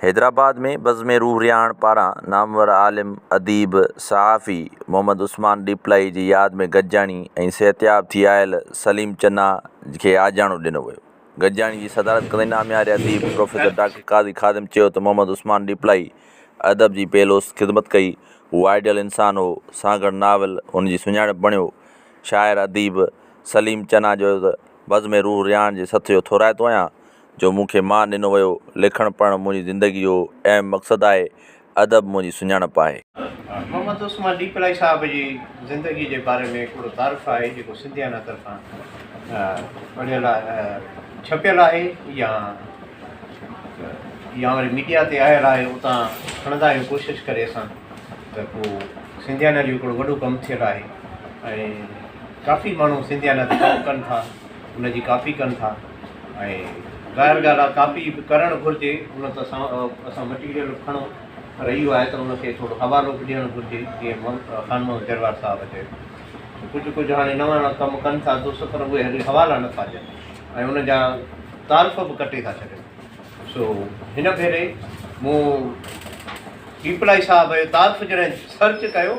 حيدرآباد ۾ بزم روح رهاڻ پاران نامور عالم، اديب، صحافي محمد عثمان ڏيپلائي جي ياد ۾ گڏجاڻي ۽ صحتياب ٿي آيل سليم چنا کي آجياڻو ڏنو ويو. گڏجاڻي جي صدارت ڪندي نامياري اديب پروفيسر ڊاڪٽر قاضي خادم چيو ته محمد عثمان ڏيپلائي ادب جي بي لوث خدمت ڪئي، هو آئيڊيل انسان هو، سانگهڙ ناول هن جي سڃاڻپ بڻيو. شاعر اديب سليم چنا چيو ته بزم روح رهاڻ جي سٿ جو ٿورائتو آهيان جو مون کي مان ڏنو ويو، لکڻ پڙهڻ منهنجي زندگي جو اهم مقصد آهي، ادب منهنجي سڃاڻپ آهي. محمد عثمان ڏيپلائي صاحب جي زندگي جي باري ۾ هڪڙو تعارف آهي جيڪو سنڌيانا طرفان پڙهيل ڇپيل آهي يا يا وري ميڊيا تي آيل آهي اتان کڻندا آهيون ڪوشش ڪري اسان ته پو سنڌيانا جو هڪڙو وڏو ڪم ٿيل آهي ۽ ڪافي ماڻهو سنڌيانا تي ڪم ڪن ٿا ان جي ڪاپي ڪن ٿا ۽ ظاهر ڳالهه آهي ڪاپي به ڪرڻ گهرجي ان ته اسان اسان مٽيريل کڻو پر اهو آهي ته ان کي ٿورو حوالو به ڏيڻ گهرجي جيئن خان محمد جروار صاحب چيو ڪجهه ڪجهه هاڻي نوان نوان ڪم ڪن ٿا دوست پر اهي هلي حوالا نٿا ڏين ۽ ان جا تعارف به ڪٽي ٿا ڇڏين سو هن ڀيري مون ڏيپلائي صاحب جو تعارف جڏهن سرچ ڪيو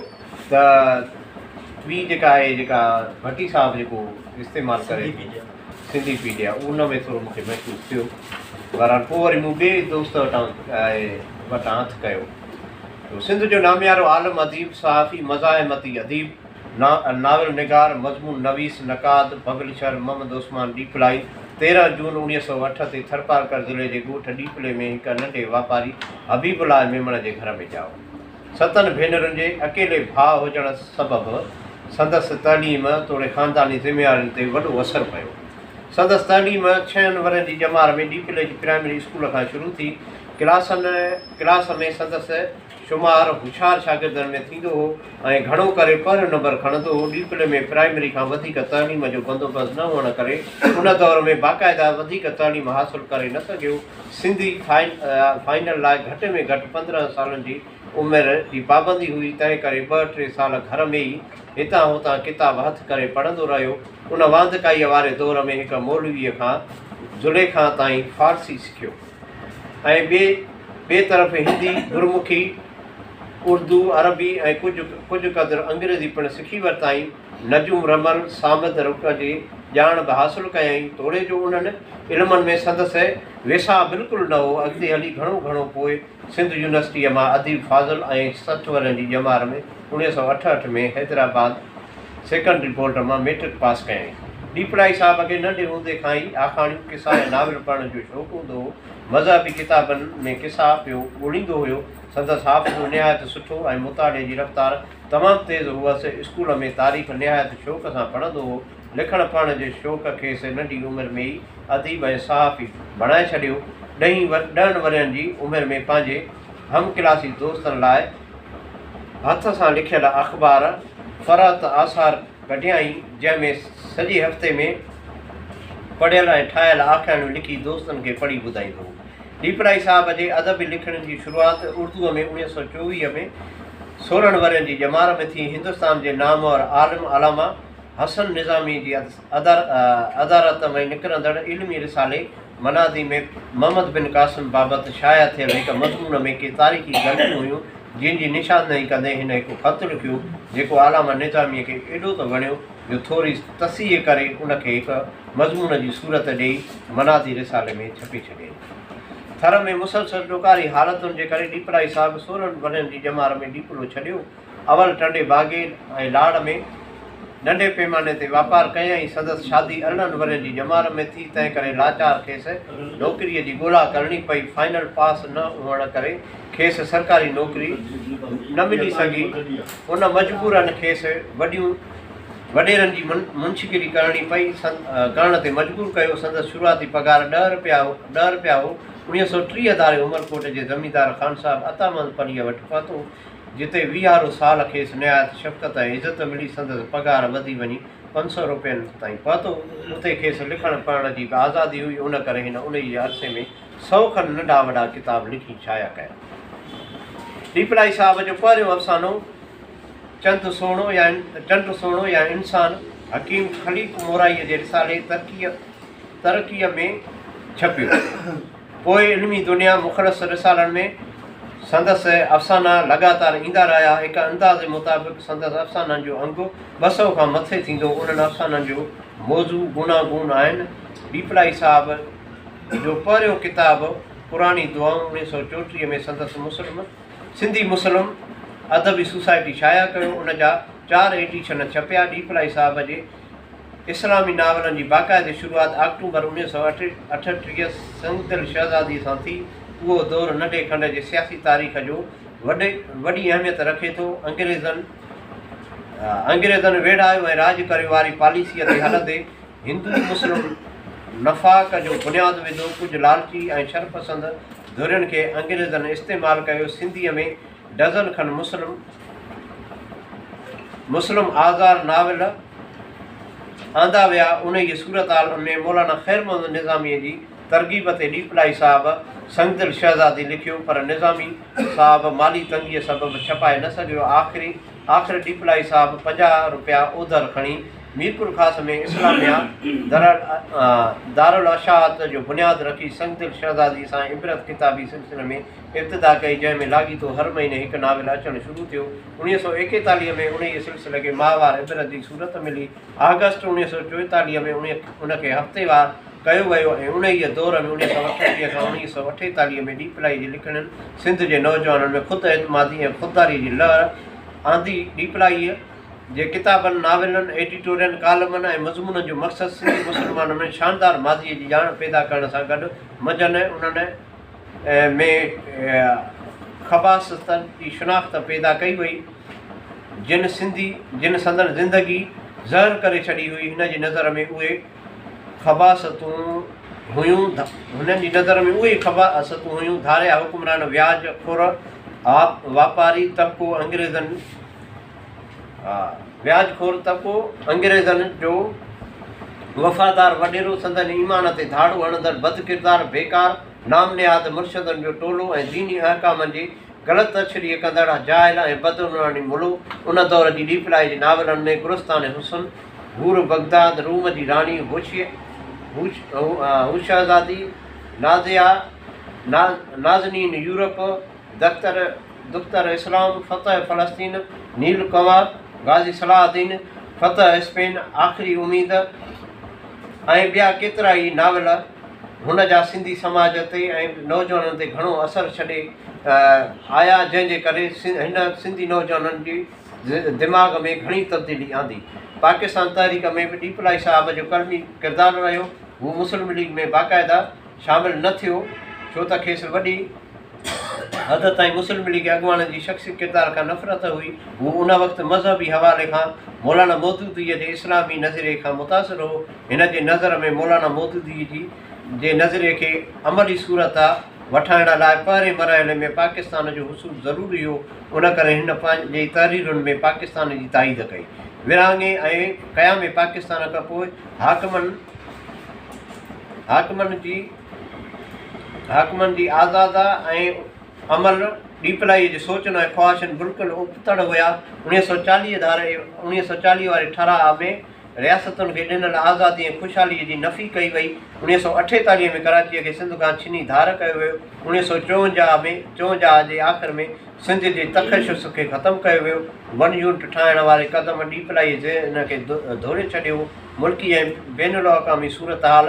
ته ٻي جيڪا آهي جيڪا ڀٽي صاحب جيڪو استعمال ڪري سنڌي پيڊيا ان ۾ ٿورو مونکي محسوس ٿيو. بهرحال پوء وري مون ٻئي دوست وٽان وٽان هٿ ڪيو. سنڌ جو ناميارو عالم، اديب، صحافي، مزاحمتي اديب، ناول نگار، مضمون نويس، نقاد، پبلشر محمد عثمان ڏيپلائي 13 جون 1908 تي ٿرپارڪر ضلعي جي ڳوٺ ڏيپلي ۾ هڪ ننڍي واپاري حبيب الله ميمڻ جي گهر ۾ ڄائو. ستن ڀينرن جي اڪيلي ڀاء هجڻ سبب سندس تعليم توڙي خانداني ذميوارين تي وڏو اثر پيو. سندس تعليم ڇهن ورهين جي ڄمار ۾ ڏيپلي جي پرائمري اسڪول کان شروع ٿي. ڪلاسن ڪلاس ۾ سندس شمار هوشيار شاگردن ۾ ٿيندو هو ۽ گهڻو ڪري پهريون نمبر کڻندو هو. ڏيپلي ۾ پرائمري کان وڌيڪ تعليم جو بندوبست نه هئڻ ڪري ان دور ۾ باقاعده وڌيڪ تعليم حاصل ڪري نه سگهيو. سنڌي فائنل لاء گهٽ ۾ گهٽ 15 سالن جي عمر جي پابندي هئي، تنهن ڪري ٻه ٽي سال گهر ۾ ئي هتان هتان ڪتاب هٿ ڪري پڙهندو رهيو. ان واندڪائيء واري دور ۾ هڪ مولويء کان زليخا تائين فارسي سکيو ۽ ٻئي طرف هندي، گرمکي، اردو، عربي ۽ ڪجهه قدر انگريزي پڻ سکي ورتائين. نجوم، رمل، صامد رقع جي ڄاڻ به حاصل ڪيائين، توڙي جو انهن علمن ۾ سندس ويساهه بلڪل نه هو. اڳتي هلي گهڻو گهڻو پوء سنڌ يونيورسٽيء مان اديب فاضل ۽ 60 ورهين جي ڄمار ۾ 1968 ۾ حيدرآباد سيڪنڊري بورڊ مان مئٽرڪ پاس ڪيائين. ڏيپلائي صاحب کي ننڍي هوندي کان ئي آکاڻيون، قصا ۽ ناول پڙهڻ جو شوق هوندو هو. مذهبي ڪتابن ۾ قصا پيو ڳوليندو هيو. سندس حافظو نهايت سٺو ۽ مطالعي جي رفتار تمام تيز هئس. اسڪول ۾ تاريخ نهايت شوق سان پڙهندو هو. لکڻ پڙهڻ جي شوق کيس ننڍي عمر ۾ ئي اديب ۽ صحافي بڻائي ڇڏيو. ڏهن ورهين جي عمر ۾ پنهنجي هم ڪلاسي دوستن لاء هٿ سان لکيل اخبار فرحت آثار ڪڍيائين، جنهن ۾ سڄي هفتي ۾ پڙهيل ۽ ٺاهيل آکاڻيون لکي دوستن کي پڙهي ٻڌائيندو هو. ڏيپلائي صاحب جي ادبي لکڻين جي شروعات اردوء ۾ 1924 ۾ 16 ورهين جي ڄمار ۾ ٿي. هندستان جي نامور عالم علامه حسن نظامي جي ادارت ۾ نڪرندڙ علمي رسالي منادي ۾ محمد بن قاسم بابت شايع ٿيل هڪ مضمون ۾ ڪي تاريخي غلطيون هيون، جن جي نشاندهي ڪندي هن هڪ خط لکيو، جيڪو علامه نظاميء کي ايڏو ته وڻيو جو ٿوري تصحيح ڪري ان کي هڪ مضمون جي صورت ڏيئي منادي رسالي ۾ ڇپي ڇڏيائين. ٿر ۾ مسلسل ڏڪاري حالتن جي ڪري ڏيپلائي صاحب 16 ورهين جي ڄمار ۾ ڏيپلو ڇڏيو. اول ٽنڊي باگي ۽ لاڙ ۾ ننڍي پيماني تي واپار ڪيائين. سندس شادي 18 ورهين جي ڄمار ۾ ٿي، تنهن ڪري لاچار کيس نوڪريء جي ڳولا ڪرڻي پئي. فائنل پاس نه هئڻ ڪري کيس سرڪاري نوڪري نه ملي سگهي. ان مجبورن کيس وڏيون وڏيرن جي منشگيري ڪرڻي پئي، ڪرڻ تي مجبور ڪيو. سندس شروعاتي پگهار ڏهه رپيا ڏهه رپيا هو. 1930 ڌاري عمرڪوٽ جي زميندار خان صاحب عطا محمد پليء وٽ پهتو، جتي ويهارو سال کيس نهايت شفقت ۽ عزت ملي. سندس پگهار وڌي وڃي 500 رپين تائين پهتو. اتي کيس لکڻ پڙهڻ جي به آزادي هئي، ان ڪري هن انهيء جي عرصي ۾ سئو کن ننڍا وڏا ڪتاب لکي شايع ڪيا. ڏيپلائي صاحب جو پهريون افسانو چند سهڻو يا چنڊ سهڻو يا انسان حڪيم خليق مورائيء جي رسالي ترقيء ترقيء ۾ ڇپيو. پوء علمي دنيا مخلص رسالن ۾ سندس افسانا لڳاتار ايندا رهيا. هڪ اندازي مطابق سندس افسانن جو انگ 200 کان مٿي ٿيندو. انهن افسانن جو موضوع گوناگون آهن. ڏيپلائي صاحب جو پهريون ڪتاب قرآني دعائون 1934 ۾ سندس مسلم سنڌي مسلم ادبي سوسائٽي شايع ڪيو. ان جا چار ايڊيشن ڇپيا. ڏيپلائي صاحب جي اسلامي ناولن جي باقاعدي شروعات آڪٽوبر 1938 سنگدل شهزادي سان ٿي. اهو دور ننڍي کنڊ جي سياسي تاريخ جو وڏي اهميت رکي ٿو. انگريزن انگريزن ويڙهايو ۽ راڄ ڪريو واري پاليسيء تي هلندي هندو مسلم نفاق جو بنياد وڌو. ڪجهه لالچي ۽ شرپسند ڌرين کي انگريزن استعمال ڪيو. سنڌيء ۾ ڊزن کن مسلم مسلم آزار ناول آندا ويا. انهيء صورتحال ۾ مولانا خير محمد نظاميء جي ترغيب تي ڏيپلائي صاحب سنگدل شهزادي لکيو، پر نظامي صاحب مالي تنگيء سبب ڇپائي نه سگهيو. آخري آخر ڏيپلائي صاحب 50 رپيا اوڌر کڻي ميرپورخاص ۾ اسلاميه دارالاشاعت جو بنياد رکي سنگدل شهزادي سان عبرت ڪتابي سلسلي ۾ ابتدا ڪئي، جنهن ۾ لاڳيتو هر مهيني هڪ ناول اچڻ شروع ٿيو. 1941 ۾ انهيء سلسلي کي ماهوار عبرت جي صورت ملي. آگسٽ 1944 ۾ ان کي هفتيوار ڪيو ويو ۽ انهيء دور ۾ 1938 کان 1948 ۾ ڏيپلائي جي لکڻين سنڌ جي نوجوانن ۾ خود اعتمادي ۽ خودداريء جي لهر آندي. ڏيپلائيء جي ڪتابن، ناولن، ايڊيٽورين، ڪالمن ۽ مضمونن جو مقصد سنڌي مسلمانن ۾ شاندار ماضيء جي ڄاڻ پيدا ڪرڻ سان گڏ منجهن انهن ۾ خباثتن جي شناخت پيدا ڪئي وئي، جن سنڌي جن سندن زندگي زهر ڪري ڇڏي هئي. هن جي نظر ۾ اهي خباثتون هيون هنن جي نظر ۾ اهي خباثتون هيون ڌاريا حڪمران، وياج خور واپاري طبقو، انگريزن وياج خور طبقو، انگريزن جو وفادار وڏيرو، سندن ايمان تي ڌاڙو هڻندڙ بدڪردار، بيڪار، نام نهاد مرشدن جو ٽولو ۽ ديني احڪامن جي غلط تشريح ڪندڙ جاهل ۽ بدعنواني ملو. ان دور جي ڏيپلائي جي ناولن ۾ گلستان حسن، حور بغداد، روم جي راڻي، هوشهزادي، نازيا، نازنين يورپ، دختر دختر اسلام، فتح فلسطين، نيل ڪنور، غازي صلاح الدين، فتح اسپين، آخري اميد ۽ ٻيا ڪيترائي ناول هن جا سنڌي سماج تي ۽ نوجوانن تي گهڻو اثر ڇڏي آيا، جنهن جي ڪري هن سنڌي نوجوانن جي دماغ ۾ گهڻي تبديلي آندي. پاڪستان تحريڪ ۾ به ڏيپلائي صاحب جو قلمي ڪردار رهيو. هو مسلم ليگ ۾ باقاعده شامل نه ٿيو، ڇو ته کيس وڏي حد تائين مسلم ليگ اڳواڻن جي شخصي ڪردار کان نفرت هئي. هو ان وقت مذهبي حوالي کان مولانا مودوديء جي اسلامي نظريي کان متاثر هو. هن جي نظر ۾ مولانا مودوديء جي جي نظريي کي عملي صورت وٺائڻ لاء پهرين مرحلي ۾ پاڪستان جو حصول ضروري هو، ان ڪري هن پنهنجي تحريرن ۾ پاڪستان جي تائيد ڪئي. ورهاڱي ۽ قيام پاڪستان کان پوء حاڪمن حاڪمن جي حاڪمن جي آزاده ۽ عمل ڏيپلائيء جي سوچن ۽ خواهشن بلڪل ابتڙ هيا. 1940 ڌاري 1940 واري ٺهراء ۾ رياستن کي ڏنل آزادي ۽ خوشحاليء جي نفي ڪئي وئي. 1948 ۾ ڪراچيء کي سنڌ کان ڇني ڌار ڪيو ويو. 1954 ۾ 54 جي آخر ۾ سنڌ جي تخصص کي ختم ڪيو ويو. ون يونٽ ٺاهڻ واري قدم ڏيپلائيء ذهن کي ڌوڙي ڇڏيو هو. ملڪي ۽ بين الاقوامي صورتحال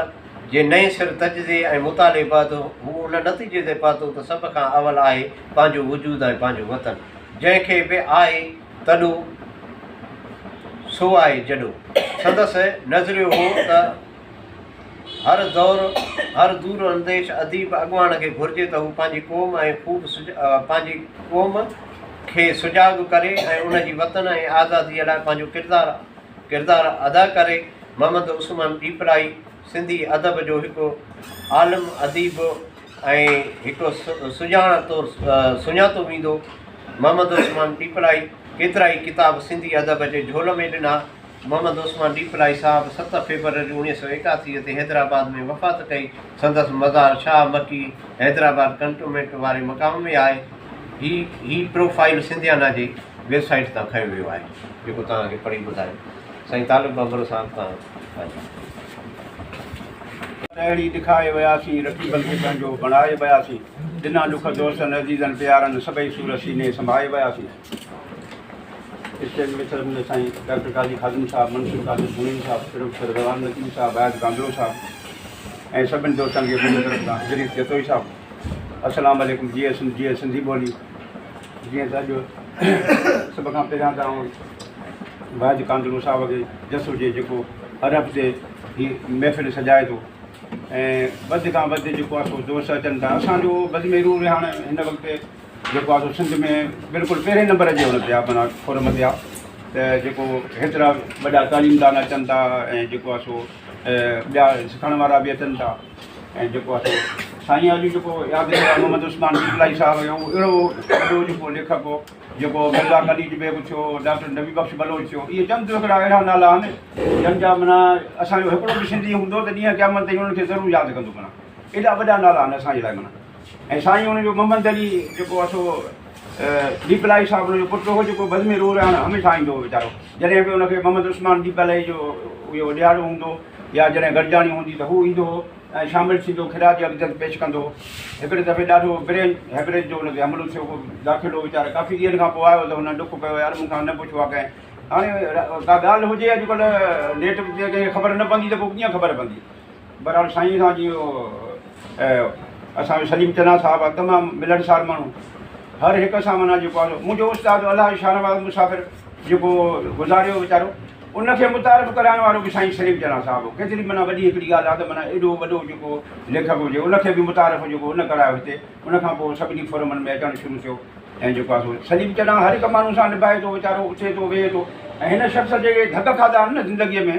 جي نئين سر تجزئي ۽ مطالعي بعد هو ان نتيجي تي پهتو ته سڀ کان اول آهي پنهنجو وجود ۽ پنهنجو وطن، جنهن کي به آهي تڏو سو آهي جڏو. سندس نظريو هو ته هر دور هر دور انديش اديب اڳواڻ کي گهرجي ته هو پنهنجي قوم ۽ خوب پنهنجي قوم کي سجاڳ ڪري ۽ ان جي وطن ۽ آزاديء لاء پنهنجو ڪردار ڪردار ادا ڪري. محمد عثمان ڏيپلائي سنڌي ادب جو هڪ عالم، اديب ۽ هڪ سڄاڻ طور سڃاتو ويندو. محمد عثمان ڏيپلائي ڪيترائي ڪتاب سنڌي ادب جي جهول ۾ ڏنا. محمد عثمان ڏيپلائي صاحب 7 فيبروري 1981 تي حيدرآباد ۾ وفات ڪئي. سندس مزار شاهه مڪي حيدرآباد ڪنٽومينٽ واري مقام ۾ آهي. هي هي پروفائيل سنڌيانا جي ويب سائيٽ تان کنيو ويو آهي، جيڪو توهان کي پڙهي ٻڌايو. سائين طالب ڀنڀرو صاحب توهان پنهنجي. اهڙي ڏکائي وياسين، رقيبن کي پنهنجو بڻائي وياسين، ڏنا ڏک دوستن عزيزن پيارن، سڀئي سور سيني سنڀائي وياسين. اسٽيج ۾ ويٺل منهنجا سائين ڊاڪٽر قاضي خادم صاحب، منصور قادر جوڻيجو صاحب، پروفيسر غلام لطيف صاحب، اياز گاندرو صاحب ۽ سڀني دوستن کي منهنجي طرف کان ظريف جتوئي صاحب السلام عليڪم. جيئي سنڌ، جيئي سنڌي ٻولي. جيئن ته اڄ سڀ کان پهريان ته آئون واحد ڪانڌڙو صاحب کي جس هجي جيڪو هر هفتي هي محفل سجائي ٿو ۽ وڌ کان وڌ جيڪو آهي سو دوست اچن ٿا. اسانجو بزم روح رهاڻ هن وقت جيڪو آهي سو سنڌ ۾ بلڪل پهرين نمبر جي هن تي آهي، معنيٰ فورم تي آهي ته جيڪو هيترا وڏا تعليمدان اچن ٿا ۽ جيڪو آهي سو ٻيا سکڻ وارا به اچن ٿا ۽ جيڪو آهي سو سائين اڄ جيڪو ياد ڪيو آهي محمد عثمان ڏيپلائي صاحب جو، اهو اهڙو وڏو جيڪو ليکڪ هو، جيڪو مرزا قليچ بيگ ٿيو، ڊاڪٽر نبي بخش بلوچ ٿيو، اهي چند هڪڙا اهڙا نالا آهن جن جا معنيٰ اسان جو هڪڙو به سنڌي هوندو ته ڏينهن قيامت تائين انهن کي ضرور ياد ڪندو، معنيٰ ايڏا وڏا نالا آهن اسان جي لاء معنيٰ. ۽ سائين ان جو محمد علي جيڪو آهي سو ڏيپلائي صاحب ان جو پٽ هو، جيڪو بزم روح رهاڻ هميشه ايندو هو ويچارو، جڏهن به ان کي محمد عثمان ڏيپلائي جو اهو ڏهاڙو هوندو يا جڏهن گڏجاڻي هوندي ته هو ايندو هو ۽ شامل ٿيندو، خراج عقيدت پيش ڪندو هو. هڪڙي دفعي ڏاڍو برين هيمريج جو ان تي حملو ٿيو هو، داخل هو ويچارو، ڪافي ڏينهن کان پوء آيو ته هن ڏک ڪيو، يار مون کان نه پڇيو آهي ڪنهن. هاڻي ڪا ڳالهه هجي اڄڪلهه نيٽ تي ڪنهن کي خبر نه پوندي ته پوء ڪيئن خبر پوندي. بهرحال سائين سان جي اسان جو سليم چنا صاحب آهي، تمام ملڻسار ماڻهو، هر هڪ سان معنيٰ جيڪو آهي منهنجو استاد الله شاهنواز مسافر جيڪو گذاريو ويچارو، ان کي متعارف ڪرائڻ وارو به سائين سليم چنا صاحب هو. ڪيتري معنيٰ وڏي هڪڙي ڳالهه آهي ته معنيٰ ايڏو وڏو جيڪو ليکڪ هجي ان کي به متعارف جيڪو ان ڪرايو هتي، ان کان پوء سڀني فورمن ۾ اچڻ شروع ٿيو ۽ جيڪو آهي سو سليم چنا هر هڪ ماڻهو سان نڀائي ٿو ويچارو، اٿي ٿو ويهي ٿو ۽ هن شخص جيڪي ڌڪ کاڌا آهن نه زندگيء ۾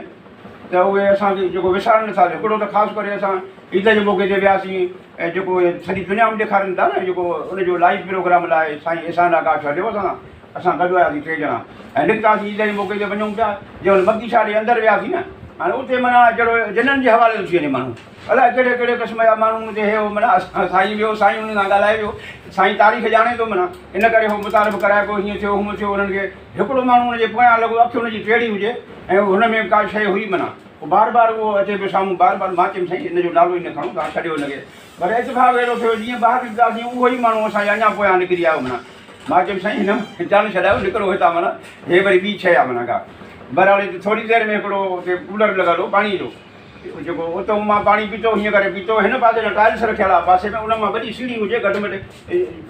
ته اهي اسان کي جيڪو وسارڻ نٿا ڏين. هڪڙو ته خاص ڪري اسان عيد جي موقعي تي وياسين ۽ جيڪو سڄي دنيا ۾ ڏيکارين ٿا نه جيڪو ان جو لائيو پروگرام لاء سائين احسان آڪاش هليو اسان سان، اسان گڏ وياسين ٽي ڄڻا ۽ نڪتاسين عيد جي موقعي تي وڃون پيا، جنهن مهل مڪي شاهه جي اندر وياسين نه هاڻي اتي معنيٰ جهڙو جنن جي حوالي ٿو ٿي وڃي ماڻهو، الائي ڪهڙي ڪهڙي قسم جا ماڻهو اتي هي هو معنيٰ اسان سائين ويو سائين انهن سان ڳالهائي ويو، سائين تاريخ ڄاڻي ٿو معنيٰ ان ڪري هو متعارف ڪرائي پيو هيئن ٿيو هونئن ٿيو انهن کي هڪڙو ماڻهو ان جي پويان لڳو، اک ان جي ٽيڙي هجي ۽ هن ۾ ڪا شيء هئي معنيٰ پوء بار بار اهو اچي پيو سامهون بار بار مان چيم سائين ان جو نالو ئي نه کڻو توهان ڇڏيو ان کي پر اتفاق اهڙو ٿيو جيئن ٻاهر نڪتاسين اهو ئي ماڻهو اسان جي اڃا پويان نڪري آيو معنيٰ مان چيم سائين هن مان جان ڇڏايو نڪرو هتان معنيٰ هي وري ٻي شيء آهي معنيٰ ڪا بهرحال هتي ٿوري دير ۾ هڪڙو اتي ڪولر لڳل هو پاڻي جو جيڪو اتو مان پاڻي پيتو هيئن ڪري پيتو هن پاسي کان ٽائلس رکيل آهي پاسي ۾ ان مان وڏي سيڙهي هجي گهٽ ۾ گهٽ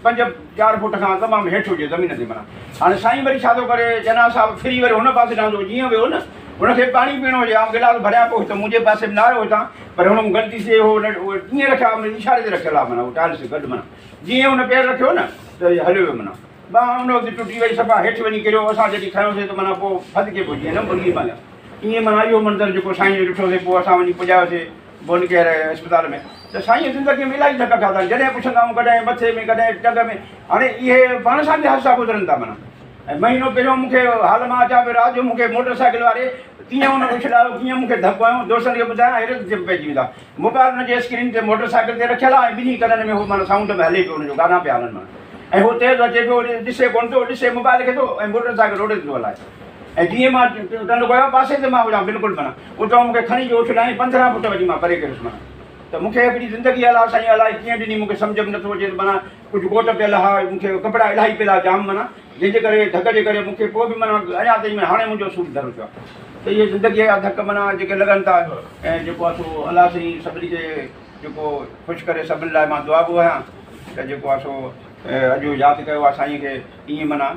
پنج چار فوٽ کان تمام هيٺ هجي زمين تي معنيٰ هاڻي سائين وري ڇا ٿو ڪري چنا صاحب ڦري وري هن پاسي ڏانهن ٿو جيئن ويو نه هن کي پاڻي پيئڻو هجي آئون گلاس ڀريان پيو ته منهنجي پاسي ۾ نه آيو هتان پر هن غلطي سي هو ائين رکيا اشاري تي رکيل آهي معنيٰ هو ٽائلس گڏ معنيٰ جيئن هن پير رکيو نه ته هليو ويو معنيٰ ٻانهن ان وقت ٽٽي وئي صفا هيٺ وڃي ڪريو اسان جڏهن کنيوسي ته معنيٰ پوء ڦٿڪي پيو جيئن نه مرغي معنيٰ ائين معنيٰ اهو منظر جيڪو سائين جو ڏٺوسي پوء اسان وڃي پڄايوسي بون ڪيئر اسپتال ۾ ته سائين زندگي ۾ الاهي ڌڪ کاڌا آهن جڏهن پڇندا آهيون ڪڏهن مٿي ۾ ڪڏهن ٽنگ ۾ هاڻي اهي پاڻ سان به حادثا گذرن ٿا معنيٰ ۽ مهينو پهريون مون کي حال مان اچان پيو رات جو مون کي موٽر سائيڪل واري ڪيئن ان اڇلايو ڪيئن مون کي ڌڪ هنيو دوستن کي ٻڌايان حيرت ۾ پئجي ويندا موبائل ان جي اسڪرين تي موٽر سائيڪل تي رکيل آهي ۽ ٻنهي ڪنن ۾ هو معنيٰ سائونڊ ۾ هلي پيو ان جو گانا پيا هلن معنيٰ ۽ هو تيز اچي پيو ڏسي ڪونه ٿو ڏسي موبائل کي ٿو ۽ موٽر سائيڪل روڊ تي ٿو هلائي ۽ جيئن مان ٽنڊ ڪيو پاسي تي مان هجان بلڪل معنيٰ اتان مون کي کڻي جو اڇلايائين 15 فوٽ وڃي مان پري ڪريس معنيٰ ته مون کي هڪڙي زندگي الله سائين الائي ڪيئن ڏني مون کي سمجهه ۾ نٿو اچي ته معنيٰ ڪجهه ڪوٽ پيل ها مون کي ڪپڙا الاهي پيل ها جام معنيٰ جنهن جي ڪري ڌڪ جي ڪري مون کي پوء به معنيٰ اڃا تائين هاڻي منهنجو سور ڍرو ٿيو آهي ته اهي زندگيء جا ڌڪ معنيٰ جيڪي لڳن ٿا ۽ جيڪو آهي سو الله سائين سڀني کي جيڪو خوش ڪري سڀني لاء مان دعاگو آهيان ته جيڪو آهي سو اڄ ياد ڪيو آهي سائين کي ائين معنيٰ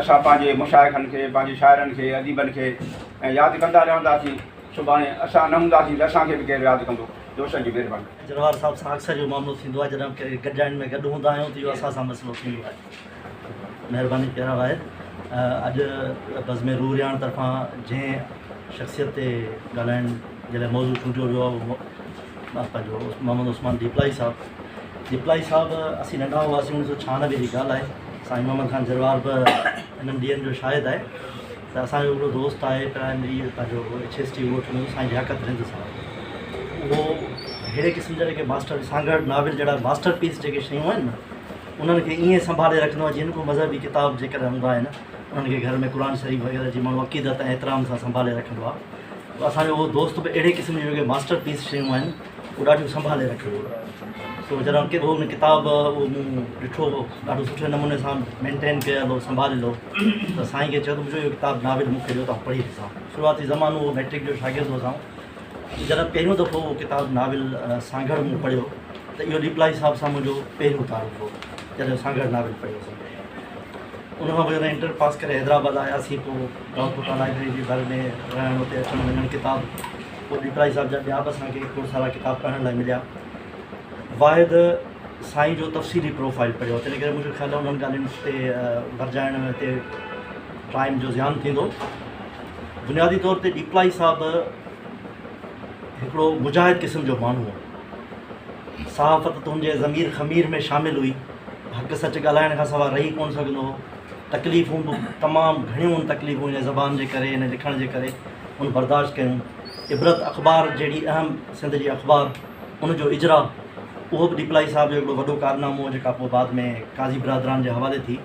اسان پنهنجي مشائخن کي پنهنجي شاعرن کي اديبن کي ۽ ياد ڪندا رهنداسين سڀاڻي اسان نه هونداسين ته اسان کي به ڪير ياد ڪندو دوستن جي مهرباني. جروار صاحب سان اڪثر اهو معاملو ٿيندو آهي جڏهن ڪنهن گڏجاڻين ۾ گڏ هوندا آهيون ته اهو اسان سان مسئلو ٿيندو آهي. مهرباني پيارا واحد اڄ بزم روح رهاڻ طرفان جنهن شخصيت تي ڳالهائڻ جي لاء موضوع چونڊيو ويو آهي اهو پنهنجو محمد عثمان ڏيپلائي صاحب. ڏيپلائي صاحب اسين ننڍا هئاسين 1996 جي ڳالهه آهي سائين محمد خان جروار به انهن ڏينهن جو شاهد آهي ته اسان جو هڪڙو دوست آهي پرائمري پنهنجو ايڇ ايس ٽي ڳوٺ ۾ سائين لياقت رند صاحب اهو اهڙي قسم جا جيڪي ماسٽر سانگهڙ ناول جهڙا ماسٽر پيس جيڪي شيون آهن نه انهن کي ائين سنڀالي رکندو آهي جيئن ڪو مذهبي ڪتاب جيڪڏهن هوندا آهن انهن کي گهر ۾ قرآن شريف وغيره جي ماڻهو عقيدت ۽ احترام سان سنڀالي رکندو آهي. اسان جو اهو دوست به اهڙي قسم جون جيڪي ماسٽر پيس شيون آهن اهو ڏاڍيون سنڀالي رکيو هو. سو جڏهن ڪي ان ڪتاب اهو مون ڏٺو ڏاڍو سٺي نموني سان مينٽين ڪيل هو سنڀاليل هو ته سائين کي چيو ته منهنجو اهو ڪتاب ناول مون کي ڏيو ته آئون پڙهي ڏسان. شروعاتي زمانو هو مئٽرڪ جو شاگرد هوس آئون. جڏهن پهريون دفعو اهو ڪتاب ناول سانگهڙ مون پڙهيو ته اهو ڏيپلائي صاحب سان منهنجو پهريون تعارف هو جڏهن سانگهڙ ناول پڙهيوسين. ان کان پوء جڏهن انٽر پاس ڪري حيدرآباد آياسين پوء دائودپوٽا لائبريري جي ڀر ۾ رهڻ اتي اچڻ وڃڻ ڪتاب پوء ڏيپلائي صاحب جا ٻيا به اسان کي کوڙ سارا ڪتاب پڙهڻ لاء مليا. واحد سائين جو تفصيلي پروفائل پڙهيو تنهن ڪري منهنجو خيال آهي انهن ڳالهين تي ورجائڻ تي ٽائيم جو زيان ٿيندو. بنيادي طور تي ڏيپلائي صاحب هڪڙو مجاهد قسم جو ماڻهو هو. صحافت ته هن جي ضمير خمير ۾ شامل هئي. حق سچ ڳالهائڻ کان سواء رهي ڪونه سگهندو هو. تڪليفون به تمام گهڻيون هن تڪليفون هن زبان جي ڪري هن لکڻ جي ڪري هن برداشت ڪيون. عبرت اخبار جهڙي اهم سنڌ جي اخبار ان جو اجراء اهو به ڏيپلائي صاحب جو هڪڙو وڏو ڪارنامو هو جيڪا پوء بعد ۾ قاضي برادران جي حوالي ٿي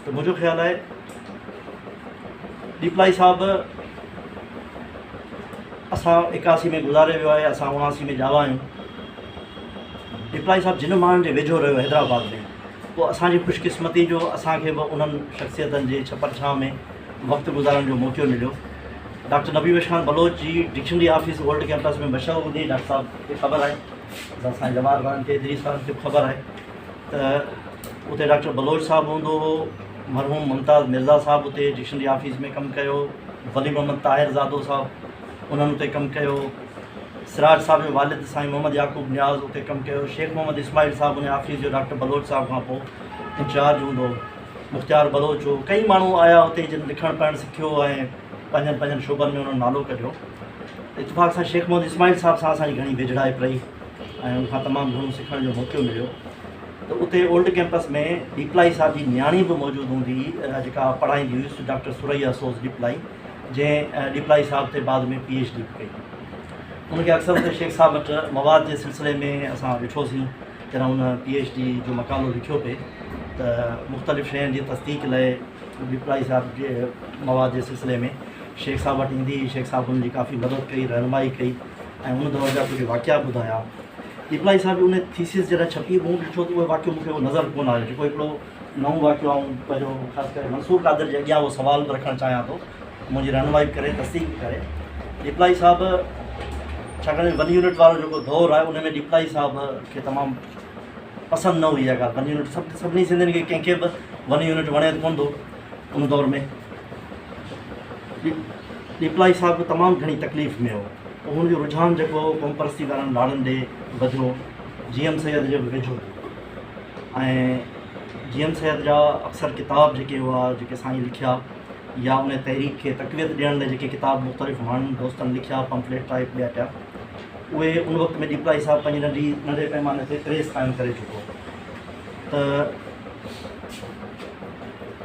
ته منهنجو خيال آهي ڏيپلائي صاحب اسان 81 ۾ گذاري ويو آهي اسان 79 ۾ ڄاوا آهيون ڏيپلائي صاحب جن ماڻهن جي ويجهو رهيو حيدرآباد ۾ پوء اسان جي خوش قسمتي جو اسان کي به انهن شخصيتن جي ڇپر ڇانو ۾ وقت گذارڻ جو موقعو مليو ڊاڪٽر نبي بخش خان بلوچ جي ڊڪشنري آفيس اولڊ ڪيمپس ۾ مشهور هوندي ڊاڪٽر صاحب کي خبر آهي اسان سائين جمال وارن کي ادريس وارن کي به خبر آهي ته اتي ڊاڪٽر بلوچ صاحب هوندو هو مرحوم ممتاز مرزا صاحب اتي ڊڪشنري آفيس ۾ ڪم ڪيو، ولي محمد طاهر زادو صاحب انهن اتي ڪم ڪيو، سراج صاحب جو والد سائين محمد يعقوب نياز اتي ڪم ڪيو، شيخ محمد اسماعيل صاحب ان آفيس جو ڊاڪٽر بلوچ صاحب کان پوء انچارج هوندو هو، مختيار بلوچ هو، ڪئي ماڻهو آيا اتي جن لکڻ پڙهڻ سکيو ۽ پنهنجن پنهنجن شعبن ۾ انهن نالو ڪڍيو. اتفاق سان شيخ محمد اسماعيل صاحب سان اسان جي گهڻي ويجهڙائپ رهي ۽ ان کان تمام گهڻو سکڻ جو موقعو مليو. ته اتي اولڊ ڪيمپس ۾ ڏيپلائي صاحب جي نياڻي به موجود هوندي هئي جيڪا پڙهائيندي هئي ڊاڪٽر ثريا سوز ڏيپلائي جنهن ڏيپلائي صاحب تي بعد ۾ پي ايڇ ڊي به ڪئي. ان کي اڪثر اتي شيخ صاحب وٽ مواد جي سلسلي ۾ اسان ڏٺوسين جڏهن هن پي ايڇ ڊي جو مقالو لکيو پئي ته مختلف شين جي تصديق لاء ڏيپلائي صاحب جي مواد جي سلسلي ۾ شيخ صاحب وٽ ايندي هئي شيخ صاحب هن جي ڪافي مدد ڪئي رهنمائي ڪئي ۽ ان دور جا ڪجهه واقعا ٻڌايا. ڏيپلائي صاحب جي ان ٿيسز جڏهن ڇپي مون ڏٺو ته اهو واقعو مون کي اهو نظر ڪونه آيو جيڪو هڪڙو نئون واقعو آئون پنهنجو خاص ڪري منصور قادر جي اڳيان اهو سوال به رکڻ چاهيان ٿو منهنجي رهنمائي به ڪري تصديق به ڪري ڏيپلائي صاحب ڇاڪاڻ جو ون يونٽ وارو جيڪو دور آهي ان ۾ ڏيپلائي صاحب کي تمام پسند نه هئي اها ڳالهه ون يونٽ سڀ سڀني سنڌين کي ڪنهن کي به ون يونٽ وڻي ته ڪونه ٿو ان دور ۾ ڏيپلائي صاحب به تمام گهڻي تڪليف ۾ هو پوء هن جو رجحان جيڪو هو قومپرستي وارن لاڙن ڏي وڌيو، جي ايم سيد جي به ويجهو ٿيو ۽ جي ايم سيد جا اڪثر ڪتاب جيڪي هئا جيڪي سائين لکيا يا ان تحريڪ کي تقويت ڏيڻ لاء جيڪي ڪتاب مختلف ماڻهن دوستن لکيا پمفليٽ ٽائپ ٻيا ٽيا اهي ان وقت ۾ ڏيپلائي صاحب پنهنجي ننڍي ننڍي پيماني تي پريس قائم ڪري چڪو هو ته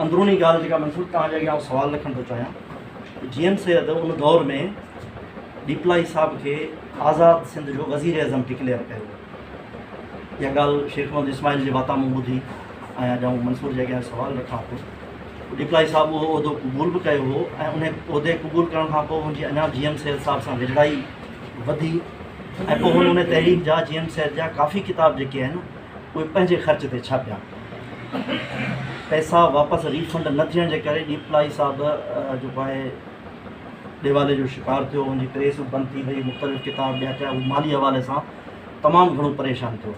اندروني ڳالهه جيڪا منصور توهان جي اڳيان سوال رکڻ ٿو چاهيان جي ايم سيد ان دور ۾ ڏيپلائي صاحب کي آزاد سنڌ جو وزيراعظم ڊڪليئر ڪيو. اها ڳالهه شيخ محمد اسماعيل جي واتان مون ٻڌي ۽ اڄ آئون منصور جي اڳيان سوال رکان ٿو. ڏيپلائي صاحب اهو عهدو قبول به ڪيو هو ۽ ان عهدي قبول ڪرڻ کان پوء هن جي اڃا جي ايم سيد صاحب سان ويجهڙائي وڌي ۽ پوء هن ان تحريڪ جا جي ايم سيد جا ڪافي ڪتاب جيڪي آهن اهي پنهنجي خرچ تي ڇاپيا. پئسا واپس ريفنڊ نه ٿيڻ جي ڪري ڏيپلائي صاحب جيڪو آهي ڏيوالي جو شڪار ٿيو، ان جي پريس به بند ٿي وئي، مختلف ڪتاب ٻيا ٽيا، هو مالي حوالي سان تمام گهڻو پريشان ٿيو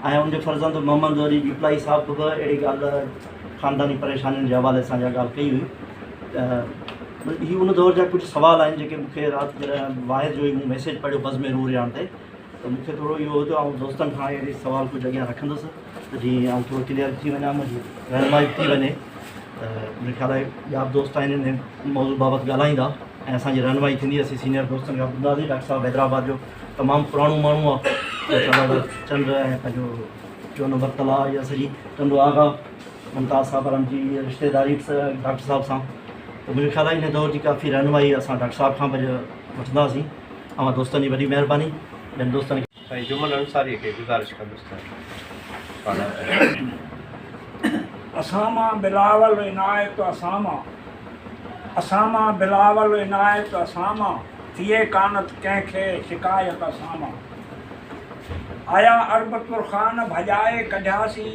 ۽ ان جي فرزند محمد علي ڏيپلائي صاحب به اهڙي ڳالهه خانداني پريشانين جي حوالي سان اها ڳالهه ڪئي هئي ته هي ان دور جا ڪجهه سوال آهن جيڪي مون کي رات جڏهن واحد جو هي مون ميسيج پڙهيو بزم روح رهاڻ تي ته مون کي ٿورو اهو هو ته آئون دوستن کان اهڙي سوال ڪجهه اڳيان رکندس ته جيئن آئون ٿورو ڪليئر ٿي وڃان منهنجي رهنمائي به ٿي وڃي ته منهنجي خيال آهي ٻيا به دوست آهن ان موضوع بابت ڳالهائيندا ۽ اسان جي رهنمائي ٿيندي اسين سينئر دوستن کان ٻڌنداسين ڊاڪٽر صاحب حيدرآباد جو تمام پراڻو ماڻهو آهي چنڊ ۽ پنهنجو ٽيون نمبر تلاء يا سڄي ٽنڊو آغا ممتاز صاحب وارن جي رشتيداري ڊاڪٽر صاحب سان ته منهنجو خيال آهي ان دور جي ڪافي رهنمائي اسان ڊاڪٽر صاحب کان به وٺنداسين اوهان دوستن جي وڏي مهرباني ٻين دوستن کي. سائين جمن انصاريء کي گذارش ڪندس ته پاڻ. اسان مان بلاول عنايت اسان مان اسان مان بلاول عنايت اسان مان. ٿئي ڪانه ڪنهن کي شڪايت سامان. آيا عرب ترخان ڀڄائي ڪڍياسين،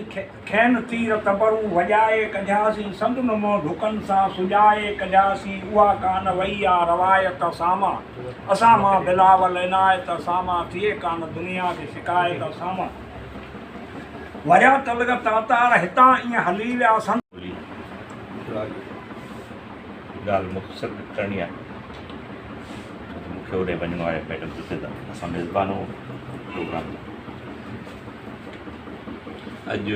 کين تير تبرون وڄائي ڪڍياسين، سندن منهن ڍڪن سان سجائي ڪڍياسين، اها ڪانه وئي آ روايت سامان. اسان مان بلاول عنايت سامان، ٿئي ڪانه دنيا کي شڪايت سامان. وريا تلغ تاتار هتان ائين هلي ويا سندن. ڳالهه مختصر ڪرڻي آهي ڇو ته مون کي هوڏي وڃڻو آهي ميڊم جتي ته اسان ميزبان هو پروگرام جو اڄ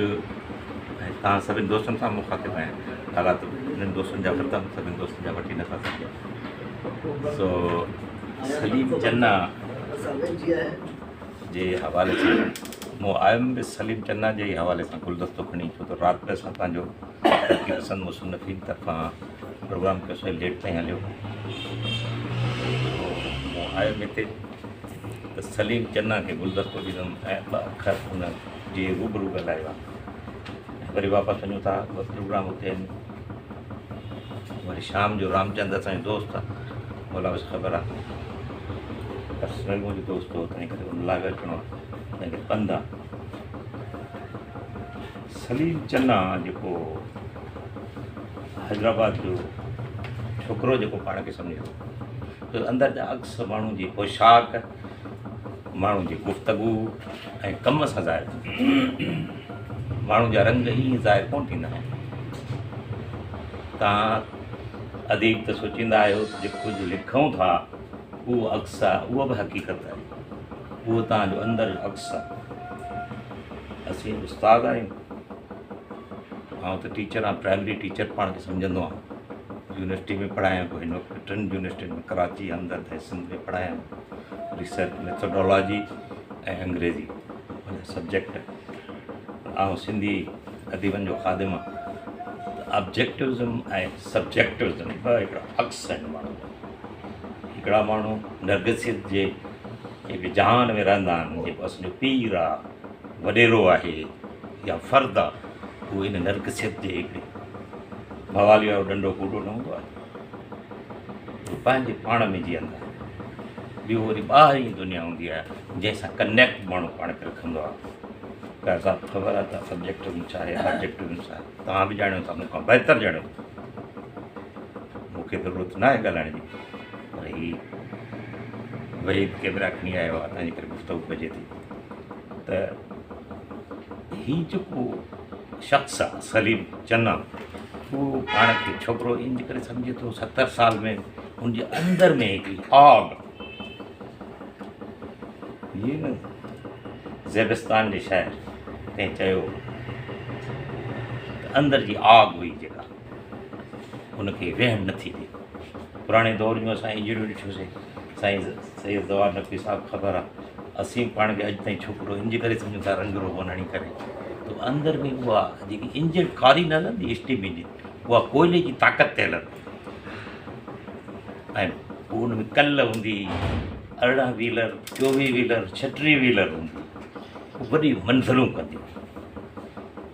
۽ توهان سڀني دوستن سان مخاطب آهيان نالا ته انهن دوستن جا ورتم سڀني دوستن جا وٺي نٿا سگهجن سو سليم چنا جي حوالي سان مون آيم به سليم چنا جي ئي حوالي سان گلدستو کڻي ڇو ته رات به اسان پنهنجو ترقي پسند مصنفين طرفان پروگرام ڪيو سو ليٽ تائين هليو مون آيم هتي ته سليم چنا کي گلدستو ڏيندم ۽ ٻه اکر ان جي روبرو ڳالهايو آهي وري واپس وڃون ٿا ٻه پروگرام اتي آهن وري شام جو رامچند اسان جو دوست آهي مولا بخش خبر آهي پرسنل منهنجو دوست هو تنهن ڪري ان لاء به اچڻو آهي تنهن ڪري پنڌ آهي سليم چنا جيڪو حيدرآباد جو ڇوڪرو جيڪو پاڻ کي سمجهي ٿو ته اندر جا عڪس ماڻهو جي پوشاڪ ماڻهو جي گفتگو ۽ ڪم سان ظاهر ٿيندو ماڻهو جا رنگ ائين ظاهر ڪونه ٿيندا آهن تان اديب ته سوچيندا آهيو ته جيڪو ڪجهه لکون ٿا اهو عڪس آهي اهو به حقيقت آهي اهو تان جو اندر جو عڪس آهي اسين استاد آهيون آئون ته ٽيچر آهيان پرائمري ٽيچر پاڻ کي سمجهندو آهيان يونيورسٽي ۾ پڙهايان پيو هن وقت ٽن يونيورسٽين ۾ ڪراچي همدرد ۽ سنڌ ۾ پڙهايان پيو ريسرچ ميٿوڊالاجي ۽ انگريزي منهنجا سبجيڪٽ آئون سنڌي اديبن جو خادم آهيان ته آبجيڪٽوزم ۽ سبجيڪٽوزم ٻه هڪڙا عڪس آهن ماڻهن جا هڪڙا ماڻهو نرگسيت جي هڪ جهان ۾ رهندا آهن جيڪو اسان جو پير آهي وڏيرو آهي يا فرد آ اهو ان نرگسيت جي هڪڙي موالي وارو ڏنڊو ڪوڏو نه هوندو آهي اهو پنهنجي پاڻ ۾ جيئندا آهن ٻيو وري ٻاهرين دنيا هوندي آهي جنهن سان ڪنيڪٽ ماڻهو پاڻ کي رکندو آهي قاضي صاحب خبر آهي ته سبجيڪٽزم ڇا آهي آبجيڪٽزم ڇا آهي توهان به ڄاڻيو ٿا مون کان بهتر ڄاڻيو ٿا مون کي ضرورت نه آهي ڳالهائڻ جي پر هي وحيد ڪيمرا کڻي آيو آهي تنهنجي ڪري گفتگو ڪجي ٿي ته هي جيڪو شخص آ سليم چنا اهو پاڻ کي ڇوڪرو ان جي ڪري سمجهي ٿو ستر سال ۾ ان جي اندر ۾ هڪڙي آگ جي نه زيبستان جي شاعر تنهن چيو ته اندر جي آگ هئي جيڪا ان کي ويهڻ نٿي ڏي پراڻي دور جون اسان انجڻيون ڏٺيوسين سائين سيد زوار نقوي صاحب خبر آ اسين پاڻ کي اڄ تائين ڇوڪرو ان جي ڪري سمجهون ٿا رنگ روغن هڻي ڪري ته اندر ۾ اها جيڪي انجڻ ڪاري نه هلندي اسٽيم انجڻ اها ڪوئلي جي طاقت تي هلندي ۽ پوء ان ۾ ڪل هوندي 18 ويلر 24 ويلر 36 ويلر هوندي وڏي منزلون ڪندي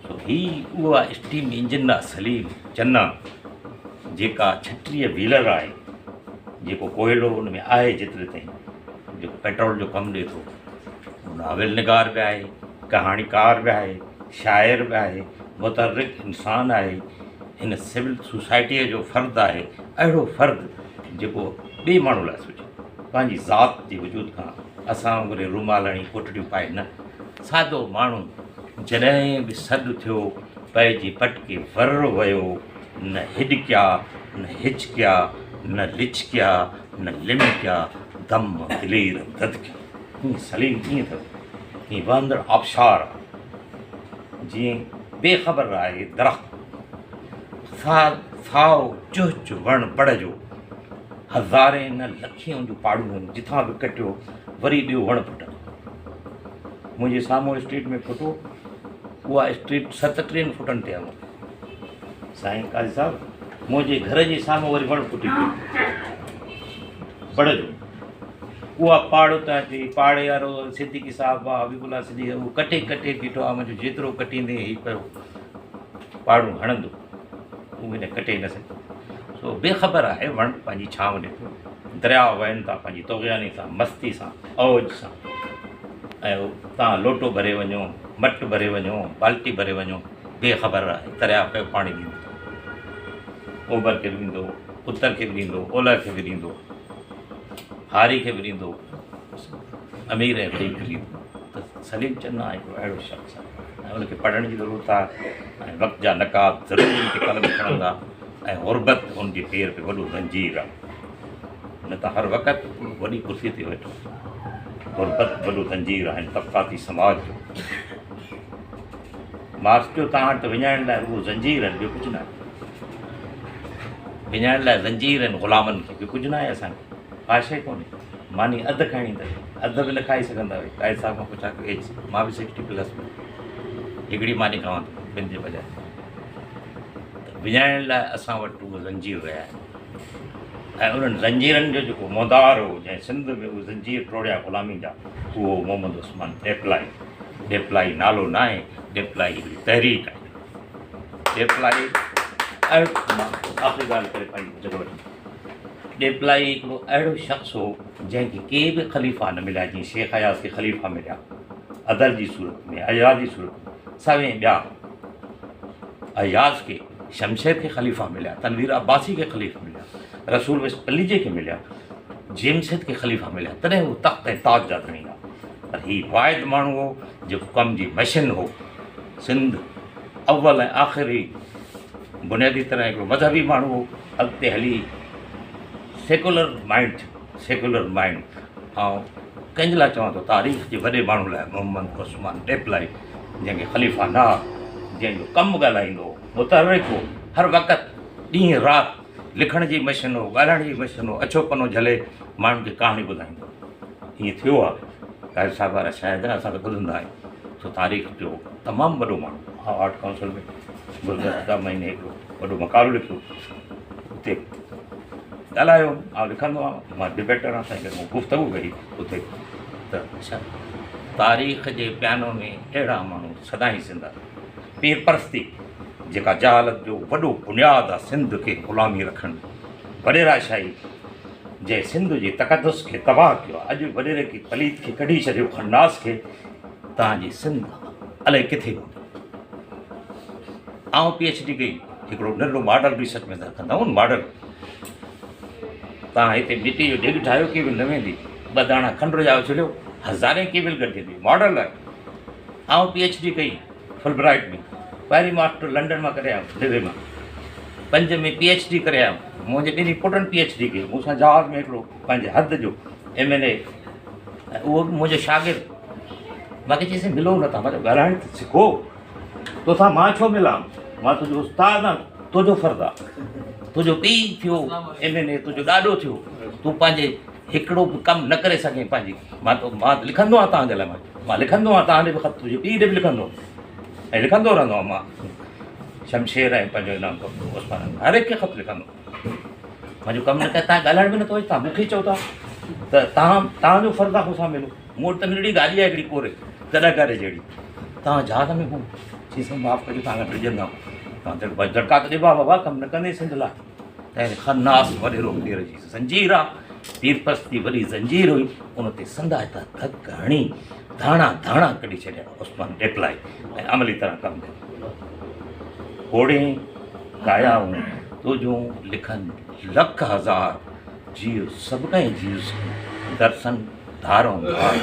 سو هي اها اسٽيم انجن آ سليم چنا جيڪا 36 ويلر آهي جيڪو ڪوئلو ان ۾ آهي جيتري تائين جيڪو پيٽرول جو ڪم ڏئي ٿو هو ناول نگار به آهي ڪهاڻيڪار به آهي شاعر به آهي متحرڪ انسان آهي هن سول سوسائٽيء جو فرد آهي اهڙو فرد جيڪو ٻئي ماڻهو لاء سوچي پنهنجي ذات جي وجود کان اسان وانگر رومال هڻي ڪوٽڙيون پائي نه سادو ماڻهو جڏهن به سڏ ٿيو پئجي پٽڪي ور ويو نه هڏڪيا نه هچڪيا نه لچڪيا نه لمڪيا دم دلير ڌڌڪيا. ائين سليم ائين اٿس جيئن وهندڙ آبشار آ، جيئن بي خبر آهي درخت سائو چهچ وڻ بڙ جو، هزارين نه لکين ان جون پاڙون آهن، جتان به ڪٽيو وري ٻيو وڻ ڦٽندو. منهنجي سامهون اسٽريٽ ۾ ڦٽو، اها اسٽريٽ ستٽيهن فوٽن تي آهي. سائين قاضي صاحب منهنجي گهر جي سامهون وري وڻ ڦٽي پيو بڙ جو اها پاڙ اتان ٿي پاڙي وارو صديقي صاحب آ حبيب الله صديقي اهو ڪٽي ڪٽي بيٺو آ منهنجو جيترو ڪٽيندي هي پيو پاڙون هڻندو اهو هن ڪٽي نه سگهيو. سو بي خبر آهي وڻ پنهنجي ڇانو ڏي ٿو، درياء وهن ٿا پنهنجي طغياني سان، مستي سان، اوج سان ۽ تان لوٽو ڀري وڃو، مٽ ڀري وڃو، بالٽي ڀري وڃو، بي خبر آهي درياء پيو پاڻي ڏيندو. اوڀر کي به ڏيندو، اتر کي به ڏيندو، اولهه کي به ڏيندو، هاري کي به ڏيندو، امير ۽ غريب کي ڏيندو. ته سليم چنا هڪڙو اهڙو شخص آهي ۽ ان کي پڙهڻ جي ضرورت آهي ۽ وقت جا نقاد ضرور ان تي قلم کڻندا ۽ غربت ان جي پير تي وڏو زنجير آهي نه ته هر وقت وڏي ڪرسي تي ويٺو غربت وڏو زنجير آهي طبقاتي سماج جو مارڪس جو تان وٽ وڃائڻ لاء رڳو زنجير آهن ٻيو ڪجهه ناهي وڃائڻ لاء زنجير آهن غلامن کي ٻيو ڪجهه ناهي اسان کي ڪا شيء ڪونهي ماني اڌ کائڻي اٿئي اڌ به نه کائي سگهندا آهيو قائد صاحب کان پڇا ڪيو ايج مان به سڪسٽي پلس ۾ هڪڙي ماني کاوان ٿو ٻن جي بجاء ته وڃائڻ لاء اسان وٽ اهي زنجير رهيا آهن ۽ انهن زنجيرن جو جيڪو مودار هو جنهن سنڌ ۾ اهي زنجير ٽوڙيا غلامي جا اهو محمد عثمان ڏيپلائي ڏيپلائي نالو ناهي ڏيپلائي هڪڙي تحريڪ آهي ڏيپلائي آخري ڳالهه ڪري پنهنجي جڳهه وٺي ڏيپلائي هڪڙو اهڙو شخص هو جنهن کي ڪي به خليفا نه مليا جيئن شيخ اياز کي خليفا مليا ادل جي صورت ۾ اياز جي صورت ۾ سوين ٻيا اياز کي شمشير کي خليفا مليا تنوير عباسي کي خليفا مليا رسول بخش پليجي کي مليا جيمسيد کي خليفا مليا تڏهن هو تخت ۽ تاج جا ڌڻي هئا پر هي واحد ماڻهو هو جيڪو ڪم جي مشن هو سنڌ اول ۽ آخر هي بنيادي طرح هڪڙو مذهبي ماڻهو هو، اڳتي هلي سيڪولر مائنڊ ٿيو، سيڪولر مائنڊ آئون ڪنهن جي لاء چوان ٿو تاريخ جي وڏي ماڻهو لاء محمد عثمان ڏيپلائي جنهن کي خليفا نه ها، جنهن جو ڪم ڳالهائيندو هو، متحرڪ هو، هر وقت ڏينهن رات لکڻ جي مشن هو، ڳالهائڻ جي مشن هو، اڇو پنو جهلي ماڻهن کي ڪهاڻي ٻڌائيندو هو. ائين ٿيو آهي، قائد صاحب وارا شاهد آهن، اسان ته ٻڌندا آهيون. سو تاريخ جو تمام وڏو ماڻهو هو. آرٽ ڪائونسل ۾ گذشته مهيني هڪڙو وڏو مقالو لکيو اتي ڳالهايو آئون لکندو آهيان مان ڊبيٽر آهيان تنهن ڪري مون گفتگو ڪئي اتي ته اڇا تاريخ جي پيانو ۾ اهڙا ماڻهو سدائين زنده پير پرستي جيڪا جهالت جو وڏو بنياد آهي سنڌ کي غلامي رکڻ وڏيرا شاهي جنهن سنڌ جي تقدس کي تباهه ڪيو آهي اڄ وڏيري کي پليت کي ڪڍي ڇڏيو خناس کي توهان جي سنڌ الائي ڪٿي هوندي. آئون پي ايڇ ڊي ڪئي هڪڙو ننڍڙو ماڊل ريسرچ ۾ رکندا آهيون ماڊل توهان هتي مٽي جو ڍڳ ٺاهيو ڪيبل نه ويندي ٻه داڻا کنڊ جا اڇليو هزارين ڪيبل گڏجندي ماڊل آهي آئون پي ايڇ ڊي ڪئي فل برائيٽ ۾ پهرين ماسٽر لنڊن مان ڪري آيم دلي مان پنج ۾ پي ايڇ ڊي ڪري آيم منهنجي ٻنهي پٽن پي ايڇ ڊي ڪئي مون سان جهاز ۾ هڪڙو پنهنجي حد جو ايم اين اي ۽ اهو به منهنجو شاگرد مان کي چيس ملو نه ٿا مان چيو ڳالهائڻ ته سکو توسان مان ڇو ملان مان تنهنجو استاد آهيان تنهنجو فرض آهي تنهنجو پيء ٿيو ايم اين اي تنهنجو ڏاڏو ٿيو تون پنهنجي هڪڙو به ڪم نه ڪري سگهين پنهنجي مان تو مان لکندو آهيان توهان جي لاء مان لکندو آهيان توهان ڏي به خط تنهنجي پيء ڏي به لکندو ۽ لکندو رهندو آهيان مان شمشير ۽ پنهنجو انعام عثمان هر هڪ کي خط لکندو منهنجو ڪم نه ڪيو تان ڳالهائڻ به نٿو اچي تان مون کي چئو ٿا ته تان تان جو فرض آهي مون سان ملو مون وٽ ته ننڍڙي گاڏي آهي هڪڙي ڪوري گڏهه گاڏي جهڙي تان جهاز ۾ هو چي سائين معاف ڪجو تان کان ڊڄندا تان جهٽڪا ته ڏبا بابا ڪم نه ڪندي سنڌ لاء تنهن خناس وڏيرو پير جي زنجير آ پير پرستي وڏي زنجير هئي ان تي سندائتا ڌڪ هڻي ڌاڻا ڌاڻا ڪڍي ڇڏيا عثمان ڏيپلائي ۽ عملي طرح ڪم ڪيو کوڙين ڳايائون تنهنجون لکن لک هزار جيء سڀ ڪنهن جيء سين درسن ڌارئون ڌار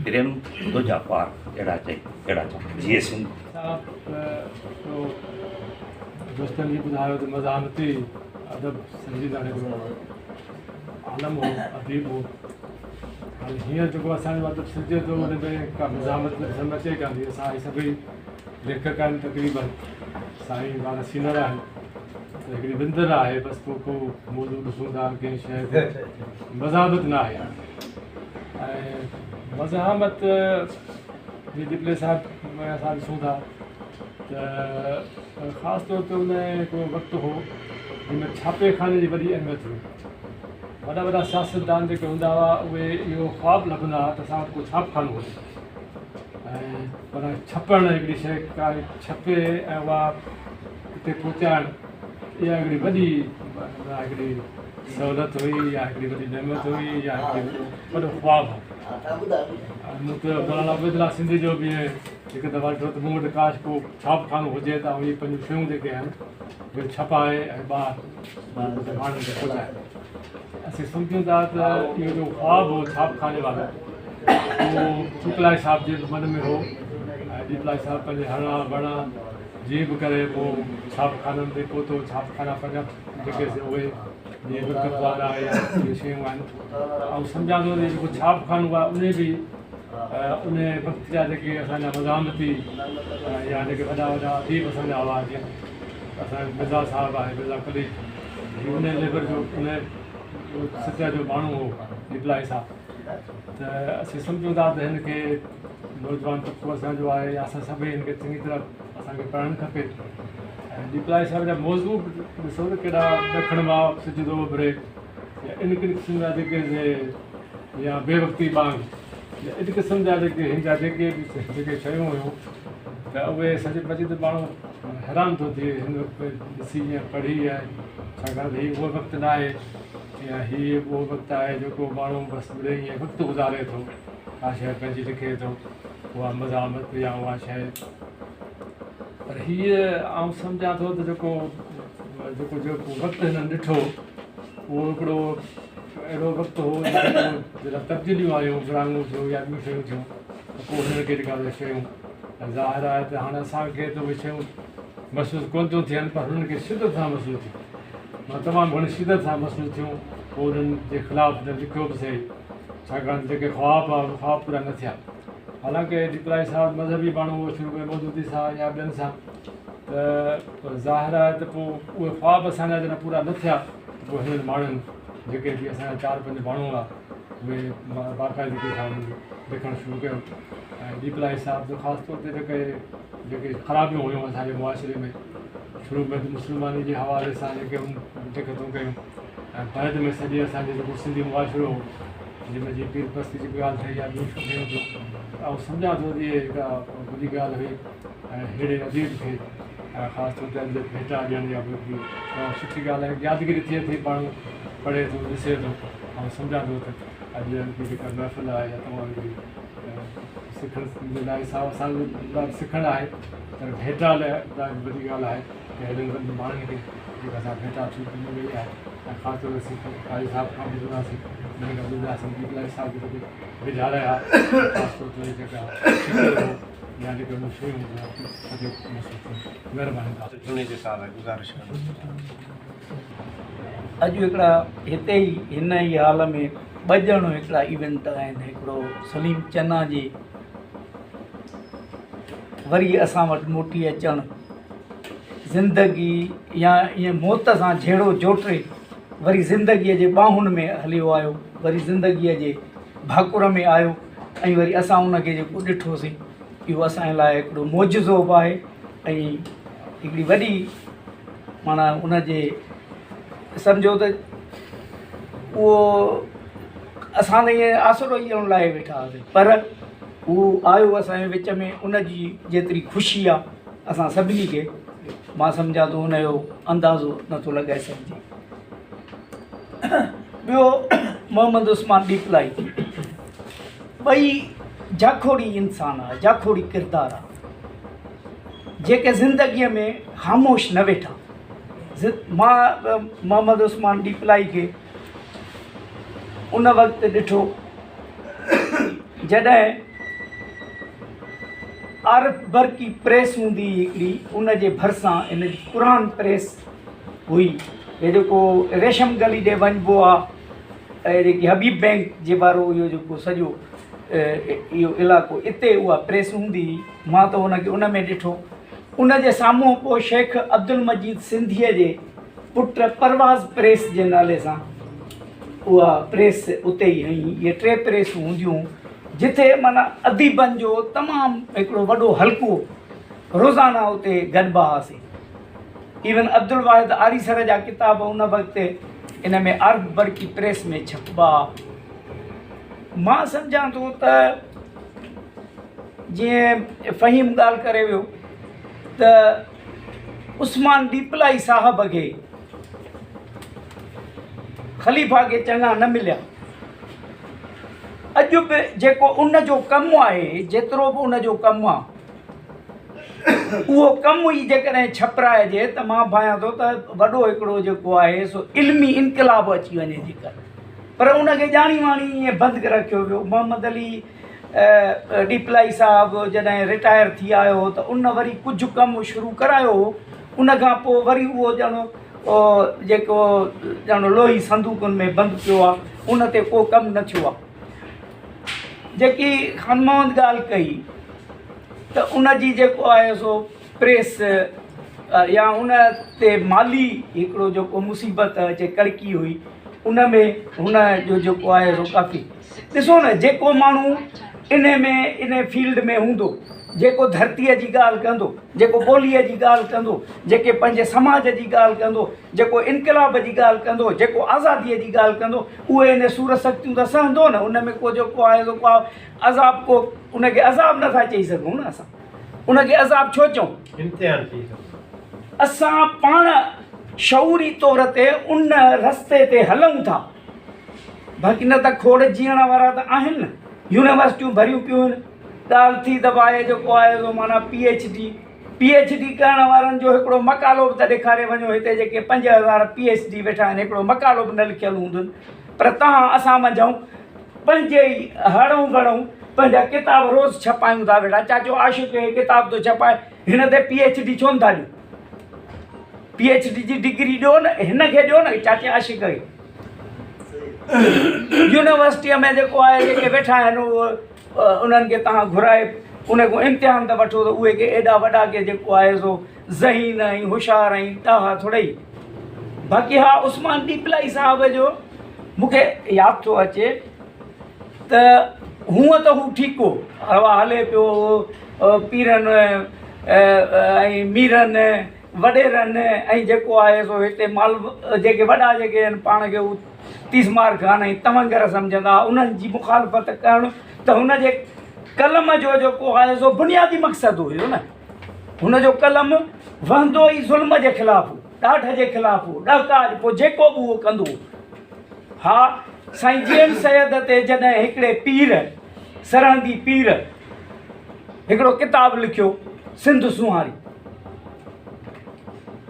پريم تنهنجا پار اهڙا چئي اهڙا چوان جيئي سنڌ. صاحب تو دوستن جي ٻڌايو ته مزاحمتي ادب سنجيده هڪڙو عالم هو اديب هو هاڻي هينئر جيڪو اسان جو ادب سرجي ٿو ان ۾ ڪا مزاحمت ڏسڻ ۾ اچي ڪانه ٿي اسان هي سڀئي ليکڪ آهن تقريبن سائين وارا سينئر آهن ته هڪڙي وندر آهي بس پوء ڪو موضوع ڏسون ٿا ڪنهن شيء تي مزاحمت نه آهي ۽ مزاحمت جي ڏيپلي صاحب ۾ اسان ڏسون ٿا ته خاص طور تي ان هڪڙو وقت هو جنهن ۾ ڇاپي خاني جي وڏي اهميت هئي وڏا وڏا سياستدان جيڪي هوندا هئا اهي اهو خواب لڀندا هئا ته اسان وٽ ڪو ڇاپ خانو هجي ۽ پر ڇپڻ هڪڙي شيء ڪا ڇپي ۽ اها اتي پهچائڻ اها هڪڙي وڏي هڪڙي سهولت هئي يا هڪڙي وڏي نعمت هئي يا هڪڙي وڏو خواب هو. مون ته مولانا عبيدالله سنڌي جو به هڪ دفعا ڏٺو ته مون وٽ ڪاش ڪو ڇاپ خانو هجي ته آئون اهي پنهنجون شيون جيڪي آهن اهي ڇپائي ۽ ٻاهر ماڻهن کي پهچائي. اسين سمجهون ٿا ته اهو جو خواب هو ڇاپ خاني وارو اهو ڏيپلائي صاحب جي به من ۾ هو ۽ ڏيپلائي صاحب پنهنجي هڻان وڻان جيئن به ڪري پوء ڇاپ خانن تي پهتو. ڇاپ خانا پنهنجا جيڪي سي اهي جيئن برڪت وارا يا اهي شيون آهن. آئون سمجهان ٿو ته جيڪو ڇاپ خانو آهي انهي به انهي وقت جا جيڪي اسان جا مزاحمتي يا جيڪي وڏا وڏا اديب اسان جا هئا جيئن اسان جو مرزا صاحب آهي مرزا قليچ هي انهي ليول جو انهي سطح جو ماڻهو هو ڏيپلائي صاحب ته اسين سمجهون ٿا ته هن کي نوجوان طبقو اسان جو آهي يا اسان سڀئي هن کي چڱي طرح اسان کي پڙهڻ کپي ۽ ڏيپلائي صاحب جا موضوع به ڏسو ته ڪيڏا ڏکڻ مان سج ٿو اڀري يا ان قسم جا جيڪي سي يا بي وقتي ٻانگ يا ان قسم جا جيڪي هن جا جيڪي به جيڪي شيون هيون ته اهي سچ پچ ته ماڻهو حيران ٿو ٿئي هن وقت ڏسي يا پڙهي ۽ ڇاڪاڻ ته هي اهو وقت نه آهي يا هي اهو وقت آهي جيڪو ماڻهو بس مڙئي ائين وقت گذاري ٿو ڪا شيء پنهنجي لکي ٿو اها مزاحمت يا اها شيء پر هيء آئون سمجهان ٿو ته جيڪو جيڪو جيڪو وقت هنن ڏٺو اهو هڪڙو اهڙو وقت هو جڏهن تبديليون آيون ورهاڱو ٿيو يا ٻيون شيون ٿيون ته پوء هنن کي جيڪا شيون ظاهر آهي ته هاڻي اسان کي ته اهي شيون محسوس ڪونه ٿيون ٿين پر هنن کي شدت سان محسوس ٿيون معنيٰ تمام گهڻي شدت سان محسوس ٿيون پوء انهن جي خلاف هنن لکيو به سهي ڇاڪاڻ ته جيڪي خواب هئا اهي خواب پورا نه ٿيا. حالانڪه ڏيپلائي صاحب مذهبي ماڻهو هو شروع ۾ مودودي سان يا ٻين سان ته ظاهر آهي ته پوء اهي خواب اسان جا جڏهن پورا نه ٿيا ته پوء هنن ماڻهن جيڪي به اسان جا چار پنج ماڻهو هئا اهي باقاعدگي سان انهن لکڻ شروع ڪيو ۽ ڏيپلائي صاحب جو خاص طور تي جيڪي جيڪي خرابيون هيون اسان جي معاشري ۾ شروع ۾ ته مسلماني جي حوالي سان جيڪي هن لکتون ڪيون ۽ بعد ۾ سڄي اسان جو جيڪو سنڌي معاشرو هو جنهن ۾ جيئن پير پرستي جي به ڳالهه ٿي يا ٻيون شيون ٿيون ته آئون سمجهان ٿو ته اهي هڪ وڏي ڳالهه هئي ۽ ههڙي اديب کي خاص طور تي اڄ ڀيٽا ڏيڻ يا به تمام سٺي ڳالهه آهي يادگيري ٿئي ٿي ماڻهو پڙهي ٿو ڏسي ٿو آئون سمجهان ٿو ته اڄ جي جيڪا محفل آهي اها تمام هڪڙي سکڻ جي لاء اسان لاء سکڻ آهي پر ڀيٽا لاء به وڏي ڳالهه آهي ته اهڙن وڏن ماڻهن کي جيڪا سا ڀيٽا ٿي ڏني وئي آهي ۽ خاص طور تي قاضي صاحب کان ٻڌنداسين ٻين کان ٻڌنداسين ڏيپلائي صاحب به جيڪي ويجها رهيا خاص طور تي جيڪا فڪر هو يا جيڪي انهن شيون هيون اهي محسوس ٿيون مهرباني. جوڻيجي صاحب کي گذارش ڪندس. اڄ هڪڙا هتي ئي هن ئي هال ۾ ٻه ڄڻ هڪڙا ايونٽ آهن هڪڙو سليم چنا جي وري اسان وٽ موٽي اچڻ زندگي يا ائين موت سان جهيڙو جوٽي وري زندگيء جي ٻانهن ۾ هليو آيو وري زندگيء جي ڀاڪر ۾ آيو ۽ وري اسان ان کي جيڪو ڏٺوسين اهو اسان جي لاء هڪڙو معجزو به آهي ۽ هڪڙي وڏي معنيٰ ان جي سمجهو ته اهو اسان ته ائين آسرو ئي ڄڻ لاهي ويٺا هئاسين پر هو آيو اسان جي وچ ۾ ان جي جيتري خوشي آهي اسان سڀني کي مان سمجهان ٿو ان جو اندازو نٿو لڳائي سگهجي. ٻيو محمد عثمان ڏيپلائي ٻئي جاکوڙي انسان آ جاکوڙي ڪردار آ جيڪي زندگيء ۾ خاموش نه ويٺا مان محمد عثمان ڏيپلائي کي ان وقت ڏٺو جڏهن عارف برقي پريس هوندي هئي هڪڙي ان جي ڀرسان ان جي قرآن پريس هئي هي جيڪو ريشم گلي ڏي وڃبو آ ۽ جيڪي حبيب بينڪ جي وارو اهو جيڪو سڄو اهو علائقو اتي اها پريس هوندي هئي مان ته ان کي ان ۾ ڏٺو ان جي سامهون پوء شيخ عبدالمجيد سنڌيء جي پٽ پرواز پريس جي نالي سان اها پريس اتي ئي هئي. اهي ٽي پريسون هونديون هيون، جتي معنيٰ اديبن جو تمام هڪڙو وڏو حلقو روزانه اتي گڏبا هئاسين. ايون عبدالواحد آريسر جا ڪتاب ان وقت ان ۾ عارف برقي پريس ۾ ڇپبا ها. مان سمجهان ٿو ته جيئن فهيم ڳالهه ڪري ويو ته. عثمان ڏيپلائي صاحب کي خليفا کي چڱا نه مليا. اڄ به جيڪو ان جو ڪم آهي، جيترو به ان جو ڪم آ، اهو ڪم ئي جيڪڏهن ڇپرائجي ته مان ڀانيان ٿو ته وڏو هڪڙو جيڪو آهي سو علمي انقلاب اچي وڃي جيڪر. پر ان کي ڄاڻي واڻي ائين بند ڪري رکيو ويو. محمد علي ڏيپلائي صاحب جڏهن رٽائر ٿي آيو هو ته ان وري ڪجهه ڪم شروع ڪرايو هو. ان کان پوء وري اهو ڄڻ جيڪو ڄڻ لوهي صندوقن ۾ بند پيو آهي، ان تي ڪو ڪم نه ٿيو آهي. جيڪي خان محمد ڳالهه ڪئي ته ان جي جيڪو آهي سو پريس يا ان تي مالي هڪڙو جيڪو مصيبت اچي ڪڙڪي هئي، ان ۾ هن جو جيڪو آهي سو ڪافي ڏسو نه جيڪو ماڻهو انهي ۾ انهي فيلڊ ۾ هوندو، جيڪو ڌرتيء جي ڳالهه ڪندو، جيڪو ٻوليء جي ڳالهه ڪندو، جيڪي پنهنجي سماج جي ڳالهه ڪندو، جيڪو انقلاب جي ڳالهه ڪندو، جيڪو آزاديء جي ڳالهه ڪندو، اهي انهي سور سختيون ته سهندو نه، ان ۾ ڪو جيڪو آهي سو ڪو عذاب ڪو ان کي عذاب نٿا چئي سگهون نه اسان ان کي عذاب ڇو چئون؟ امتحان چئي سگهون. اسان پاڻ شعوري طور تي ان رستي تي هلون ٿا. باقي نه ته کوڙ جيئڻ وارا ته آهن نه، يونيورسٽيون ڀريون پيون آهن، ڳالهه ٿي ته به آهي جيڪو آهي سو معنيٰ P H D, P H D ڪرڻ وارن جو هڪڙو مقالو به ته ڏيکاري وڃو، هتي جيڪي 5000 پي ايڇ ڊي ويٺا آهن هڪڙو مقالو به نه لکيل هوندن، پر توهان اسان منجهئون پنهنجي ئي هڙئون گڙئون پنهنجا ڪتاب روز ڇپايون ٿا ويٺا، چاچو عاشق هي ڪتاب ٿو ڇپائي هن تي پي ايڇ ڊي ڇو نٿا ڏيون، پي ايڇ ڊي جي ڊگري ڏيو نه هن کي ڏيو نه چاچي عاشق کي. يونيورسٽيء ۾ جيڪو آهي جيڪي ويٺا آهن انهن کي توهان گهرائي ان کان امتحان ته وٺو ته اهي ڪي ايڏا وڏا ڪي جيڪو آهي سو ذهين ۽ هوشيار ۽ ڏاها ٿورئي. باقي ها عثمان ڏيپلائي صاحب جو مون کي ياد ٿو اچي ته هونء ته هو ٺيڪ هو، هوا هلي پيو پيرن ۽ ميرن وڏيرن ۽ جيڪو آهي سو هتي مال جيڪي وڏا جيڪي آهن پاڻ کي هو تيس مار خان ۽ تونگر سمجهندا ها انهن جي مخالفت ڪرڻ ته هن جي قلم جو جيڪو آهي سو بنيادي مقصد هيو نه هن جو قلم وهندو ئي ظلم جي خلاف هو ڏاڍ جي خلاف هو ڏهڪاء پوء جيڪو به اهو ڪندو هو ها سائين جي ايم سيد تي جڏهن هڪڙي پير سرهندي پير هڪڙو ڪتاب لکيو سنڌ سونهاري.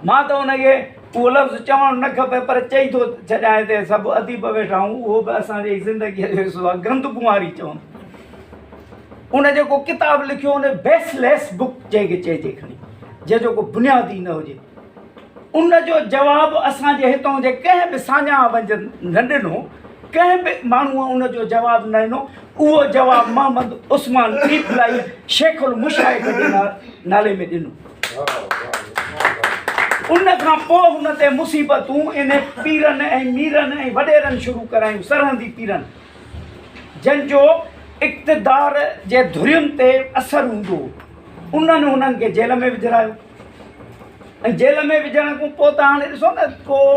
مان ته ان کي اهو لفظ چوڻ نه کپي پر چئي ٿو ڇڏيان هتي سڀ اديب ويٺا آهيون اهو به اسان جي زندگيء جو حصو آهي گند ڪنواري چوندو. ان جيڪو ڪتاب لکيو ان بيس ليس بڪ جنهن کي چئجي کڻي جنهن جو ڪو بنياد ئي نه هجي. ان جو جواب اسان جي هتان جي ڪنهن به ساڃاهه وند نه ڏنو، ڪنهن به ماڻهوء ان جو جواب نه ڏنو، اهو جواب محمد عثمان ڏيپلائيء شيخ المشائخ جي نالي ۾ ڏنو. ان کان پوء هن تي مصيبتون انهن پيرن ۽ ميرن ۽ وڏيرن شروع ڪرايون، سرهندي پيرن، جن جو اقتدار جي ڌرين تي اثر هوندو هو، انهن هنن کي جيل ۾ وجهرايو. ۽ جيل ۾ وجهڻ کان پوء ته هاڻي ڏسو نه پوء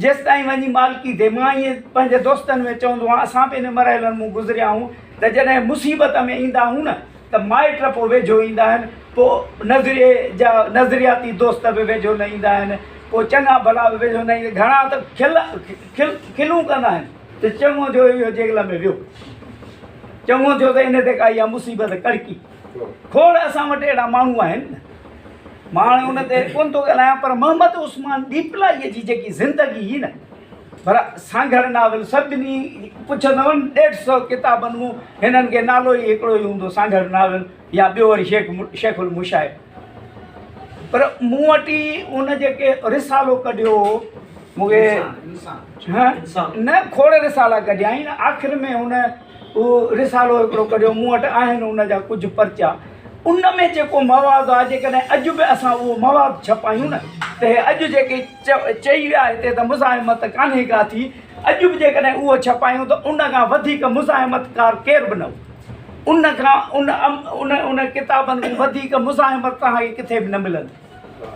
جيستائين وڃي مالڪي ٿئي. مان ائين پنهنجي دوستن ۾ چوندو آهيان اسان به ان مرحلن مون گذريا آهيون ته جڏهن مصيبت ۾ ايندا آهيون نه ته مائٽ پوء ويجهو ايندا آهن پوء نظريي جا نظرياتي دوست به ويجهو نه ايندا آهن پوء چڱا ڀلا به ويجهو نه ايندا گهڻا ته کل کل کلون ڪندا آهن ته چڱو ٿيو اهو جيل ۾ ويو چڱو ٿيو ته ان تي ڪا اها مصيبت ڪڙڪي. کوڙ اسان وٽ اهڙا ماڻهو آهن، مان هاڻي ان تي ڪونه ٿو ڳالهايان پر محمد عثمان ڏيپلائيء جي جيڪي زندگي هئي نه پر سانگهڙ ناول سڀني پڇندؤ نه ڏيڍ سئو ڪتابن مون هنن کي نالو ئي هڪڙو ئي هوندو سانگهڙ ناول يا ٻيو وري شيخ شيخ المشاهد پر مون وٽ ئي ان جيڪي رسالو ڪڍيو هو مون کي نه کوڙ رسالا ڪڍيائين آخر ۾ هن اهو رسالو هڪڙو ڪڍيو، مون وٽ آهن ان جا ڪجهه پرچا. ان ۾ جيڪو مواد آهي، جيڪڏهن اڄ به اسان اهو مواد ڇپايون نه ته هي اڄ جيڪي چئي ويا هتي ته مزاحمت ڪانهي ڪا ٿي، اڄ به جيڪڏهن اهو ڇپايون ته ان کان وڌيڪ مزاحمتڪار ڪير به نه هو. ان کان ان ان ان ڪتابن کان وڌيڪ مزاحمت توهان کي ڪٿي به نه ملندي.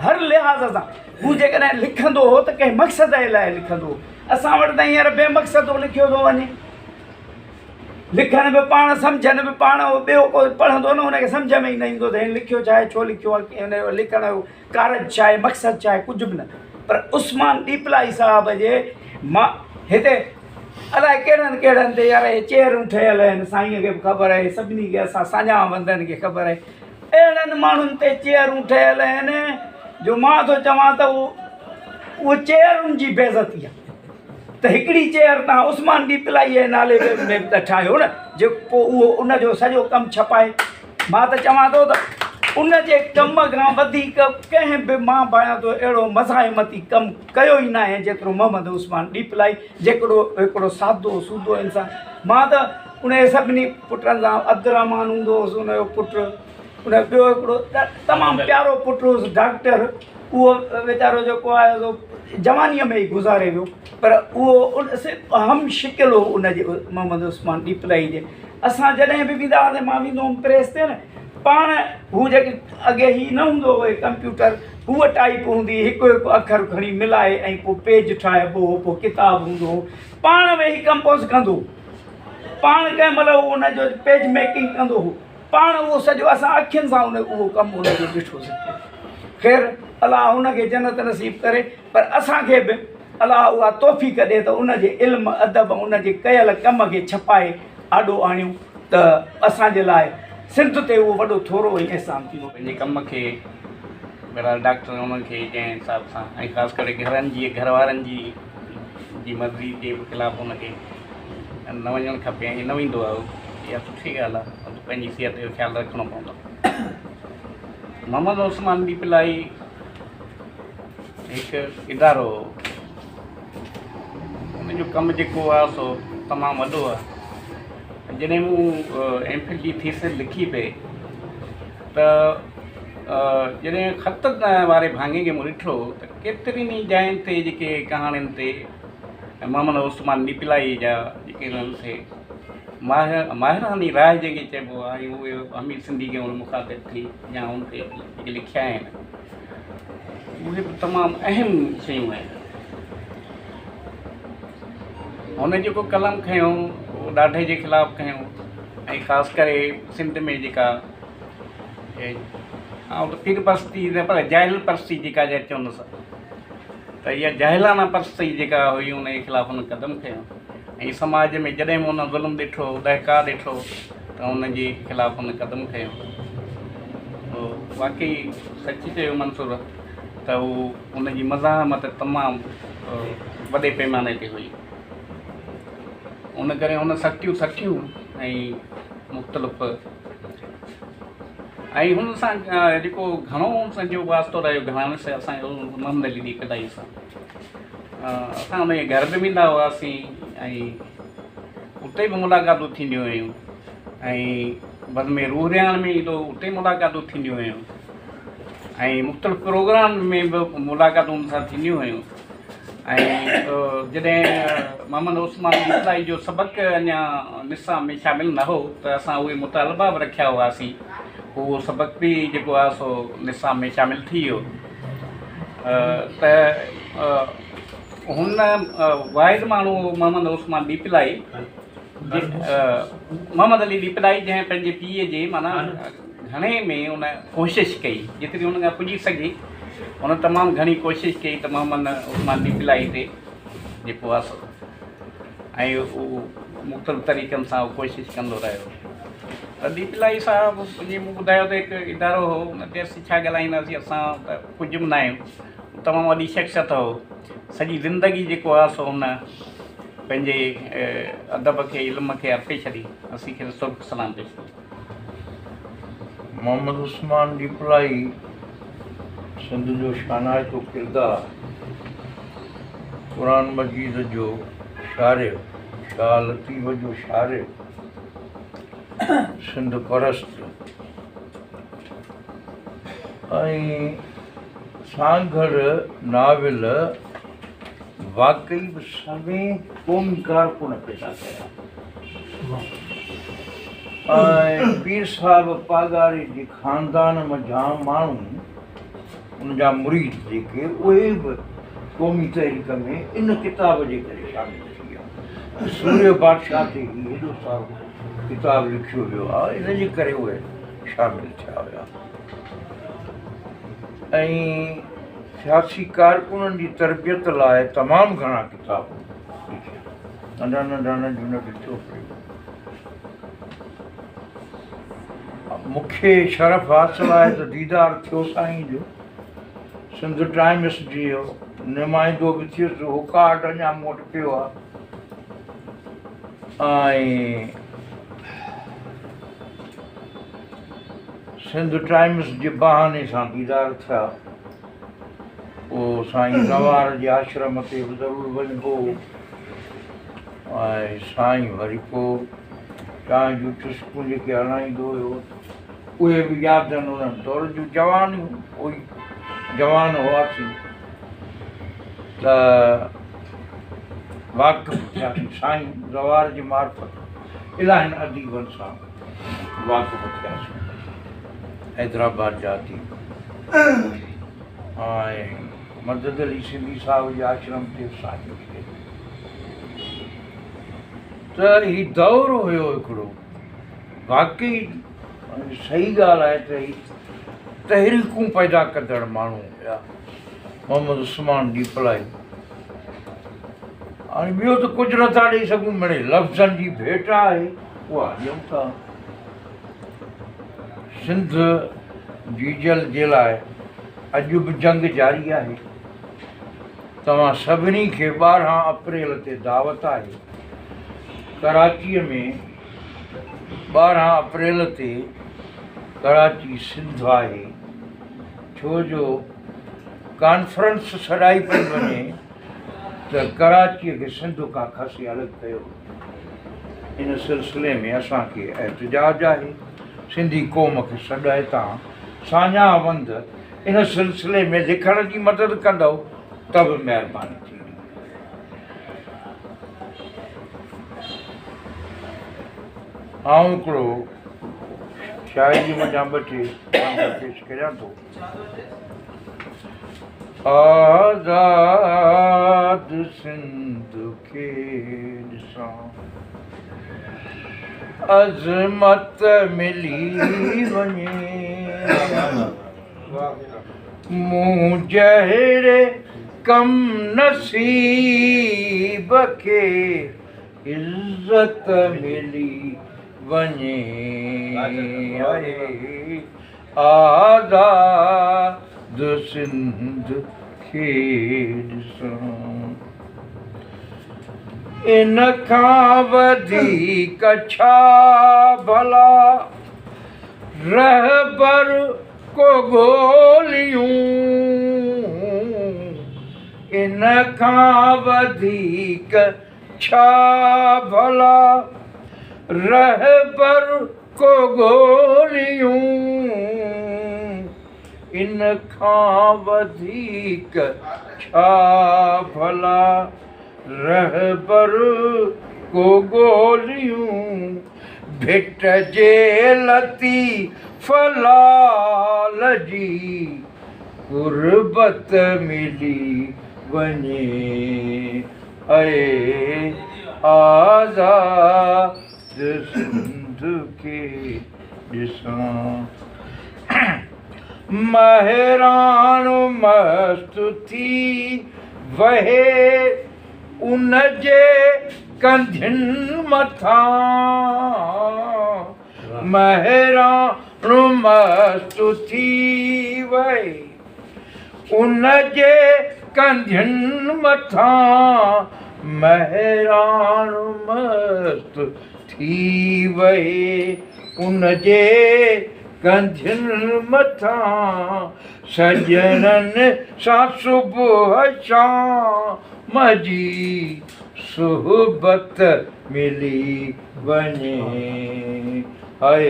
هر لحاظ سان هو جيڪڏهن لکندو هو ته ڪنهن مقصد جي لاء لکندو هو. اسان وٽ ته هينئر بي مقصدو لکيو ٿو وڃي. لکن به پاڻ سمجهن به پاڻ اهو ٻيو ڪو پڙهندو نه ان کي سمجهه ۾ ئي نه ايندو ته هن لکيو ڇا آهي ڇو لکيو آهي هن جو لکڻ جو ڪارج ڇا آهي مقصد ڇا آهي ڪجهه به نه پر عثمان ڏيپلائي صاحب جي مان هتي الائي ڪهڙن ڪهڙن تي يار اهي چيئرون ٺهيل آهن سائينء کي به خبر آهي سڀني کي اسان ساڃاهه وندن کي خبر آهي اهڙن ماڻهن تي چيئرون ٺهيل آهن جو مان ٿو چوان ته اهو چيئرن جي بيعزتي آهي ته هڪڙي چيئر تان عثمان ڏيپلائي جي نالي ۾ به ته ٺاهيو نه جيڪو اهو ان جو سڄو ڪم ڇپائي مان ته چوان ٿو ته ان جي ڪم کان وڌيڪ ڪنهن به مان ڀانيان ٿو اهڙو مزاحمتي ڪم ڪيو ئي ناهي جيترو محمد عثمان ڏيپلائي جيڪڙو هڪڙو سادو سودو انسان مان ته ان جي سڀني پٽن سان عبدالرحمان هوندو هوس ان جو پٽ ان جو ٻيو هڪڙو تمام پيارو پٽ هوس ڊاڪٽر اهو ويچارو جيڪو آهي سو جوانيء ۾ ئي گذاري ويو پر اهو هم شڪل هو ان جي محمد عثمان ڏيپلائي جي اسان جڏهن به ويندا هئاسين مان ويندو هوم پريس تي نه پاڻ هو جيڪي اڳي هي نه هوندو هو ڪمپيوٽر هوء ٽائيپ هوندي هڪ هڪ اکر کڻي ملائي ۽ پوء پيج ٺاهبو هو پوء ڪتاب هوندو هو پاڻ ويهي ڪمپوز ڪندو هو پاڻ ڪنهن مهل هو ان جو پيج ميڪنگ ڪندو هو پاڻ اهو سڄو اسان اکين سان ان اهو ڪم ان جو ڏٺوسين خير الله هن کي جنت نصيب ڪري پر اسان کي به الله اها توفيق ڏي ته ان جي علم ادب ۽ ان جي ڪيل ڪم کي ڇپائي آڏو آڻيون ته اسان جي لاء سنڌ تي اهو وڏو ٿورو ۽ احسان ٿيندو. پنهنجي ڪم کي بهرحال ڊاڪٽر انهن کي جنهن حساب سان ۽ خاص ڪري گهرن جي گهر وارن جي جي مرضي جي به خلاف ان کي نه وڃڻ کپي ۽ نه ويندو آهي اها سٺي ڳالهه آهي پنهنجي صحت جو خيال رکڻو پوندو محمد عثمان ڏيپلائي هڪ ادارو هو ان جو ڪم جيڪو آهي سو تمام وڏو آهي جڏهن مون ايم فل جي ٿيسز لکي پئي ته جڏهن خط واري ڀاڱي کي مون ڏٺو ته ڪيترين ئي جاين تي جيڪي ڪهاڻين تي محمد عثمان ڏيپلائي جا جيڪي آهن سي ماهر ماهراڻي راء جنهن کي چئبو آهي ۽ اهي حميد سنڌي کي ان مخاطب ٿي يا ان تي جيڪي لکيا آهن اهي به تمام اهم شيون آهن. هن جيڪو قلم کنيو اهو ڏاڍي جي خلاف کنيو ۽ خاص ڪري سنڌ ۾ جيڪا آئون ته پير پرستي نه پر جاهل پرستي جيڪا جا چوندس ته اها جاهلانه پرستي جيڪا هئي ان جي خلاف هن قدم کنيو ۽ سماج ۾ جڏهن به هن ظلم ڏٺو ڏهڪاء ڏٺو ته ان جي خلاف هن قدم کنيو واقعي سچ چيو منصور ته هو ان جي مزاحمت تمام وڏي پيماني تي هئي ان ڪري هن سختيون سٺيون ۽ مختلف ۽ هن سان جيڪو گهڻو هن سان جو واسطو رهيو گهراڻي سان اسان جو محمد علي ڏيپلائي سان اسان ان جي گهر به ويندا هئاسين ۽ اتي به ملاقاتون ٿينديون هيون ۽ بزم روح رهاڻ ۾ ايندو هو اتي ملاقاتون ٿينديون هيون ۽ مختلف پروگرام ۾ به ملاقاتون ان سان ٿينديون هيون ۽ جڏهن محمد عثمان ڏيپلائي جو سبق اڃا نصاب ۾ شامل نه هو ته اسان اهي مطالبا به رکيا هئاسين اهو سبق به جيڪو آهي سو نصاب ۾ شامل ٿي ويو ته هن واحد ماڻهو هو محمد عثمان ڏيپلائي محمد علي ڏيپلائي جنهن پنهنجي پيء جي معنيٰ گهڻي ۾ ان ڪوشش ڪئي جيتري ان کان پڄي سگهي هن تمام گهڻي ڪوشش ڪئي ته محمد عثمان ڏيپلائي تي جيڪو آهي سو ۽ هو مختلف طريقن سان هو ڪوشش ڪندو رهيو ته ڏيپلائي صاحب جيئن مون ٻڌايو ته هڪ ادارو هو ان تي اسين ڇا ڳالهائينداسين اسان ته ڪجهه به نه آهيون تمام وڏي شخصيت هو سڄي زندگي جيڪو آهي سو هن پنهنجي ادب کي علم کي ارپي ڇڏي اسين کيس سرخ سلام پيش ڪيون ٿا. محمد عثمان ڏيپلائي سنڌ جو شانائتو ڪردار، قرآن مجيد جو شارح، شاهه لطيف جو شارح، سنڌ پرست ۽ سانگهڙ ناول واقعي به سوين قومي ڪارڪن پيدا ڪيا ۽ پير صاحب پاڳاري جي خاندان منجهان ماڻهو ان جا مريد جيڪي اهي به قومي تحريڪ ۾ ان ڪتاب جي ڪري شامل ٿي ويا. سورهيه بادشاهه تي هي هيڏو سارو ڪتاب لکيو ويو آهي، ان جي ڪري اهي شامل ٿيا هيا ۽ سياسي ڪارڪنن جي تربيت لاء تمام گهڻا ڪتاب لکيا، ننڍا ننڍا ننڍيون ننڍيون چوپڙيون. مون کي شرف حاصل آهي ته ديدار ٿيو سائين جو، سنڌ ٽائيمس جي نمائندو به ٿيس، اهو ڪارڊ اڃا مون وٽ پيو آهي ۽ سنڌ ٽائيمس جي بهاني سان ديدار ٿيا. پوء سائين زوار جي آشرم تي به ضرور وڃبو هو ۽ سائين وري پوء چانهه جون چسڪون جيڪي هڻائيندو هيو اهي به ياد آهن. انهن دور جون جوانيون اهي جوان هئاسين ته واقف ٿياسين سائين زوار جي معرفت الاهين اديبن سان واقف ٿياسين. حيدرآباد جا اديب ۽ مدد علي سنڌي صاحب جي آشرم تي به سائين کي ته هي دور هيو هڪڙو واقعي صحيح ڳالهه آهي ته هي تحريڪون پيدا ڪندڙ ماڻهو هيا محمد عثمان ڏيپلائي. هاڻي ٻيو ته ڪجهه نٿا ڏئي سگهون، مڙئي لفظن جي ڀيٽ آهي اها ڏيون ٿا. سنڌ جيجل جي لاء اڄ به جنگ جاري آهي. توهان سڀني کي 12 اپريل تي دعوت آهي. ڪراچيء ۾ 12 اپريل تي ڪراچي سنڌ آهي، ڇو جو ڪانفرنس سڏائي پئي وڃي ته ڪراچيء کي سنڌ کان کسي الڳ ڪيو وڃي. ان سلسلي ۾ اسان کي احتجاج آهي. سنڌي قوم کي سڏ آهي تان ساڃاهه وند ان سلسلي ۾ لکڻ جي مدد ڪندؤ ته به مهرباني ٿيندي. آئون هڪڙو شاعريء منجهان ٻه ٽي بند پيش ڪريان ٿو. آزاد سنڌ کي ڏسان عظمت ملي وڃي مون جهڙي ڪم نصيب کي عزت ملي وڃي. آزاد سنڌ کي ڏسان ان کان وڌيڪ ڇا ڀلا رهبر ڪو ڳوليون ان کان وڌيڪ ڇا ڀلا رهبر ڪو ڳوليون ان کان وڌيڪ ڇا ڀلا رهبر ڪو ڳوليون ڀٽ جي لطيف لال جي قربت ملي وڃي اي آزاد سنڌ کي ڏسان مهراڻ مست ٿي وهي ان جي ڪنڌين مٿان مهراڻ مست ٿي وهي ان جي ڪنڌين مٿان مهراڻ مست ٿي وهي ان جي ڪنڌين مٿان سڄڻن سان صبح شام جي صحبت ملي وڃي هاء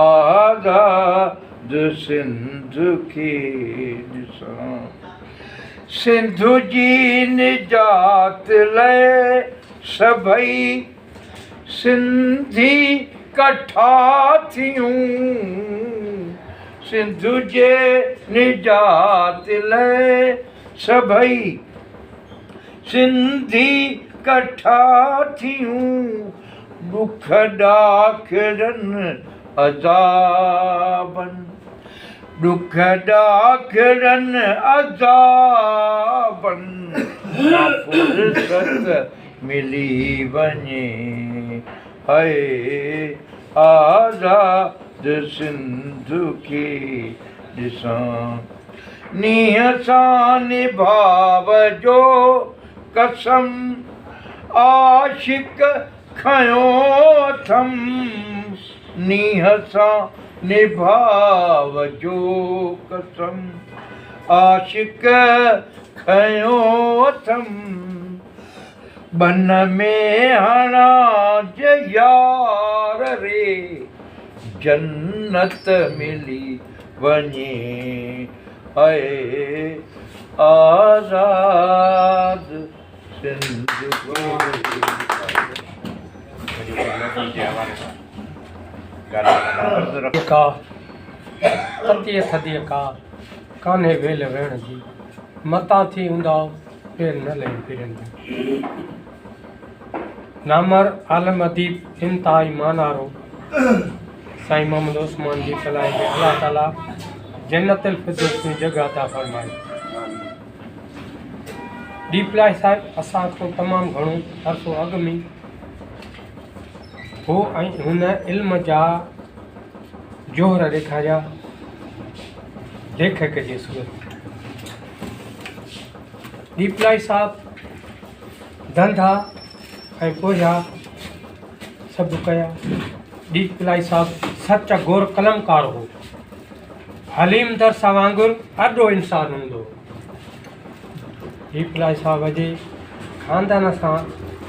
آزاد سنڌ کي ڏسان سنڌ جي نجات لئه سڀئي سنڌي ڪٺا ٿيون سنڌ جي نجات لئه سڀئي سنڌي ڪٺا ٿيون. ڏک ڏاکڙن عذابن، ڏک ڏاکڙن عذابن مان فرصت ملي وڃي، هاء آزاد سنڌ کي ڏسان. نينهن سان نڀاء جو قسم عاشق کنيو اٿم، نينهن سان نڀاء جو قسم عاشق کنيو اٿم، ٻن ۾ هڻان جي يار ري جنت ملي وڃي، هاء آزاد سنڌ ڪا تتيء ٿڌيء ڪا ڪانهي ويل ويهڻ جي، متان ٿي اونداهو پير نه لهين پرين جو. نامور عالم اديب انتهائي مانارو سائين محمد عثمان ڏيپلائي کي الله تعالي جنت الفردوس ۾ جڳهه عطا فرمائي. ڏيپلائي صاحب اسان کان تمام گهڻو عرصو اڳ ۾ هو ۽ هن علم جا جوهر ڏيکاريا ليکڪ جي صورت ۾. ڏيپلائي صاحب ڌنڌا ۽ پورهيا سڀ ڪيا. ڏيپلائي صاحب سچ گور قلمڪار هو. حليم درس وانگر ارڏو انسان هوندو هو. ڏيپلائي صاحب جي خاندان سان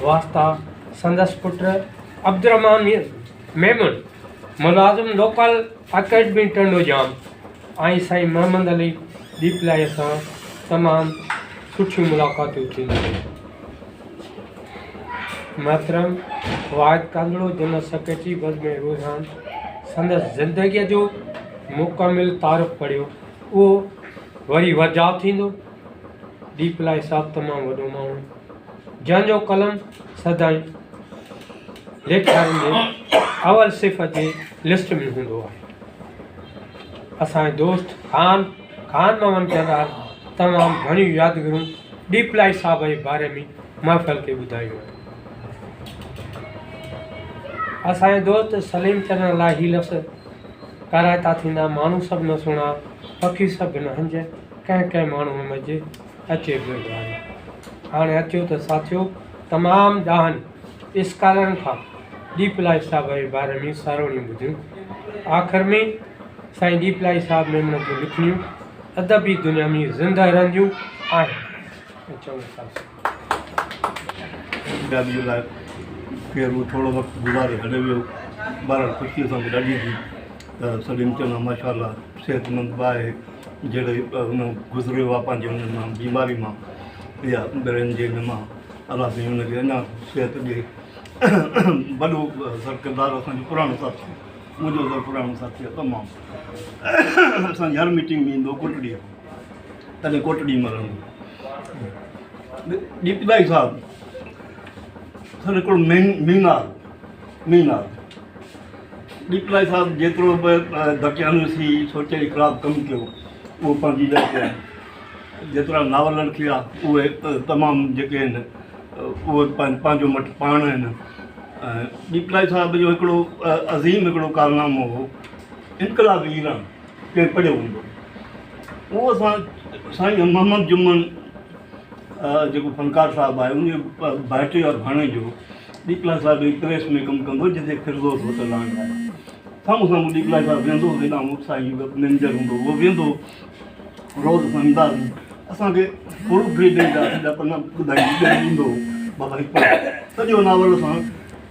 واسطا سندس پٽ عبدالرحمان ميمڻ ملازم لوڪل اڪيڊمي ٽنڊوڄام ۽ سائين محمد علي ڏيپلائي سان تمام سٺيون ملاقاتون ٿينديون هيون. محترم واحد ڪانڌڙو جنرل سيڪريٽري بزم روزان سندس زندگيء جو مڪمل تعارف پڙهيو اهو وري ورجاء ٿيندو. ڏيپلائي صاحب تمام وڏو ماڻهو جنهن جو قلم سدائين ليکارين جي اول صف جي لسٽ ۾ هوندو آهي. اسان جي دوست خان خان محمد جروار تمام گهڻيون يادگيريون ڏيپلائي صاحب جي باري ۾ محفل کي ٻڌايون آهن. اسان جي دوست سليم چنڙ لاء هي لفظ ڪارائتا ٿيندا، ماڻهو سڀ نه سهڻا، پکي سڀ نه هنج، ڪنهن ڪنهن ماڻهوء منجهه اچي ويندو آهي. هاڻي اچو ته ساٿيو تمام ڏاهن اسڪالرن کان ڏيپلائي صاحب جي باري ۾ ساروڻيون ٻڌيون. آخر ۾ سائين ڏيپلائي صاحب ميمڻ جون لکڻيون ادبي دنيا ۾ زنده رهنديون آهن ۽ چڱو ساٿيو. ڪاميابي لاء ڪير به ٿورو وقت گذاري هليو ويو. بهرحال خوشي اسان کي ڏاڍي ٿي ته سليم چنا ماشاء الله صحتمند به آهي جهڙي هن گذريو آهي پنهنجي ان مان بيماري مان يا برين جي ان مان الله سائين هن کي اڃا صحت ڏي. وڏو سر ڪردار اسان جو پراڻو ساٿي منهنجو سر پراڻو ساٿي آهي تمام اسان جي هر ميٽنگ ۾ ايندو هو ڪوٽڙي تڏهن ڪوٽڙي ۾ رهندو هو ڏيپلائي صاحب سر هڪڙو مينار مينار ڏيپلائي صاحب جيترو به دقيانوسي سوچ جي خلاف ڪم ڪيو اهو پنهنجي جاء تي آهي جيترا ناول لکيا اهي تمام جيڪي آهن اهي پنهنجو مٽ پاڻ آهن ۽ ڏيپلائي صاحب جو هڪڙو عظيم هڪڙو ڪارنامو هو انقلاب ايران ڪنهن پڙهيو هوندو اهو اسان سائين محمد جمن جيڪو فنڪار صاحب آهي ان جو ڀائٽي اور ڀاڻيجو ڏيپلائي صاحب جي پريس ۾ ڪم ڪندو هو جتي فردوس هوٽل هاڻي آهي سامهون سامهون ڏيپلائي صاحب ويهندو هو هيڏانهن سائين مئنيجر هوندو هو اهو ويهندو هو روز اسان ايندا هئاسين اسان کي پروف ريڊنگ جا سڄا پنا ٻڌائي ڏيندو هو بابا هي پڙهه سڄو ناول اسان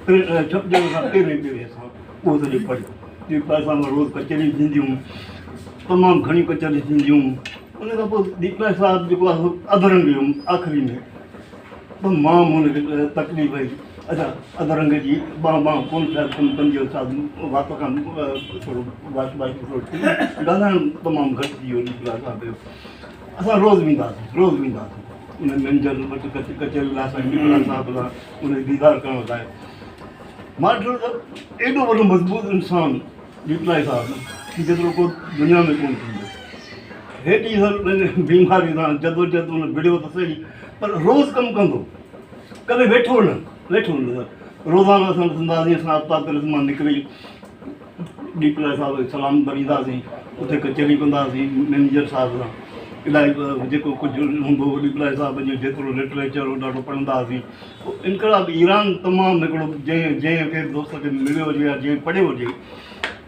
ڇپجڻ کان پهرين پهرين اسان اهو سڄو پڙهيو ڏيپلائي صاحب سان روز ڪچهريون ٿينديون هيون تمام گهڻيون ڪچهريون ٿينديون هيون ان کان پوء ڏيپلائي صاحب جيڪو آهي اڌ رنگ جو آخري ۾ تمام هن کي تڪليف هئي اڇا اڌ رنگ جي ٻانهن ٻانهن ڪونه شايد ڪم ڪندي هئي شايد وات کان ٿورو وات باش ٿورو ٿي ڳالهائڻ تمام گهٽ ٿي ويو ڏيپلائي صاحب جو اسان روز ويندا هئاسين روز ويندا هئاسين ان مئنيجر وٽ ڪچهري لاء سائين ڏيپلائي صاحب سان ان جو ديدار ڪرڻ لاء. مان ڏٺو ته ايڏو وڏو مضبوط انسان ڏيپلائي صاحب جيترو ڪو دنيا ۾ ڪونه ٿيندو. هيڏي بيماري سان جدوجهد هن وڙهيو ته سهي پر روز ڪم ڪندو ڪڏهن ويٺو نه ويٺو نه روزانو اسان ڏسنداسين اسان آفتاب پريس مان نڪري ڏيپلائي صاحب کي سلام ڀرينداسين اتي ڪچهري ڪنداسين مئنيجر صاحب سان الاهي جيڪو ڪجهه هوندو هو ڏيپلائي صاحب جو جيترو لٽريچر هو ڏاڍو پڙهنداسين انقلاب ايران تمام هڪڙو جنهن جنهن کي دوست کي مليو هجي يا جنهن پڙهيو هجي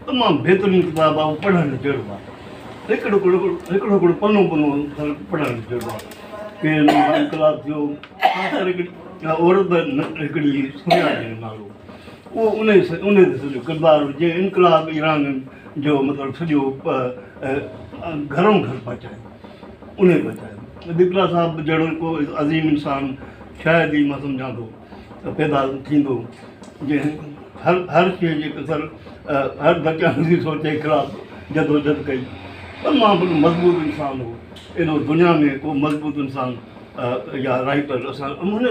تمام بهترين ڪتاب آهي اهو پڙهڻ جهڙو آهي هڪڙو هڪڙو هڪڙو هڪڙو پنو پنو پڙهڻ جهڙو آهي ڪي انقلاب ٿيو خاص ڪري هڪڙي عورت هڪڙي ثريا جو نالو اهو ان ان تي سڄو ڪردار هو جنهن انقلاب ايران جو مطلب سڄو گهرو گهر پهچايو ان پهچايو ڏيپلا صاحب جهڙو ڪو عظيم انسان شايد ئي مان سمجهان ٿو ته پيدا ٿيندو جنهن هر هر شيء جي ڪسر هر دقيانوسي سوچ جي خلاف جدوجھد ڪئي. تمام وڏو مضبوط انسان هو. ايڏو دنيا ۾ ڪو مضبوط انسان يا رائيٽر اسان هن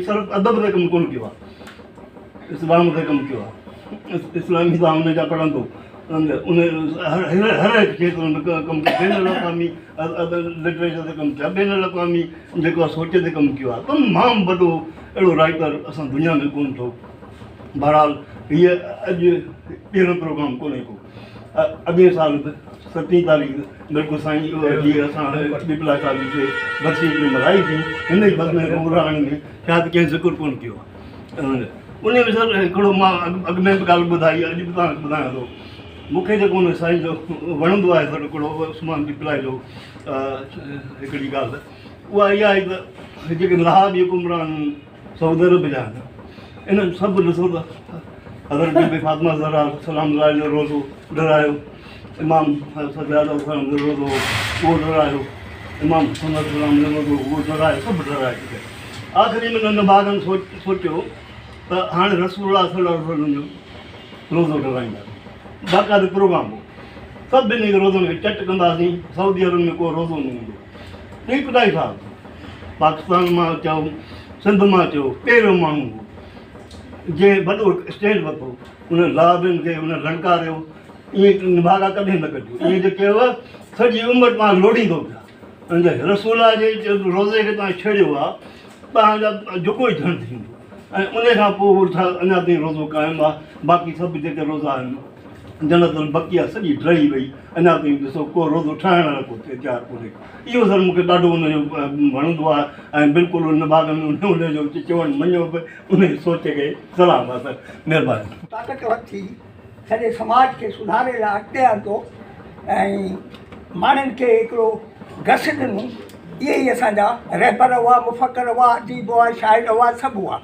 صرف ادب تي ڪم ڪونه ڪيو آهي اسلام تي ڪم ڪيو آهي اسلامي تان هن جا پڙهندو ان هر هر هڪ کيتر ۾ ڪم ڪيو بين الاقوامي لٽريچر تي ڪم ڪيو بين الاقوامي جيڪو آهي سوچ تي ڪم ڪيو آهي تمام وڏو اهڙو رائيٽر اسان دنيا ۾ ڪونه ٿو بهرحال هيء اڄ پهريون پروگرام ڪونهي ڪو اڳئين سال به ستين تاريخ بلڪل سائين جي اسان ڏيپلا صاحب جي برسي هڪڙي ملهائي سين هن ئي بزم روحراڻ ۾ شايد ڪنهن ذڪر ڪونه ڪيو آهي ان ۾ سر هڪڙو مان اڳ ۾ به ڳالهه ٻڌائي اڄ به توهان کي ٻڌايان ٿو مون کي جيڪو ان سائين جو وڻندو آهي سر هڪڙو عثمان ڏيپلائي جو هڪڙي ڳالهه اها اها آهي ته جيڪي لهاب حڪمران سعودي عرب جا آهن انهن سڀ ڏسو ته حضرت بي بي فاطمه زهرا سلام الله جو روزو ڊرايو امام سجاد سلام جو روزو اهو ڊرايو امام حسن سلام جو روزو اهو ڊرايو سڀ ڊرائي چڪيا آخري ۾ انهن نڀاڳن سوچيو ته هاڻي رسول الله صلي الله عليه وسلم جو روزو ڊرائينداسين باقاعده پروگرام هو سڀني روزن کي چٽ ڪنداسين سعودي عرب ۾ ڪو روزو نه هوندو ڏيپلائي صاحب پاڪستان مان چئو سنڌ مان چئو پهريون ماڻهو هو جنهن وڏو هڪ اسٽينڊ ورتو ان لابين کي ان للڪاريو ائين نڀاڳا ڪڏهن نه ڪجو ائين جي ڪيو سڄي عمر توهان لوڙيندو پيا رسول الله جي روزي کي توهان ڇيڙيو آ توهان جا جهڪو ئي ڌڻ ٿيندو ۽ ان کان پوء اڃا تائين روزو قائم آ باقي سڀ جيڪي روزا آهن جنت البقيع سڄي ڊهي وئي، اڃا تائين ڏسو ڪو روزو ٺاهڻ لاء ڪو تيار ڪونهي. اهو سر مون کي ڏاڍو ان جو وڻندو آهي ۽ بلڪل ان باغ ۾ ان جو چوڻ مڃيو به ان جي سوچ کي سلام آهي سر مهرباني. طاقتور ٿي سڄي سماج کي سڌاري لاء اڳتي آندو ۽ ماڻهن کي هڪڙو گس ڏنو. اهي ئي اسان جا رهبر هئا، مفڪر هئا، اديب هئا، شاعر هئا، سڀ هئا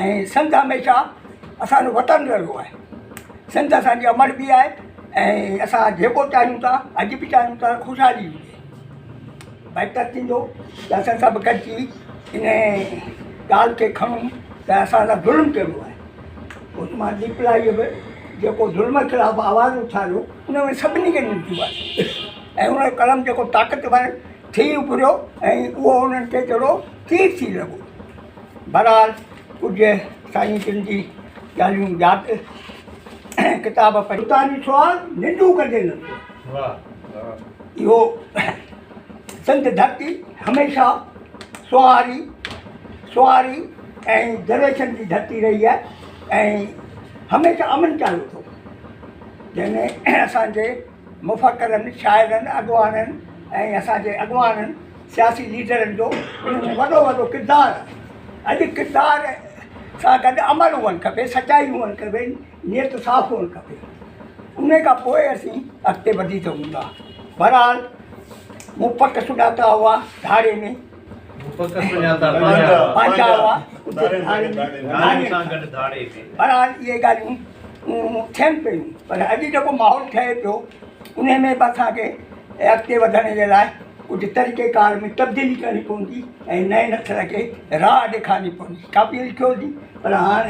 ۽ سنڌ هميشه اسان جو وطن رهيو آهي. سنڌ اسان جي امڙ به آهي ۽ اسان جيڪو چاهيون ٿا اڄ به چاهيون ٿا خوشحالي هجي بهتر ٿيندو ته اسان سڀ گڏجي ان ڳالهه کي کڻون ته اسان سان ظلم ڪهڙو آهي عثمان ڏيپلائيء به جيڪو ظلم خلاف آواز اٿاريو ان ۾ سڀني کي ننديون آهن ۽ ان جو قلم جيڪو طاقتور ٿي اڀريو ۽ اهو انهن کي جهڙو تير ٿي لڳو بهرحال ڪجهه سائين جن جي ڳالهيون ياد ڪتاب پڙهي. اتان جي سوال ننڊون ڪندي نه ٿيو. اهو سنڌ ڌرتي هميشه سواري سواري ۽ درويشن جي ڌرتي رهي آهي ۽ هميشه امن چاهيو ٿو جنهن ۾ اسان جي مفڪرن شاعرن اڳواڻن ۽ اسان جي اڳواڻن سياسي ليڊرن جو ان ۾ وڏو وڏو ڪردار آهي. اڄ ڪردار سان گڏ عمل هئڻ کپي، سچائي هئڻ کپي، نيت صاف هئڻ کپي. ان کان پوء اسين اڳتي وڌي سگهون ٿا. بهرحال مون پڪ سڃاتا هئا ڌاڙي ۾. مون پڪ سڃاتا پنهنجا هئا اتي ڌاڙي ۾. بهرحال اهي ڳالهيون ٿين پيون پر اڄ جيڪو ماحول ٺهي پيو انهي ۾ به اسان کي اڳتي وڌڻ جي لاء ڪجهه طريقي ڪار ۾ تبديلي ڪرڻي پوندي ۽ نئين نسل کي راهه ڏيکارڻي پوندي. ڪافي لکيو هجي پر هاڻ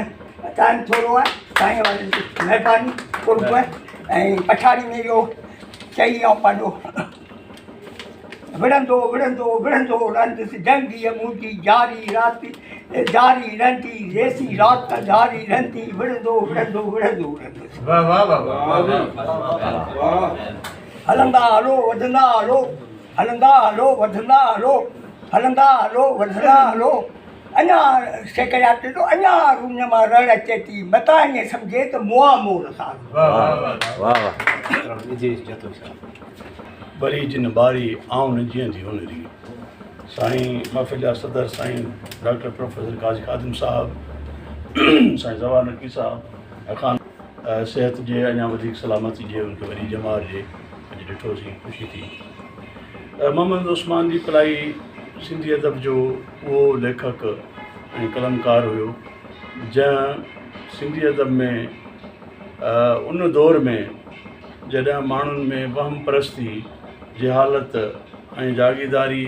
ٽائيم ٿورو آهي. سائين وارن جي مهرباني قرب ۽ پڇاڙي ۾ اهو چئي آئون پنهنجو وڙهندو وڙهندو وڙهندو رهندس جنگ هيء منهنجي جاري رات جاري رهندي جيسين رات جاري رهندي وڙهندو وڙهندو وڙهندو رهندس. هلندا هلو وڌندا هلو هلندا هلو وڌندا هلو هلندا هلو وڌندا هلو اڃا سيڪڙيا ٽنڊو اڃا رڃ مان رڙ اچي ٿي متان ائين سمجهي ته مئا مور سارو. ٻري جن ٻاري، آئون نه جيئندي ان ري. سائين محفل جا صدر سائين ڊاڪٽر پروفيسر قاضي خادم صاحب، سائين زوار نقوي صاحب ۽ خان صحت جي اڃا وڌيڪ سلامتي جي ان کي وڏي ڄمار ڏي اڄ ڏٺوسين خوشي ٿي. محمد عثمان ڏيپلائي سنڌي ادب جو اهو ليکڪ ۽ قلمڪار هيو جنهن سنڌي ادب ۾ ان دور ۾ جڏهن ماڻهن ۾ وهم پرستي، جهالت ۽ جاگيرداري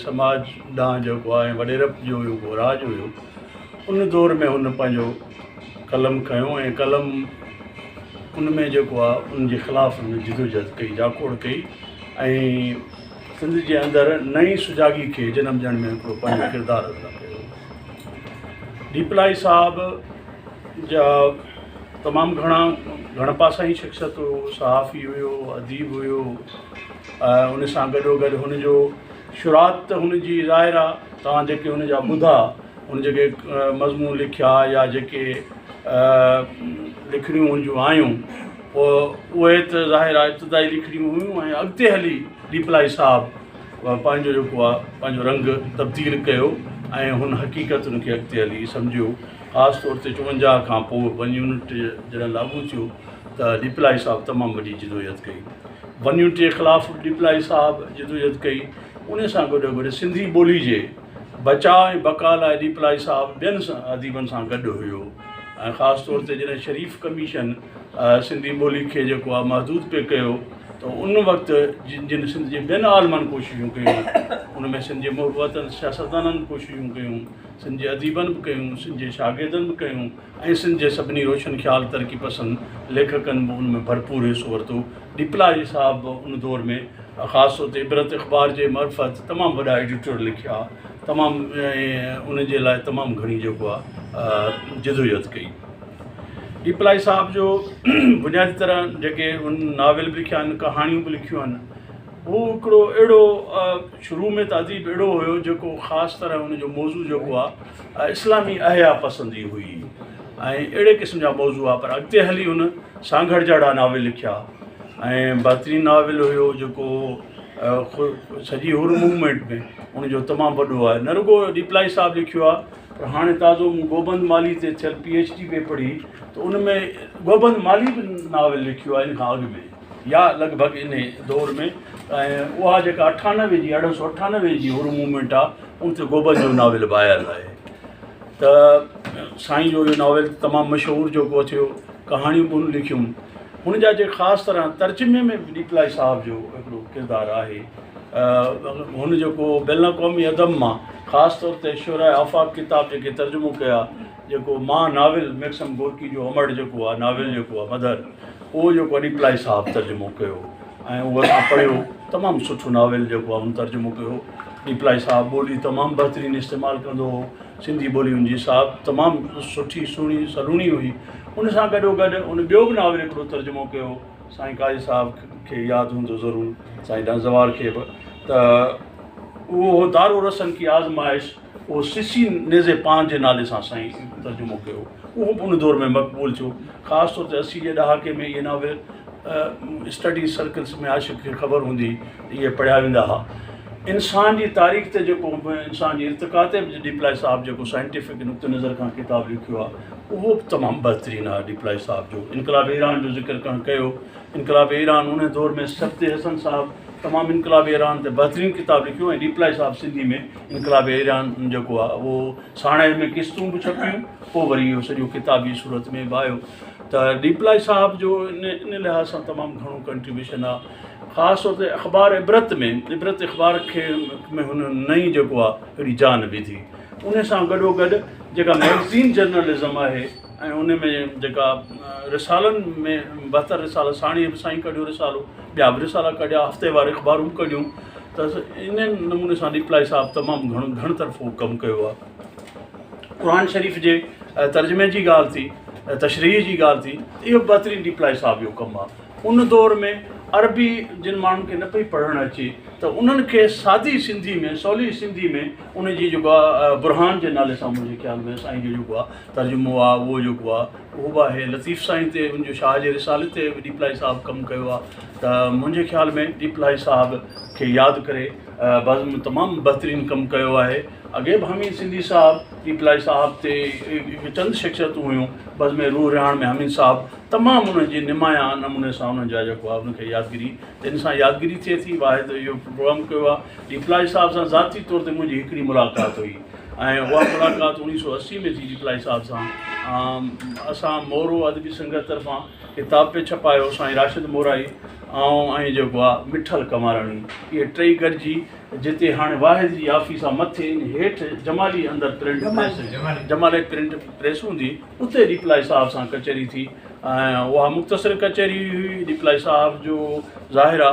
سماج ڏانهن جيڪو آهي وڏيرپ جو جيڪو راڄ هيو ان دور ۾ هن پنهنجو قلم کنيو ۽ قلم ان ۾ جيڪو آهي ان جي خلاف هن جدوجهد ڪئي جاکوڙ ڪئي ۽ سنڌ جي اندر نئين سجاڳي کي جنم ڏيڻ ۾ هڪڙو پنهنجو ڪردار ادا ڪيو. ڏيپلائي صاحب جا تمام گهڻا گهڻ پاسائين شخصيت هيو صحافي هيو اديب هيو ان سان گڏو گڏ هن جو شروعات ته هن جي ظاهر آ توهان جيڪي هن جا ٻڌا هن جيڪي مضمون لکيا يا جيڪي لکڻيون هن جون آيون اهي ته ظاهر آ ابتدائي لکڻيون هيون ۽ اڳتي هلي ڏيپلائي صاحب پنهنجو جيڪو آ پنهنجو رنگ تبديل ڪيو ۽ هن حقيقتن کي اڳتي هلي سمجهيو خاص طور تي 54 کان پوء ون يونٽ جڏهن لاڳو ٿيو ته ڏيپلائي صاحب تمام وڏي جدوجهد ڪئي. ون يونٽ جي خلاف به ڏيپلائي صاحب جدوجهد ڪئي. ان سان گڏو گڏ سنڌي ٻولي جي بچاء ۽ بقا لاء ڏيپلائي صاحب ٻين اديبن سان گڏ هيو ۽ خاص طور تي جڏهن شريف ڪميشن سنڌي ٻولي کي جيڪو آهي محدود پئي ڪيو ته ان وقت جن جن سنڌ جي ٻين عالمن ڪوششون ڪيون ان ۾ سنڌ جي محب وطن سياستدانن ڪوششون ڪيون سنڌ جي اديبن به ڪيون، سنڌ جي شاگردن به ڪيون ۽ سنڌ جي سڀني روشن خيال ترقي پسند ليکڪن به ان ۾ ڀرپور حصو ورتو. ڏيپلائي صاحب به ان دور ۾ خاص طور تي عبرت اخبار جي معرفت تمام وڏا ايڊيٽر لکيا، تمام ان جي لاء تمام گهڻي جيڪو آهي جدوجهد ڪئي. ڏيپلائي صاحب جو بنيادي طرح جيڪي هن ناول به لکيا آهن، ڪهاڻيون به لکيون آهن، هو هڪڙو اهڙو شروع ۾ ته اديب اهڙو هيو جيڪو خاص طرح ان جو موضوع جيڪو آهي اسلامي احياء پسندي هئي ۽ اهڙي قسم جا موضوع هئا پر اڳتي هلي هن سانگهڙ جهڙا ناول لکيا ۽ بهترين ناول هيو جيڪو سڄي حر موومينٽ ۾ ان جو تمام وڏو آهي نه رڳو ڏيپلائي صاحب لکيو آهي پر هاڻي تازو مون گوبند مالهي تي ٿيل پي ايڇ ڊي پئي پڙهي ته ان ۾ گوبند مالهي به ناول لکيو آهي ان کان اڳ ۾ يا لڳ ڀڳ انهي دور ۾ ۽ اها جيڪا 98 جي 1898 جي حر موومينٽ آ ان تي گوبند جو ناول به آيل آهي ته سائين جو اهو ناول تمام مشهور جيڪو ٿيو ڪهاڻيون به هن لکيون هن جا جيڪي خاص طرح ترجمي ۾ به ڏيپلائي صاحب جو هڪڙو ڪردار آهي هن جيڪو بين الاقوامي ادب مان خاص طور تي شهره آفاق ڪتاب جيڪي ترجمو ڪيا جيڪو مان ناول ميڪسم گورڪي جو امڙ جيڪو آ ناول جيڪو آ مڌر اهو جيڪو ڏيپلائي صاحب ترجمو ڪيو ۽ اهو اسان پڙهيو تمام سٺو ناول جيڪو آهي هن ترجمو ڪيو ڏيپلائي صاحب ٻولي تمام بهترين استعمال ڪندو هو سنڌي ٻولي هن جي صاحب تمام سٺي سهڻي سلوڻي هئي ان سان گڏو گڏ هن ٻيو به ناول هڪڙو ترجمو ڪيو سائين قاضي صاحب کي ياد هوندو ضرور سائين ڏانزوار کي به ته اهو هو دارو رسن ڪي آزمائش اهو سسي نيزي پان جي نالي سان سائين ترجمو ڪيو اهو به ان دور ۾ مقبول ٿيو. خاص طور تي 80 جي ڏهاڪي ۾ اهي ناول اسٽڊي سرڪلس ۾ عاشق کي خبر هوندي ته اهي پڙهيا ويندا ها. انسان جي تاريخ تي جيڪو انسان جي ارتقا تي به ڏيپلائي صاحب جيڪو سائنٽيفڪ نقطه نظر کان ڪتاب لکيو آهي اهو به تمام بهترين آهي ڏيپلائي صاحب جو انقلاب ايران جو ذڪر ڪرڻ ڪيو انقلاب ايران ان دور ۾ سبط حسن صاحب تمام انقلاب ايران تي بهترين ڪتاب لکيو ۽ ڏيپلائي صاحب سنڌي ۾ انقلاب ايران جيڪو آهي اهو ساڻيهه ۾ قسطون به ڇپيون پوء وري اهو سڄو ڪتابي صورت ۾ به آيو ته ڏيپلائي صاحب جو ان ان لحاظ سان تمام گهڻو ڪنٽريبيوشن آهي خاص طور تي اخبار عبرت ۾ عبرت اخبار کي ۾ هن نئين جيڪو آهي اهڙي جان وڌي ان سان گڏو گڏ جيڪا ميگزين جرنلزم آهي ۽ ان ۾ جيڪا رسالن ۾ بهتر رسالا ساڻيهه به سائين ڪڍيو رسالو ٻيا به رسالا ڪڍيا هفتيوار اخبارون به ڪڍيون. ته ان نموني سان ڏيپلائي صاحب تمام گهڻو گهڻ طرفو ڪم ڪيو آهي. قرآن شريف جي ترجمي جي ڳالهه ٿي، تشريح جي ڳالهه ٿي، اهو بهترين ڏيپلائي صاحب جو ڪم آهي. ان دور ۾ عربي جن ماڻهن کي نه پئي پڙهڻ اچي ته انهن کي سادي سنڌي ۾ سولي سنڌي ۾ ان جي جيڪو آهي برهان جي نالي سان منهنجي خيال ۾ سائين جو جيڪو آهي ترجمو آهي اهو جيڪو آهي اهو به آهي لطيف سائين تي ان جو شاهه جي رسالي تي به ڏيپلائي صاحب ڪم ڪيو آهي ته منهنجي خيال ۾ ڏيپلائي صاحب کي ياد ڪري بزم تمام بهترين ڪم ڪيو آهي اڳي به حميد سنڌي صاحب ڏيپلائي صاحب تي چند شخصيتون هيون بزم روح رهاڻ ۾ حميد صاحب تمام انهن جي نمايان نموني سان انهن جا جيڪو آهي انهن کي يادگيري ته ان سان يادگيري ٿئي ٿي واحد اهو پروگرام ڪيو آهي ڏيپلائي صاحب سان ذاتي طور تي منهنجي هڪڙي ملاقات هئي ۽ اها ملاقات اوڻيهه سو 80 ۾ ٿي ڏيپلائي صاحب سان. اسان مورو ادبي سنگت طرفان ڪتاب پئي ڇپايو، سائين راشد مورائي، آئون ۽ جيڪو آهي مٺل ڪنوراڻي، اهي ٽئي گڏجي جتي هاڻي واحد جي آفيس آهي مٿي ان هيٺ جمالي اندر print press Jamali print press هوندي اتي ڏيپلائي صاحب سان ڪچهري ٿي ۽ اها مختصر ڪچهري هئي. ڏيپلائي صاحب جو ظاهر آ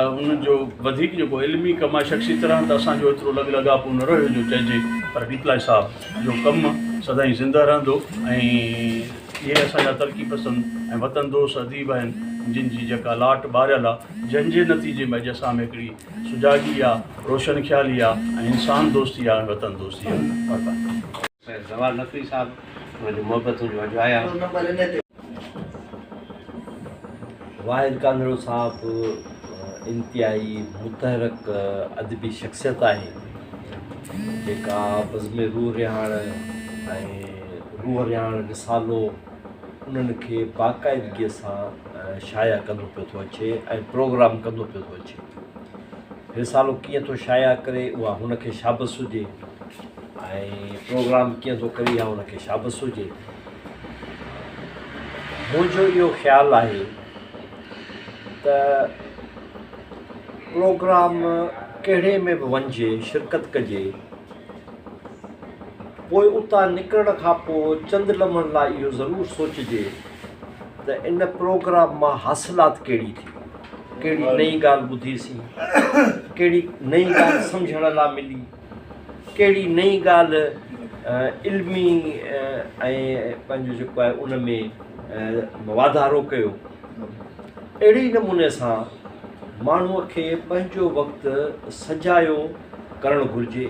ان جو وڌيڪ جيڪو علمي ڪم آهي شخصي طرح ته اسان جو ايترو لڳ لاڳاپو نه رهيو جو چئجي پر ڏيپلائي صاحب جو ڪم سدائين زنده رهندو ۽ اهي اسان جا ترقي پسند ۽ وطن دوست اديب آهن جن جي جيڪا لاٽ ٻاريل آ جنهن جي نتيجي ۾ اڄ اسان ۾ هڪڙي سجاڳي آ، روشن خيالي آ ۽ انسان دوستي آ ۽ وطن دوستي آ. مهرباني. سيد زوار نقوي صاحب انهن جون محبتون جو اجايا. واحد ڪانڌڙو صاحب انتهائي متحرڪ ادبي شخصيت آهي جيڪا بزم روح رهاڻ ۽ روح رهاڻ رسالو انهن کي باقاعدگيء سان شايع ڪندو پيو ٿو اچي ۽ پروگرام ڪندو پيو ٿو اچي. رسالو ڪيئن ٿو شايع ڪري اها هن کي شابس هجي ۽ پروگرام ڪيئن ٿو ڪري اها هن کي شابس هجي. منهنجو اهو خيال آهي ته پروگرام ڪهڙي ۾ به وڃجي شرڪت ڪجي پوء اتان نڪرڻ کان پوء چند لمحن لاء اهو ضرور سوچجي ته ان پروگرام مان حاصلات ڪهڙي ٿي، ڪهڙي نئين ڳالهه ٻڌيسين، ڪهڙي نئين ڳالهه سمجهڻ لاء ملي، ڪهڙي نئين ڳالهه علمي ۽ پنهنجو جيڪو آهي ان ۾ واڌارو ڪيو. اهڙي نموني سان ماڻهوء کي پنهنجو وقت سجايو ڪرڻ گهرجي.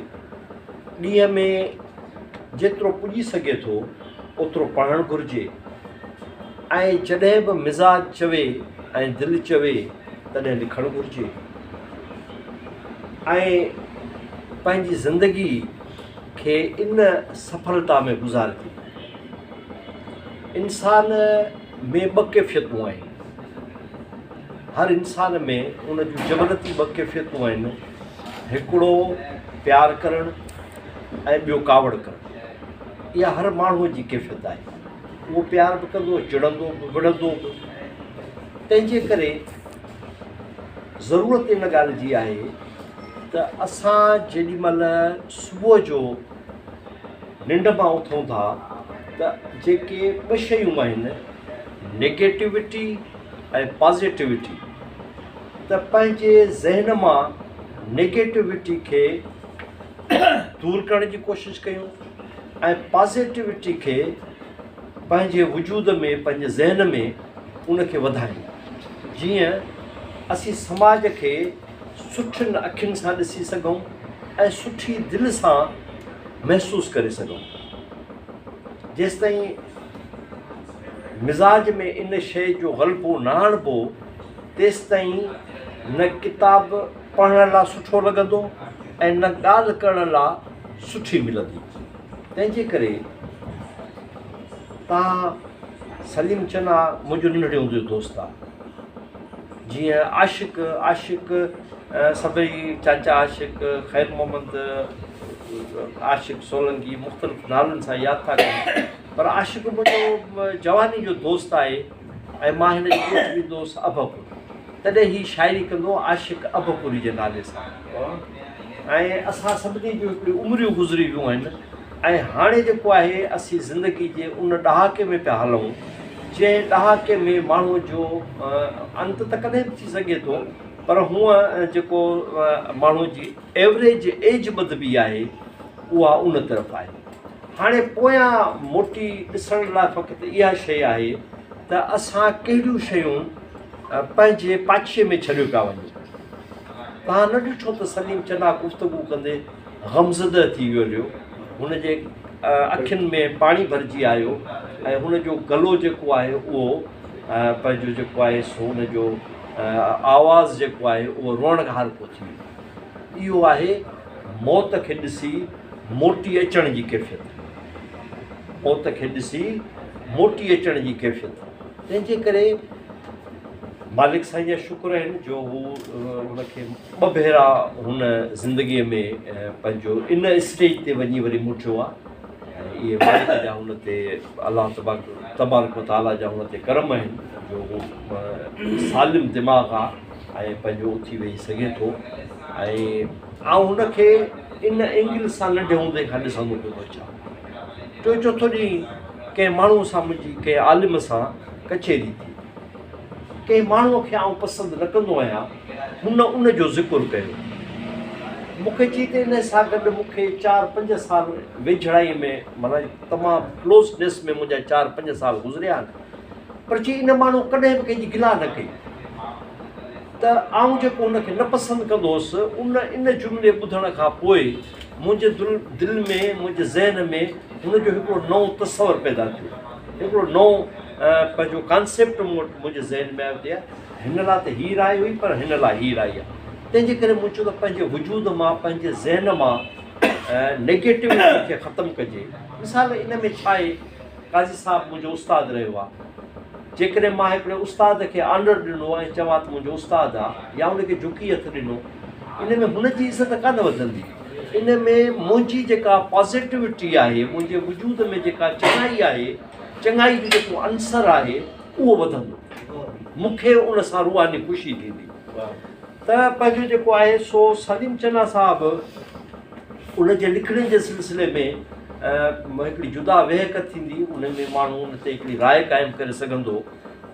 ڏينهن ۾ جيترو پڄي سگهي ٿو اوترو پڙهڻ گهرجي ۽ جڏهن به مزاج چوي ۽ دل چوي تڏهن لکڻ گهرجي ۽ پنهنجي زندگي کي ان سڦلتا ۾ گذارجي. انسان ۾ ٻه ڪيفيتون آهن. هر انسان ۾ ان جون جبلتي ٻه ڪيفيتون آهن. هڪڙو پيار ڪرڻ ۽ ٻيو ڪاوڙ ڪرڻ. اها هر ماڻهوء جي ڪيفيت آهي. اهو پيار به ڪندو، چڙندو به، وڙهندو به. تنهن جي ڪري ضرورت ان ڳالهه جي آهي ته اسان جيڏي مهل صبح جو ننڊ مان اٿون ٿا ته جيڪي ٻه شيون آهن نيگيٽوٽي ۽ پازيٽوٽي ته پنهنجي ذهن مان نيگيٽوٽي کي دور ڪرڻ جي ڪوشش ڪيون ۽ پازيٽوٽي کي پنهنجي وجود ۾ پنهنجي ذهن ۾ ان کي وڌايون جيئن اسين سماج کي سٺين اکين سان ڏسي سگهون ۽ سٺي دل سان محسوس ڪري سگهون. جيستائين مزاج ۾ ان شيء جو غلبو نه آڻبو تيستائين نه ڪتاب پڙهڻ لاء سٺو لڳندو ۽ نه ڳالهه ڪرڻ لاء سٺي ملندي. تنهن جي ڪري تان سليم چنا منهنجو ننڍڙي هوندي جو دوست آ. جيئن عاشق عاشق سڀئي چاچا عاشق، خير محمد عاشق سولنگي مختلف نالن سان ياد ٿا ڪن پر عاشق منهنجو جواني جو دوست آهي ۽ مان هن جي ڳوٺ ويندو هوس اڀپور تڏهن هي شاعري ڪندو هو عاشق اڀپوري جي نالي سان ۽ اسان سڀني جون هڪڙيون عمريون گذري ويون آهن ۽ هاڻي جيڪو آهي اسين زندگي جي ان ڏهاڪي ۾ پيا هلون جنهن ڏهاڪي ۾ ماڻهو جو انت ته ڪڏهن به ٿي سگهي ٿو. پر هونء جيڪو ماڻهو جي ايوريج ايج ٻڌبي آهي اها ان طرف آهي. هاڻي پويان موٽي ڏسڻ لاء فقط اها شيء آهي ته اسان ڪهڙيون شيون پنهنجي پاڇي ۾ ڇڏيو پيا وڃون. توهان نه ڏٺو ته سليم چنا گفتگو ڪندي غمزده ٿي ويو هليو. هن جي اکين ۾ پاڻي ڀرجي آيو ۽ هن جو گلو جيڪو آهي اهو پنهنجو جيڪو آهي سو ان جو آواز جيڪو آهي اهو روئڻهارڪو ٿي ويو. اهو آهي موت کي ڏسي موٽي اچڻ جي ڪيفيت. موت کي ڏسي موٽي اچڻ جي ڪيفيت. تنهن جي ڪري مالڪ سائين جا شڪر آهن جو هو هن کي ٻه ڀيرا هن زندگيء ۾ پنهنجو ان اسٽيج تي وڃي وري موٽيو آهي ۽ اهي مالڪ جا هن تي الله تبارڪ و تعاليٰ جا هن تي ڪرم آهن جو هو سالم دماغ آهي ۽ پنهنجو اٿي ويهي سگهي ٿو ۽ آئون هن کي ان اينگل سان ننڍي هوندي کان ڏسندو پيو ٿو اچان. ٽيون چوٿون ڏينهن ڪنهن ماڻهوء سان منهنجي ڪنهن عالم سان ڪچهري ٿي. ڪنهن ماڻهوء کي آئون پسند نه ڪندو آهيان، هن ان جو ذڪر ڪيو. مون کي چئي ته ان سان گڏ مون کي چار پنج سال ويجهڙائيء ۾ معنيٰ تمام ڪلوزنيس ۾ منهنجا چار پنج سال گذريا آهن، پر چئي ان ماڻهوء ڪڏهن به ڪنهن جي گلا نه ڪئي. ته آئون جيڪو هن کي نه پسند ڪندو هوس، ان ان جملي ٻڌڻ کان پوء منهنجي دل ۾، منهنجي ذهن ۾ هن جو هڪڙو نئون تصور پيدا ٿيو. هڪڙو نئون پنهنجو ڪانسيپٽ مون وٽ منهنجي ذهن ۾ آيو ته يار هن لاء ته هي راء هئي پر هن لاء هي راء آهي. تنهن جي ڪري مون چيو ته پنهنجي وجود مان، پنهنجي ذهن مان نيگيٽوٽي کي ختم ڪجي. مثال ان ۾ ڇا آهي، قاضي صاحب منهنجو استاد رهيو آهي. جيڪڏهن مان هڪڙي استاد کي آنر ڏنو ۽ چوان ته منهنجو استاد آ يا ان کي جهڪي هٿ ڏنو، ان ۾ هن جي عزت ڪانه وڌندي. ان ۾ منهنجي جيڪا پازيٽوٽي آهي، منهنجي وجود ۾ جيڪا چڱائي آهي، چڱائي جو جيڪو عنصر آهي، اهو وڌندو. مون کي ان سان روحاني خوشي ٿيندي. ته پنهنجو جيڪو آهي سو سليم چنا صاحب ان جي لکڻين جي سلسلي ۾ هڪڙي جدا ويهڪ ٿيندي، ان ۾ ماڻهو ان تي هڪڙي راء قائم ڪري سگهندو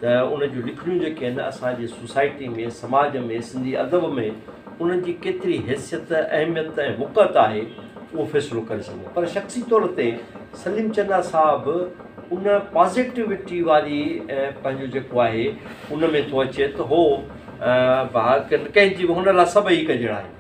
ته ان جون لکڻيون جيڪي آهن اسان جي سوسائٽي ۾ سماج ۾ سنڌي ادب ۾ انهن جي ڪيتري حيثيت، اهميت ۽ وقعت آهي اهو فيصلو ڪري سگهندو پر شخصي طور تي سليم چنا صاحب ان پازيٽوٽي واري پنهنجو جيڪو آهي ان ۾ ٿو اچي ته هو ڪنهن جي به هن لاء سڀئي هڪ جهڙا آهن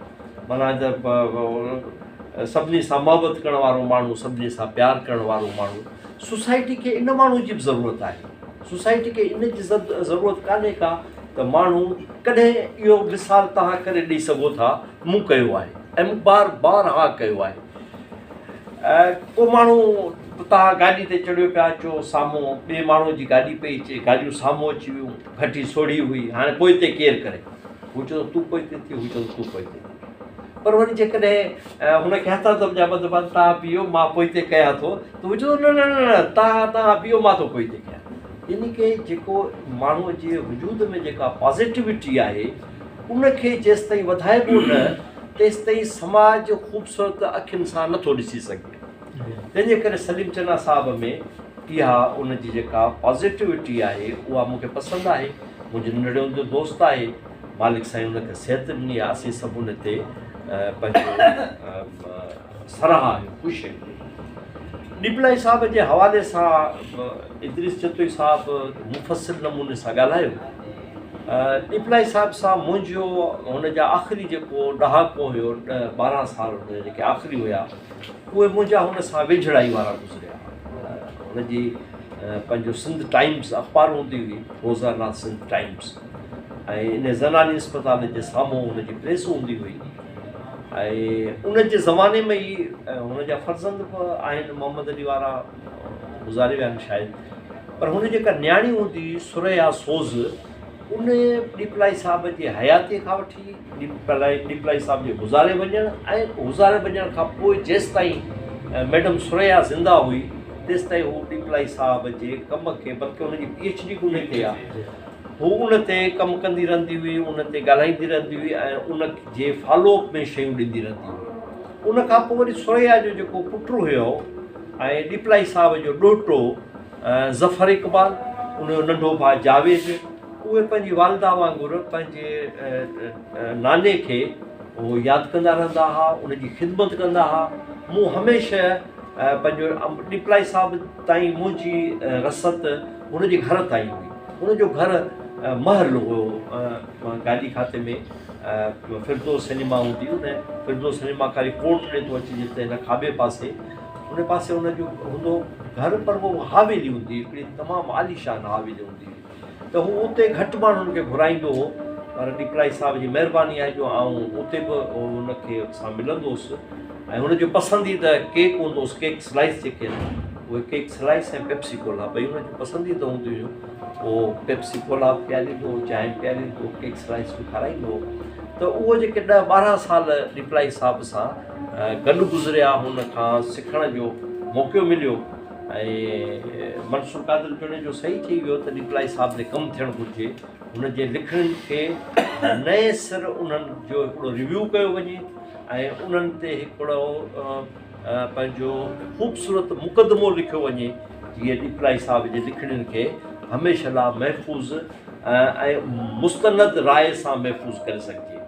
معنيٰ ته سڀني سان محبت ڪرڻ وارو ماڻهو سڀني سان پيار ڪرڻ وارو ماڻهو سوسائٽي کي ان ماڻهو جي به ضرورت آهي سوسائٽي کي ان جي ضرورت ڪانهي ڪا ته ماڻهو ڪڏهن اهو مثال توهان ڪري ڏئي سگهو ٿا مون ڪيو آهي ۽ مون بار بار ها ڪيو آهي ڪو ماڻهو توهان گاڏي تي چڙهيو پيا اچو سامهون ٻئي ماڻهو جي گاڏي پئي اچي گاڏيون سامهون اچي ويون گهٽي سوڙهي هئي هاڻي پوئتي ڪير ڪري هو چوندو تون پوئتي ٿي هو چوندو تون پوئتي ٿي پر وري جيڪڏهن هن کي هٿ هٿ جا ٻڌبا توهان بيهو مان پوئتي ڪيان ٿو ته هو چوندو نه نه نه نه توهان توهان بيهو مان ٿو پوئتي ڪيان يعني ڪي جيڪو ماڻهوء جي وجود ۾ جيڪا پازيٽوٽي آهي ان کي جيستائين وڌائبو نه تيستائين سماج خوبصورت اکين سان نٿو ڏسي سگهي تنهن جي ڪري سليم چنا صاحب ۾ اها ان جي جيڪا پازيٽوٽي آهي اها مون کي پسند آهي منهنجي ننڍڙي هوندي جو دوست آهي مالڪ سائين ان کي صحت ڏني آهي اسين سڀ ان تي پنهنجو سرها آهيون خوش آهيون. ڏيپلائي صاحب جي حوالي سان ادريس جتوئي صاحب مفصل نموني سان ڳالهايو. ڏيپلائي صاحب سان منهنجو هن جا آخري جيڪو ڏهاڪو هيو ڏهه 12 سال هن جا جيڪي آخري هيا اهي منهنجا هن سان ويجهڙائي وارا گذريا. هن جي پنهنجو سنڌ ٽائيمز اخبار هوندي هئي روزانه سنڌ ٽائيمز ۽ ان زناني اسپتال جي سامهون هن جي پريس هوندي هئي ۽ ان جي زماني ۾ ئي هن جا فرزند به آهن محمد علي وارا گذاري ويا آهن شايد پر هن جيڪا نياڻي هوندي هئي ثريا سوز ان ڏيپلائي صاحب جي حياتي کان وٺي ڏيپلائي ڏيپلائي صاحب جي گذاري وڃڻ ۽ گذاري وڃڻ کان پوء جيستائين ميڊم ثريا زنده هئي تيستائين هو ڏيپلائي صاحب جي ڪم کي بلڪه هن جي پي ايڇ ڊي به ان تي آهي هو ان تي ڪم ڪندي رهندي هئي، ان تي ڳالهائيندي رهندي هئي ۽ ان جي فالو اپ ۾ شيون ڏيندي رهندي هئي. ان کان پوء وري ثريا جو جيڪو پٽ هيو ۽ ڏيپلائي صاحب جو ڏوهٽو ظفر اقبال، ان جو ننڍو ڀاء جاويد، اهي پنهنجي والده وانگر پنهنجي ناني کي اهو ياد ڪندا رهندا ها، ان جي خدمت ڪندا ها. مون هميشه پنهنجو ڏيپلائي صاحب تائين منهنجي رسد هن جي گهر تائين هئي. هن جو گهر محل هيو گاڏي کاتي ۾ فردوس سئنيما هوندي ان فردوس سئنيما کان ڪورٽ ڏي ٿو اچجي ته هن کاٻي پاسي ان پاسي هن جو هوندو گهر پر هو حاويلي هوندي هئي هڪڙي تمام عاليشان حاويلي هوندي هئي. ته هو اتي گهٽ ماڻهن کي گهرائيندو هو پر ڏيپلائي صاحب جي مهرباني آهي جو آئون اتي به هن کي سان ملندو هوس ۽ هن جو پسنديده ڪيڪ هوندو هوس ڪيڪ سلائس جيڪي آهن اهي ڪيڪ سلائس ۽ پيپسي ڪولا ٻئي هن جون پسنديده هونديون هيون اهو پيپسي ڪولا به پياريندو هو چانهه به پياريندو هو ڪيڪ سلائس به کارائيندو هو ته اهو جيڪي ڏهه 12 سال ڏيپلائي صاحب سان گڏ گذريا هن کان سکڻ جو موقعو مليو ۽ منصور قادر جوڻيجو صحيح چئي ويو ته ڏيپلائي صاحب تي ڪم ٿيڻ گهرجي، هن جي لکڻين کي نئين سر انهن جو هڪڙو ريويو ڪيو وڃي ۽ انهن تي هڪڙو پنهنجو خوبصورت مقدمو لکيو وڃي جيئن ڏيپلائي صاحب جي لکڻين کي هميشه لاء محفوظ ۽ مستند راء سان محفوظ ڪري سگهجي.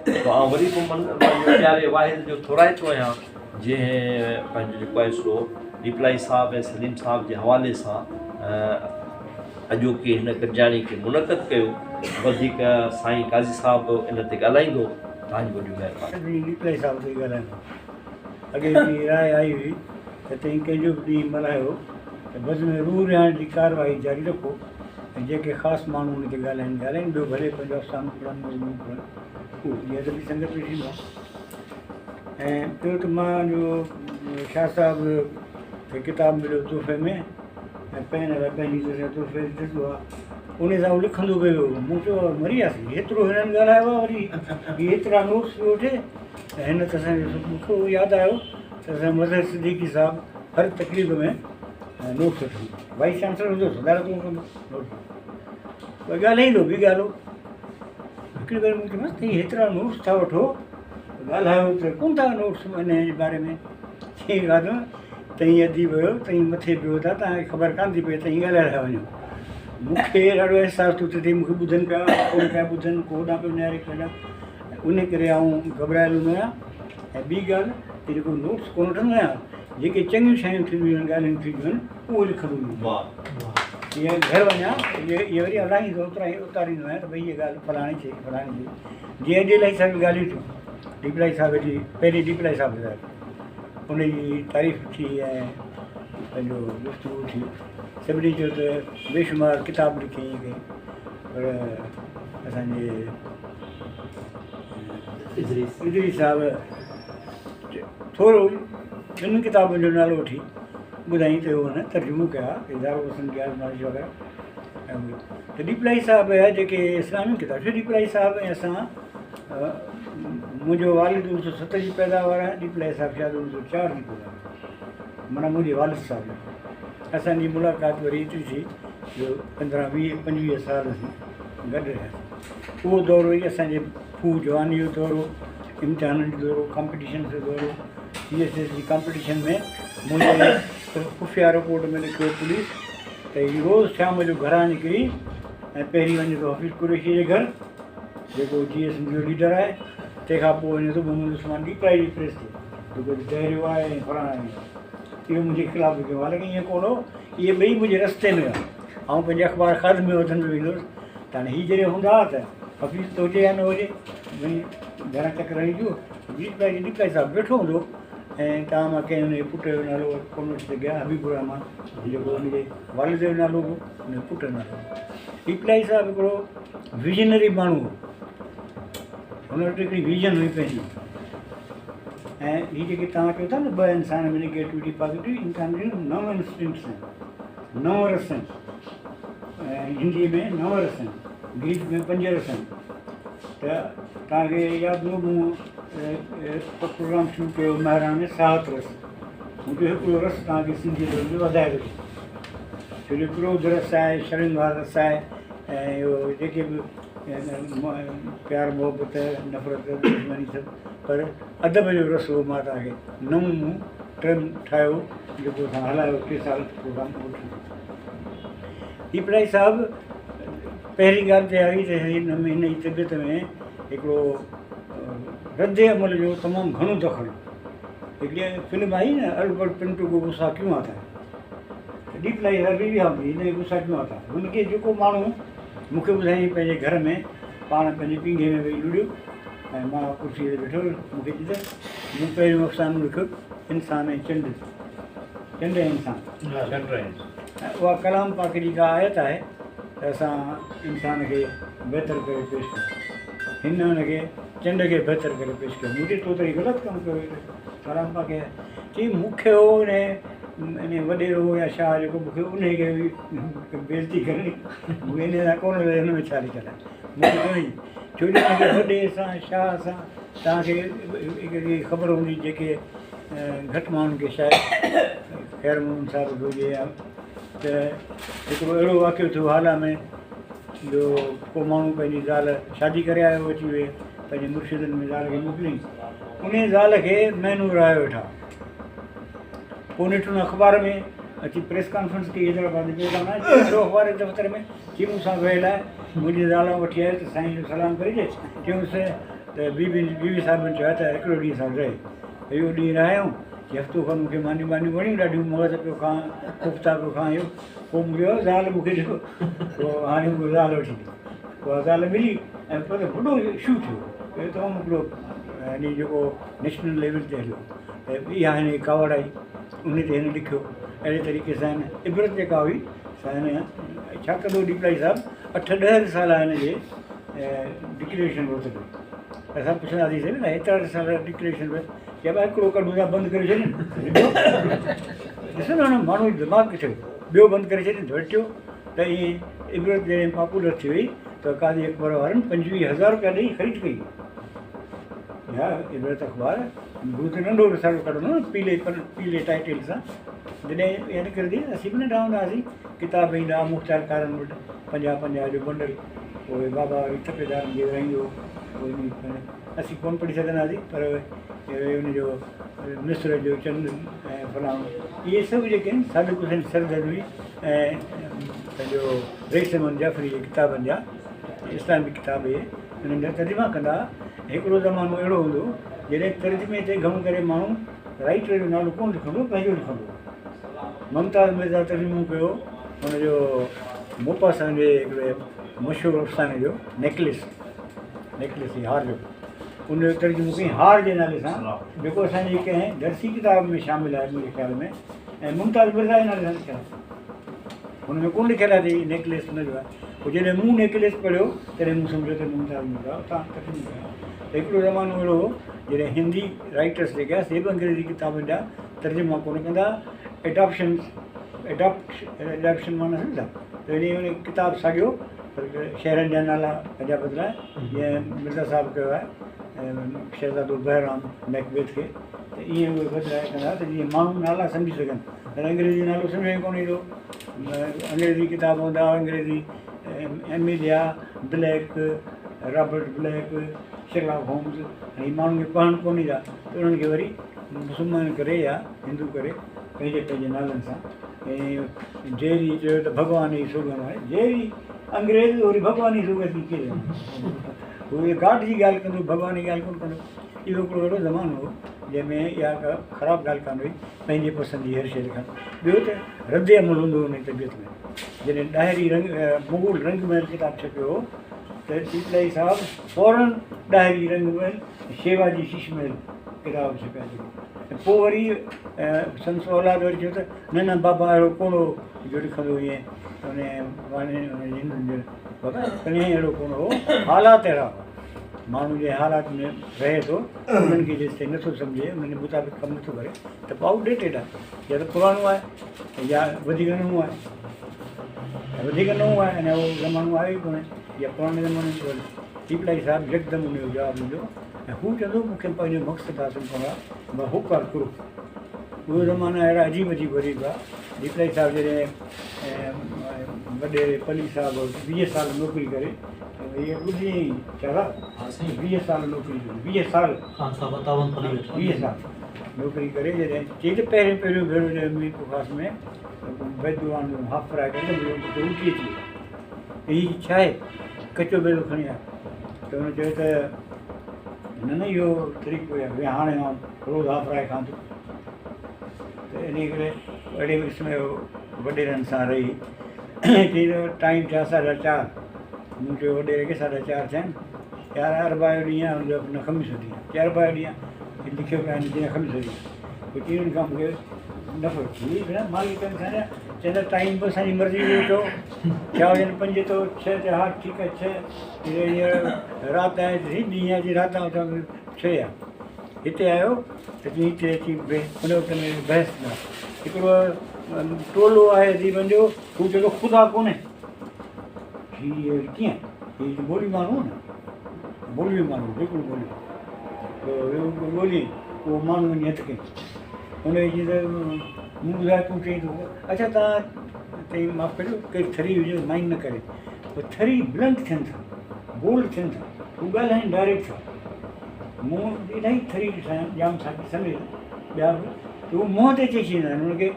ته آئون وري به پنهنجي پياري واحد جو ٿورائتو آهيان. جنهن پنهنجو جيڪو آهي سو ڏيپلائي صاحب ۽ سليم صاحب جي حوالي سان اڄوڪي هن گڏجاڻي کي منعقد ڪيو. وڌيڪ سائين قاضي صاحب ان تي ڳالهائيندو. توهان جون وڏيون مهربانيون. سڀني ڏيپلائي صاحب تي ڳالهائڻو. اڳي هڪڙي راء آئي هئي ته توهين ڪنهن جو به ڏينهن ملهايو ته بزم روح رهاڻ جي ڪارروائي جاري رکو ۽ جيڪي خاص ماڻهو ان تي ڳالهائين ڳالهائين ٻيو ڀلي پنهنجو افسانو پڙهن مضمون پڙهن اهو جيئن ادبي سنگت ۾ ٿيندو آهي. ۽ ٻيو ته مان جو شاهه صاحب کي ڪتاب مليو تحفي ۾ ۽ پين لاء پنهنجي طرف تحفي ڏٺو آهي ان سان هو لکندو پيو ويو مون چيو مري وياسين هيترو هنن ڳالهايو آهي وري هي هيترا نوٽس پيو وٺي ۽ هن ته اسان جو مون کي اهو ياد آيو ته اسان مظهر صديقي صاحب هر تقريب ۾ نوٽس وٺندو وائيس چانسلر هوندو صدارتون ڪندو نوٽس ڳالهائيندو به ڳالهو هڪڙي ڀيري مون چيومانس ته هي هيترا نوٽس ٿا وٺو ڳالهايو ته ڪونه ٿا نوٽس انهيء جي باري ۾. چيائين دادو توهين اديب آهيو، توهين مٿي پيو ٿا، توهان کي خبر ڪانه ٿي پئي، توهين ڳالهائي ٿا وڃو. مون کي ڏاڍو احساس ٿيو ته مون کي ٻڌن پيا، ڪونه پيا ٻڌن، ڪو هوڏانهن پيو نهاري ڪو هيڏانهن. ان ڪري آئون گهٻرايل هوندو آهيان ۽ ٻي ڳالهه ته جيڪو نوٽس ڪونه وٺندو آهيان، جيڪي چڱيون شيون ٿينديون آهن، ڳالهيون ٿينديون آهن، اهو لکندو ويندو آهيان. جيئن گهر وڃان، اهي وري هلائيندو اتاريندو آهيان ته ڀئي هيء ڳالهه فلاڻي چئي، فلاڻي چئي. جيئن اڄ الاهي ساريون ڳالهيون ٿيون ڏيپلائي صاحب جي پهرين ڏيپلائي صاحب ٻڌايو ان جي تعريف ٿي ۽ پنهنجو گفتگو ٿي سڀني چيو ته بيشمار ڪتاب لکيائين ڪئي پر اسانجي ادريس صاحب ٿورو ٻن ڪتابن جو نالو وٺي ٻڌائين ته هن ترجمو ڪيا اظهار حسن جي آزمائش وغيره ته ڏيپلائي صاحب جا جيڪي اسلامي ڪتاب ڇو ڏيپلائي صاحب ۽ اسان منهنجو والد 1907 جي پيداوار آهي ڏيپلائي صاحب شايد 1904 جي پيداوار معنيٰ منهنجي والد صاحب اسان جي ملاقات وري ايتري ٿي جو 15 20 25 سال اسين گڏ رهياسين اهو دور ئي اسانجي ڦوهه جواني جو دور هو امتحانن جو دور هو ڪامپٽيشن جو دور هو سي ايس ايس جي ڪامپٽيشن ۾ منهنجي خفيه رپورٽ ۾ لکيو پوليس ته هي روز شام جو گهران نڪري ۽ پهرين وڃي ٿو حفيظ قريشيء جي گهر جيڪو جيئي سنڌ جو ليڊر آهي تنهن کان پوء وڃي ٿو محمد عثمان ڏيپلائي جي پريس تي جيڪو دهريو آهي ۽ فلاڻا آهن اهو منهنجي خلاف لکيو حالانڪه ائين ڪونه هو اهي ٻئي منهنجي رستي ۾ هئا آئون پنهنجي اخبار خادم وطن ۾ ويندو هوس ته هاڻي هي جڏهن هوندا هئا ته حفيظ ته هجي يا نه هجي وڃي گهران چڪر هڻي اچو ڏيپلائي ڏيپلائي صاحب ويٺو هوندو هو ۽ توهان مان ڪنهن هن جي پٽ جو نالو ڪونه وٺي سگهيا حبيب الرحمان جيڪو هن جي والد جو نالو هو هن جي پٽ جو نالو هو. ڏيپلائي صاحب هڪڙو ويزنري ماڻهو هو. هن وٽ هڪڙي ويزن هئي پنهنجي ۽ هي جيڪي توهان چئو ٿا نه ٻه انسان ۾ نگيٽوٽي پازيٽو انسان جون نو انسٽنڪٽس آهن نو رس آهن ۽ هنديء ۾ نو رس آهن گريڪ ۾ پنج رس آهن ته توهان کي ياد هوندو مون پروگرام شروع ڪيو مهراڻ ۾ ساهت رس مون چيو هڪڙو رس توهان کي سنڌي ادب ۾ وڌائي ٿو ڏيان ڇو جو ڪروڌ رس آهي شرنگار رس آهي ۽ اهو جيڪي به پيار محبت نفرت دشمني سڀ پر ادب جو رس اهو مان توهان کي نئون مون ٽرم ٺاهيو جيڪو اسان هلايو 3 سال پروگرام اهو ٺيڪ ڏيپلائي صاحب. پهرين ڳالهه ته اها هئي ته هن ۾ هن جي طبيعت ۾ هڪڙو رد عمل جو تمام گهڻو دخل هو. هڪڙي فلم آئي نه البرٽ پنٽو ڪو غصا ڪيون آتا هي ته ڏيپلائي صاحب کي به اها هوندي هن کي غصا ڪيون آتا هي. هن کي جيڪو ماڻهو مون کي ٻڌايائين پنهنجي گهر ۾ پاڻ پنهنجي پينگهي ۾ ويهي لڙيو ۽ مان ڪرسيء تي ويٺو هيس مون کي چي ته مون پهريون افسانو لکيو انسان ۽ چنڊ چنڊ ۽ انسان چنڊ ۽ انسان ۽ اها ڪلام پاڪ جي ڪا آيت آهي ته اسان انسان کي بهتر ڪري پيش ڪيون. هن ان کي چنڊ کي بهتر ڪري پيش ڪيو. مون چيو تو ته هي غلط ڪم ڪيو هي ته ڪلام پاڪ آهي. چي مون کي هو انهي وڏيرو يا شاهه جيڪو مون کي انهي کي بيعزتي ڪرڻي مون کي انهي سان ڪونه هن ۾ ڇا لکيل آهي. مون کي چيائين ڇو جو پنهنجي وڏي سان شاهه سان توهان کي هڪڙي خبر هوندي جيڪي گهٽ ماڻهن کي شايد خير محمد صاحب کي هجي يا ته هڪڙو اهڙو واقعو ٿيو هالا ۾ جو ڪو ماڻهو پنهنجي زال شادي ڪري آيو اچي ويو پنهنجي مرشدن ۾ زال کي موڪليائين انهي زال کي مهينو رهايو ويٺا پوء نيٺ ان اخبار ۾ اچي پريس ڪانفرنس ڪئي حيدرآباد ۾ پيو اخبار جي دفتر ۾ چي مون سان ويل آهي منهنجي زال وٺي آيو ته سائين جو سلام ڪريجي چيونس ته بي بي بي بي صاحبن چيو ته هڪڙو ڏينهن سان رهي اهو ڏينهن رهايائون چي هفتو کن مون کي مانيون ٻانيون وڻيون ڏاڍيون مغز پيو کان ڪوفتا پيو کان اهو پوء مون چيو زال مون کي ڏيو پوء هاڻي مون کي زال وٺي ڏيو پوء زال ملي ۽ پر وڏو اشو ٿيو اهو تمام هڪڙو يعني جيڪو نيشنل ليول تي هليو ته اها هن جي ڪاوڙ آئي ان تي هن لکيو اهڙي طريقي سان هن عبرت جيڪا هئي سا هن ڇا ڪندو ڏيپلائي صاحب اٺ ڏهه رسالا هن جي ڊڪليريشن وقت ۾ اسان پڇنداسين نه هيترا رسالا ڊڪليريشن وقت چئي ڀاء هڪڙو ڪڍون ٿا بند ڪري ڇڏين ڏسو نه ماڻهو جو دماغ ڪٿي هو ٻيو بند ڪري ڇڏين ته ٽيو ته ائين عبرت جڏهن پاپولر ٿي وئي ته قاضي اڪبر وارن 25,000 روپيا ڏئي خريد ڪئي اها عبرت اخبار هو ته ننڍو رسالو ڪڍندو نه پيلي پيلي ٽائيٽل سان جڏهن اها نڪرندي اسين به ننڍا هوندا هئاسين ڪتاب ايندا هئا مختيار ڪارن وٽ 50 50 جو بنڊل پوء بابا وري تپيدارن کي ورهائيندو هو پوء اسين ڪونه پڙهي سگهندا هئاسين پر ان جو مصر جو چنڊ ۽ فلاڻو اهي سڀ جيڪي آهن صادق حسين سرڌروي ۽ پنهنجو رئيس احمد جعفري جي ڪتابن جا اسلامي ڪتاب اهي انهن جا ترجما ڪندا هئا. هڪڙو زمانو اهڙو هوندو هو جڏهن ترجمي تي گهڻو ڪري ماڻهو رائيٽر جو نالو ڪونه لکندو هو پنهنجو لکندو هو. ممتاز مرزا ترجمو ڪيو هن جو موپاسان جي هڪڙي مشهور افساني جو نيڪليس نيڪليس جي هار جو ان جو ترجمو ڪيائين هار جي نالي سان جيڪو اسان جي ڪنهن درسي ڪتاب ۾ شامل آهي منهنجي خيال ۾ ۽ ممتاز مرزا جي نالي سان لکيل آهي هن ۾ ڪونه لکيل آهي ته هي نيڪليس هن جو آهي پوء جڏهن مون نيڪليس پڙهيو تڏهن مون سمجهيو ته ممتاز مرزا اتان ترجمو ڪيو آهي ته هڪڙو زمانو اهڙو هو جڏهن هندي رائيٽرس جيڪي آهي سي به انگريزي ڪتابن جا ترجما ڪونه ڪندا ايڊاپشنس ايڊاپٽ ايڊاپشن معنيٰ سمجهو ٿا ته يعني ان ڪتاب ساڳيو پر شهرن جا نالا پنهنجا بدلائي جيئن مرزا صاحب ڪيو آهي شهزادو بهرام ميڪبيٿ کي ته ائين اهي بدلائي ڪندا ته جيئن ماڻهو نالا سمجهي سگهن پر انگريزي نالو سمجهه ۾ ڪونه ايندو انگريزي ڪتاب هوندا هئا انگريزي Amelia Blake Robert Blake Sherlock Holmes ۽ ماڻهن کي پڙهڻ ڪونه ايندا ته انهن کي وري مسلمان ڪري يا هندو ڪري پنهنجي پنهنجي نالن سان ۽ جيري چيو ته ڀڳوان ئي سوگهڻ آهي جيري انگريز وري ڀڳوان ئي سوگهه ٿي ڪيئن هو گاڊ جي ڳالهه ڪندو ڀڳوان جي ڳالهه ڪونه ڪندو اهو هڪڙو اهڙو زمانو هو جنهن ۾ اها ڪا خراب ڳالهه ڪانه هئي پنهنجي پسند جي هر شيء لکڻ ٻيو ته رد عمل هوندو هو ان جي طبيعت ۾ جڏهن ڏاهري رنگ مغل رنگ محل ڪتاب ڇپيو هو ته ڏيپلائي صاحب فورن ڏاهري رنگ محل شيوا جي شيش محل ڪتاب ڇپيا جيڪي ۽ پوء وري سندس اولاد وري چيو ته نه نه بابا اهڙو ڪونه هو جو لکندو هئين ان بابا ڪڏهن اهڙو ڪونه هو حالات اهڙا هئا ماڻهو جنهن حالات ۾ رهي ٿو انهن کي جيستائين نٿو سمجهي انهن جي مطابق ڪم نٿو ڪري ته پوء آئوٽ ڊيٽيڊ آهي يا ته پراڻو آهي يا وڌيڪ نئون آهي وڌيڪ نئون آهي اڃا اهو زمانو آيو ئي ڪونهي يا پراڻي زماني جو ڏيپلائي صاحب يڪدم ان جو جواب ڏيندو ۽ هو چوندو مون کي پنهنجو مقصد حاصل ڪرڻو آهي مان هو ڪار ڪرو اهي زمانا اهڙا عجيب عجيب غريب هئا ڏيپلائي صاحب جڏهن وڏيري پلي صاحب وٽ 20 سال نوڪري ڪري هيء ٻڌي چرا 20 سال نوڪري ڪئي 20 سال خان صاحب عطاوند پلي ويٺو 20 سال نوڪري ڪري جڏهن چئي ته پهريون پهريون ڀيرو جڏهن ميرپور خاص ۾ بيدوان هاف فرائي ڪري ته منهنجو پٽ اٺي اچي ويو. هي ڇا آهي؟ ڪچو بيضو کڻي آ. ته هن چيو ته نه نه اهو طريقو آهي ويهاڻي آئون روز هاف فرائي کان ٿو. ته انهيء ڪري اهڙي قسم جو وڏيرن سان رهي چئي ته ٽائيم ٿيا ساڍا چار. مون چيو وڏيري کي ساڍا چار ٿيا آهن. يار اربع جو ڏينهن آهي هن چيو نه خميس جو ڏينهن آهي. چي اربع جو ڏينهن آهي لکيو پيو آهي هن چيو خميس جو ڏينهن آهي. پوء چئي ان کان مون کي نفرت ٿي وئي ڀيڻا مالڪ ڪن کان چوندا ٽائيم به اسان جي مرضي جو چئو ٿيا هجن پنج ته ڇهه ته ها ٺيڪ آهي ڇهه هينئر رات آهي ڏينهن آهي رات آهي ڇهه آهي هتي آيو ته جيئن هتي اچي ان وقت ۾ بحث ٿيندا هڪڙو ٽولو آهي اديبن جو هو چوي ٿو خدا ڪونهي هي ڪيئن هي مولوي ماڻهو نه مولوي ماڻهو بلڪل مولوي ڳولي اهو ماڻهو وڃي هٿ ڪيائين. هن کي چيائين ته مون ٻڌايو تون چئين ٿو اڇا توهان چئي معاف ڪجو ڪير ٿري هجي مائنڊ نه ڪري پر ٿري بلنٽ ٿين ٿا بولڊ ٿين ٿا هو ڳالهائين ڊائريڪٽ ٿا مون الاهي ٿري ڏٺا آهن ڄام ساقي سميت ٻيا به ته هو منهن تي چئي ڇڏيندا آهن هن کي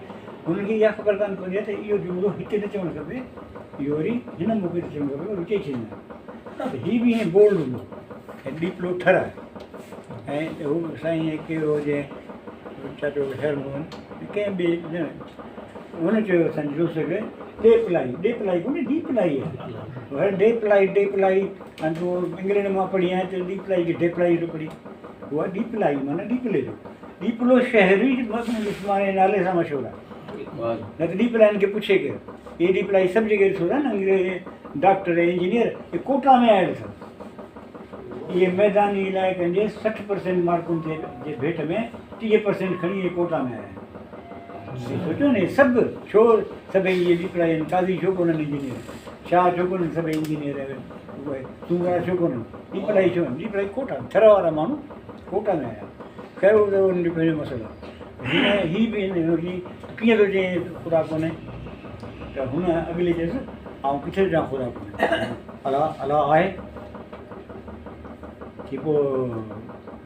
هنن کي اها خبر ڪانه پوندي آهي ته اهو جملو هتي نه چوڻ کپي اهو وري هن موقعي تي چوڻ کپي پر هو چئي ڇڏيندا آهن ته هي به ائين بولڊ هوندو ۽ ڏيپلو ٿر آهي ۽ هو سائين ڪير هو جنهن چاچو خير محمد ڪنهن ٻئي ڄڻ هن چيو اسان جي دوست کي ڏي پلائي ڏي پلائي ڪونهي ڏي پلائي آهي وري ڏي پلائي ڏي پلائي ۽ تون انگلينڊ مان پڙهي آئين ته ڏي پلائي کي ڏي پلائي ٿو پڙهي اها ڏي پلائي معنيٰ ڏيپلي جو ڏيپلو شهر ئي مخدوم عثمان جي نالي سان مشهور آهي نه ته ڏيپلائين کي پڇي ڪير اهي ڏيپلائي سڀ جيڪي ڏسو ٿا نه انگريز ڊاڪٽر انجنيئر اهي ڪوٽا ۾ آيل اٿو اهي ميداني علائقن جي 60% مارڪن تي جي ڀيٽ ۾ 30% کڻي اهي ڪوٽا ۾ آيا آهن. سوچو نه اهي سڀ ڇو سڀئي اهي ڏيپلائي آهن قاضي ڇو ڪونهن انجنيئر شاهه ڇو ڪونهن سڀئي انجنيئر اهي سومرا ڇو ڪونهن ڏيپلائي ڇو آهن ڏيپلائي ڪوٽا ٿر وارا ماڻهو ڪوٽا ۾ آيا خير اهو ته انهن جو پنهنجو مسئلو آهي هن هي به هن جي ڪيئن ٿو چئين خدا ڪونهي ته هن اڳلي چيس آئون ڪٿي ٿو چوان خدا ڪونهي الله الله آهي چي پوء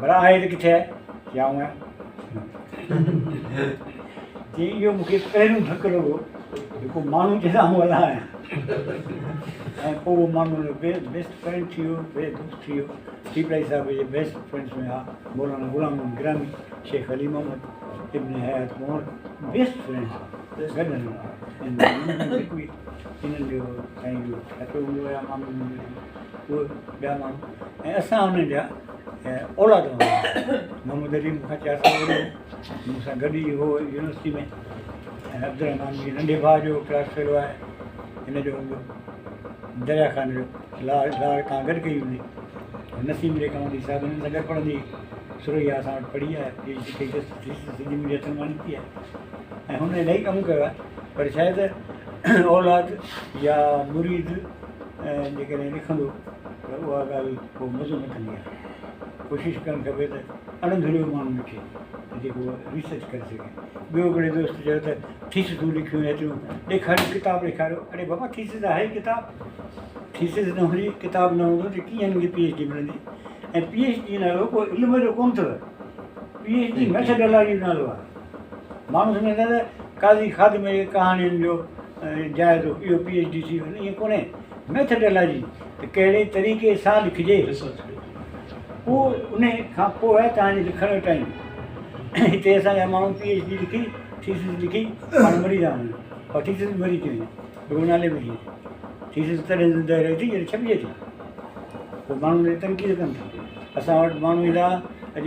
ڀلا آهي ته ڪٿي آهي چي آئون آهيان چي اهو مون کي پهريون ڌڪ لڳو جيڪو ماڻهو چئي ته آئون الله آهيان ۽ پوء اهو ماڻهو بيسٽ فرينڊ ٿي ويو بيسٽ دوست ٿي ويو ڏيپلائي صاحب جي بيسٽ فرينڊس ۾ ها مولانا غلام محمد گرامي شيخ علي محمد ابن حيات پنهور بيسٽ فرينڊس گڏ هلندا هئا انهن جو سائين جو چاچو هوندو يا مامو هوندو هو اهي ٻيا ماڻهو ۽ اسان انهن جا اولاد هوندا محمد علي مون کان چار سال وڏو هو مون سان گڏ ئي هو يونيورسٽي ۾ ۽ عبدالرحمان منهنجي ننڍي ڀاء جو ڪلاس فيلو آهي هن جو هوندو دريا خان جو لاڙ لاڙ کان گڏ ڪئي هوندي نسيم جيڪا هوندي سا به هنن سان گڏ پڙهندي هئي ثريا اسان وٽ پڙهي آهي پي ايڇ ڊي ڪئي اٿس ٿيسز سڄي منهنجي هٿن مان نڪتي آهي ۽ هن الاهي ڪم ڪيو آهي پر شايد اولاد يا مريد جيڪڏهن لکندو ته اها ڳالهه ڪو مزو نه ڪندي آهي. ڪوشش ڪرڻ کپي ته اڻ ڌريو ماڻهو لکي ته جيڪو ريسرچ ڪري سگهي. ٻيو هڪڙي دوست چيو ته ٿيسزون لکيون ايتريون ڏيکاريو ڪتاب ڏيکاريو اڙي بابا ٿيسز آهي ڪتاب ٿيسز نه هجي ڪتاب نه هوندو ته ڪيئن هن کي پي ايڇ ڊي ملندي ۽ پي ايڇ ڊي نالو ڪو علم جو ڪونه اٿو پي ايڇ ڊي ميٿڊالاجي جو نالو آهي. ماڻهو سمجهن ٿا ته قاضي خادم جي ڪهاڻين جو جائزو اهو پي ايڇ ڊي ٿي ويو ائين ڪونهي ميٿڊالاجي ته ڪهڙي طريقي سان لکجي اهو ان کان پوء آهي توهان جي لکڻ جو ٽائيم هتي اسان جا ماڻهو پي ايڇ ڊي لکي ٿيسز لکي پاڻ مري ٿا وڃن پر ٿيسز به مري ٿي وڃي رڳو نالي ۾ ٿي اچي ٿيسز تڏهن زنده رهي ٿي جڏهن ڇپجي ٿي پوء ماڻهو ان تي تنقيد ڪن ٿا اسان وٽ ماڻهو ايندا اڄ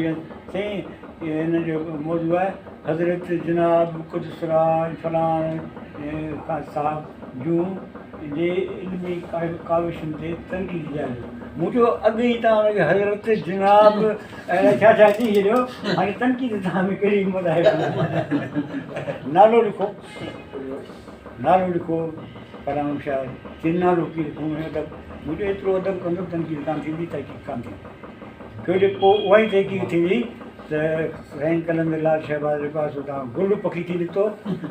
سائين هن جو موضوع آهي حضرت جناب قدس راء فلاڻ صاحب جون جي علمي ڪاوشن تي تنقيدي جائزو. مون چيو اڳ ئي توهان ان کي حضرت جناب ۽ ڇا ڇا چئي ڇڏيو هاڻي تنقيد توهان ۾ ڪهڙي همت آهي نالو لکو نالو لکو فلاڻو شاعر چي نالو ڪيئن لکون ادب مون چيو ايترو ادب ڪندو تنقيد ڪانه ٿيندي تحقيق ڪانه ٿيندي ڇو جو پوء اها ئي تحقيق ٿيندي ته سائين قلندر لعل شهباز جيڪو آهي سو اتان گل پکي ٿي نڪتو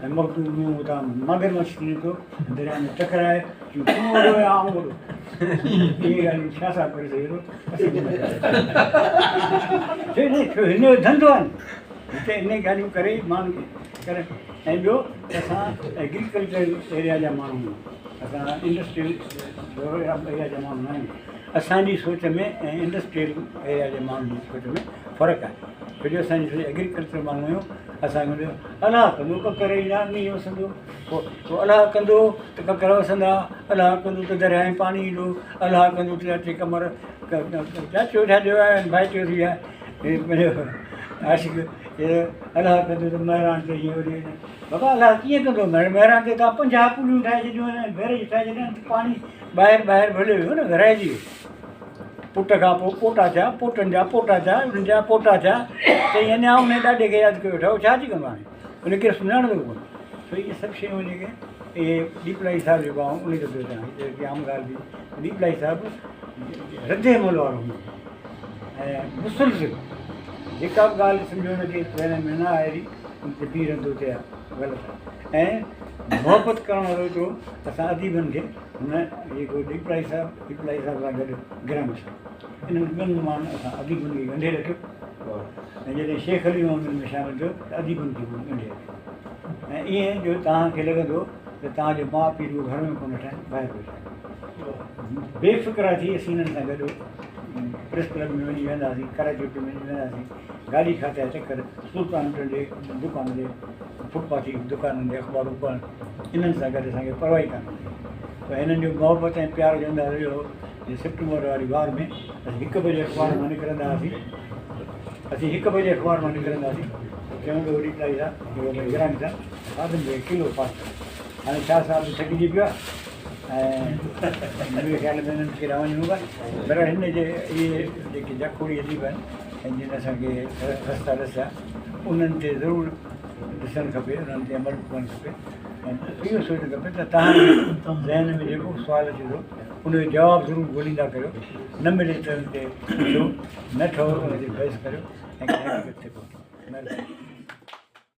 ۽ مخدوم نوح اتان مگر مڇ ٿي نڪتو درياء ۾ ٽڪرائي چيو تون وڏو يا آئون وڏو اهي ڳالهيون ڇا صاحب ڪري سگهي ٿو ڇو هن جو ڌنڌو آهي هتي انهي ڳالهيون ڪري ماڻهن کي ڪرن ۽ ٻيو ته اسان ايگريڪلچر ايريا جا ماڻهو آهيون اسان انڊسٽريل ايريا جا ماڻهو نه آهيون اسان جي سوچ ۾ ۽ انڊسٽريل ايريا جي ماڻهن جي سوچ ۾ فرق آهي ڇو جو اسان جي ايگريڪلچر ماڻهو آهيون اسان کي الله ڪندو ڪڪر ايندا مينهن وسندو پوء پوء الله ڪندو ته ڪڪر وسندا الله ڪندو ته درياهه ۾ پاڻي ايندو الله ڪندو ته چاچي قمر چاچو ڇا جو آهي ڀائٽيو ٿي ويا هي پنهنجو عاشق هي الله ڪندو ته مهراڻ تي هيئن وري بابا الله ڪيئن ڪندو مهراڻ تي توهان 50 پليون ٺاهي ڇڏيون آهن بئريج ٺاهي ڇڏيا آهن پاڻي ٻاهر ٻاهر ڀلي ويو نه ورهائجي ويو پٽ کان پوء پوٽا ٿيا پوٽن جا پوٽا ٿيا انهن جا پوٽا ٿيا چئي اڃا ان ڏاڏي کي ياد ڪيو ويٺا هو ڇا ٿي ڪندو هاڻي ان کي سڃاڻندو به ڪونه سو اهي سڀ شيون جيڪي اهي ڏيپلائي صاحب جيڪو آئون ان جو پيو چوان هي عام ڳالهه به ڏيپلائي صاحب رد عمل وارو هوندو هو ۽ مسلسل جيڪا به ڳالهه سمجهو هن جي ذهن ۾ نه آئي ان تي بيهي رهندو ته اها غلط آهي ۽ محبت ڪرڻ وارو ايترو اسان اديبن کي هن جيڪو ڏيپلائي صاحب ڏيپلائي صاحب سان گڏ گرامي صاحب انهن ٻن ماڻهن اسان اديبن کي ڳنڍي رکيو ۽ جڏهن شيخ علي محمد ۾ شامل ٿيو ته اديبن کي به ڳنڍي رکيو ۽ ائين جو توهان کي لڳندو ته توهان جو ماء پيء رڳو گهر ۾ ڪونه ويٺا آهن ٻاهر به ويٺا آهن بي فڪرا ٿي اسين انهن سان گڏ پريس ڪلب ۾ وڃي ويهندا هئاسين ڪراچي هوٽل ۾ وڃي ويهندا هئاسين گاڏي کاتي جا چڪر سلطان هوٽل جي دڪان تي فٽ پاٿ جي دڪانن تي اخبارون پڙهڻ انهن سان گڏ اسان کي پرواهه ئي ڪانه هوندي هئي پر هنن جو محبت ۽ پيار جو اندازو اهو هو جو سيپٽمبر واري وار ۾ اسين هڪ بجي اخبار مان نڪرندا هئاسين اسين هڪ بجي اخبار مان نڪرندا هئاسين چوندو هو ڏيپلائي صاحب جيڪو گرامي صاحب خادم ڀائي ڪلو پاس ڪري هاڻي شاهه صاحب به ٿڪجي پيو آهي ۽ منهنجي خيال ۾ هنن کي وڃڻو ڪانهي پر هن جي اهي جيڪي جاکوڙي اديب آهن ۽ جن اسان کي رستا ڏسيا انهن تي ضرور ڏسڻ کپي انهن تي عمل ڪرڻ کپي ۽ اهو سوچڻ کپي ته توهان جي ذهن ۾ جيڪو به سوال اچي ٿو ان جو جواب ضرور ڳوليندا ڪريو نه ملي ته ان تي پڇو نه ٺهو ان تي بحث ڪريو ۽ ڪنهن حقيقت تي پهچو مهرباني.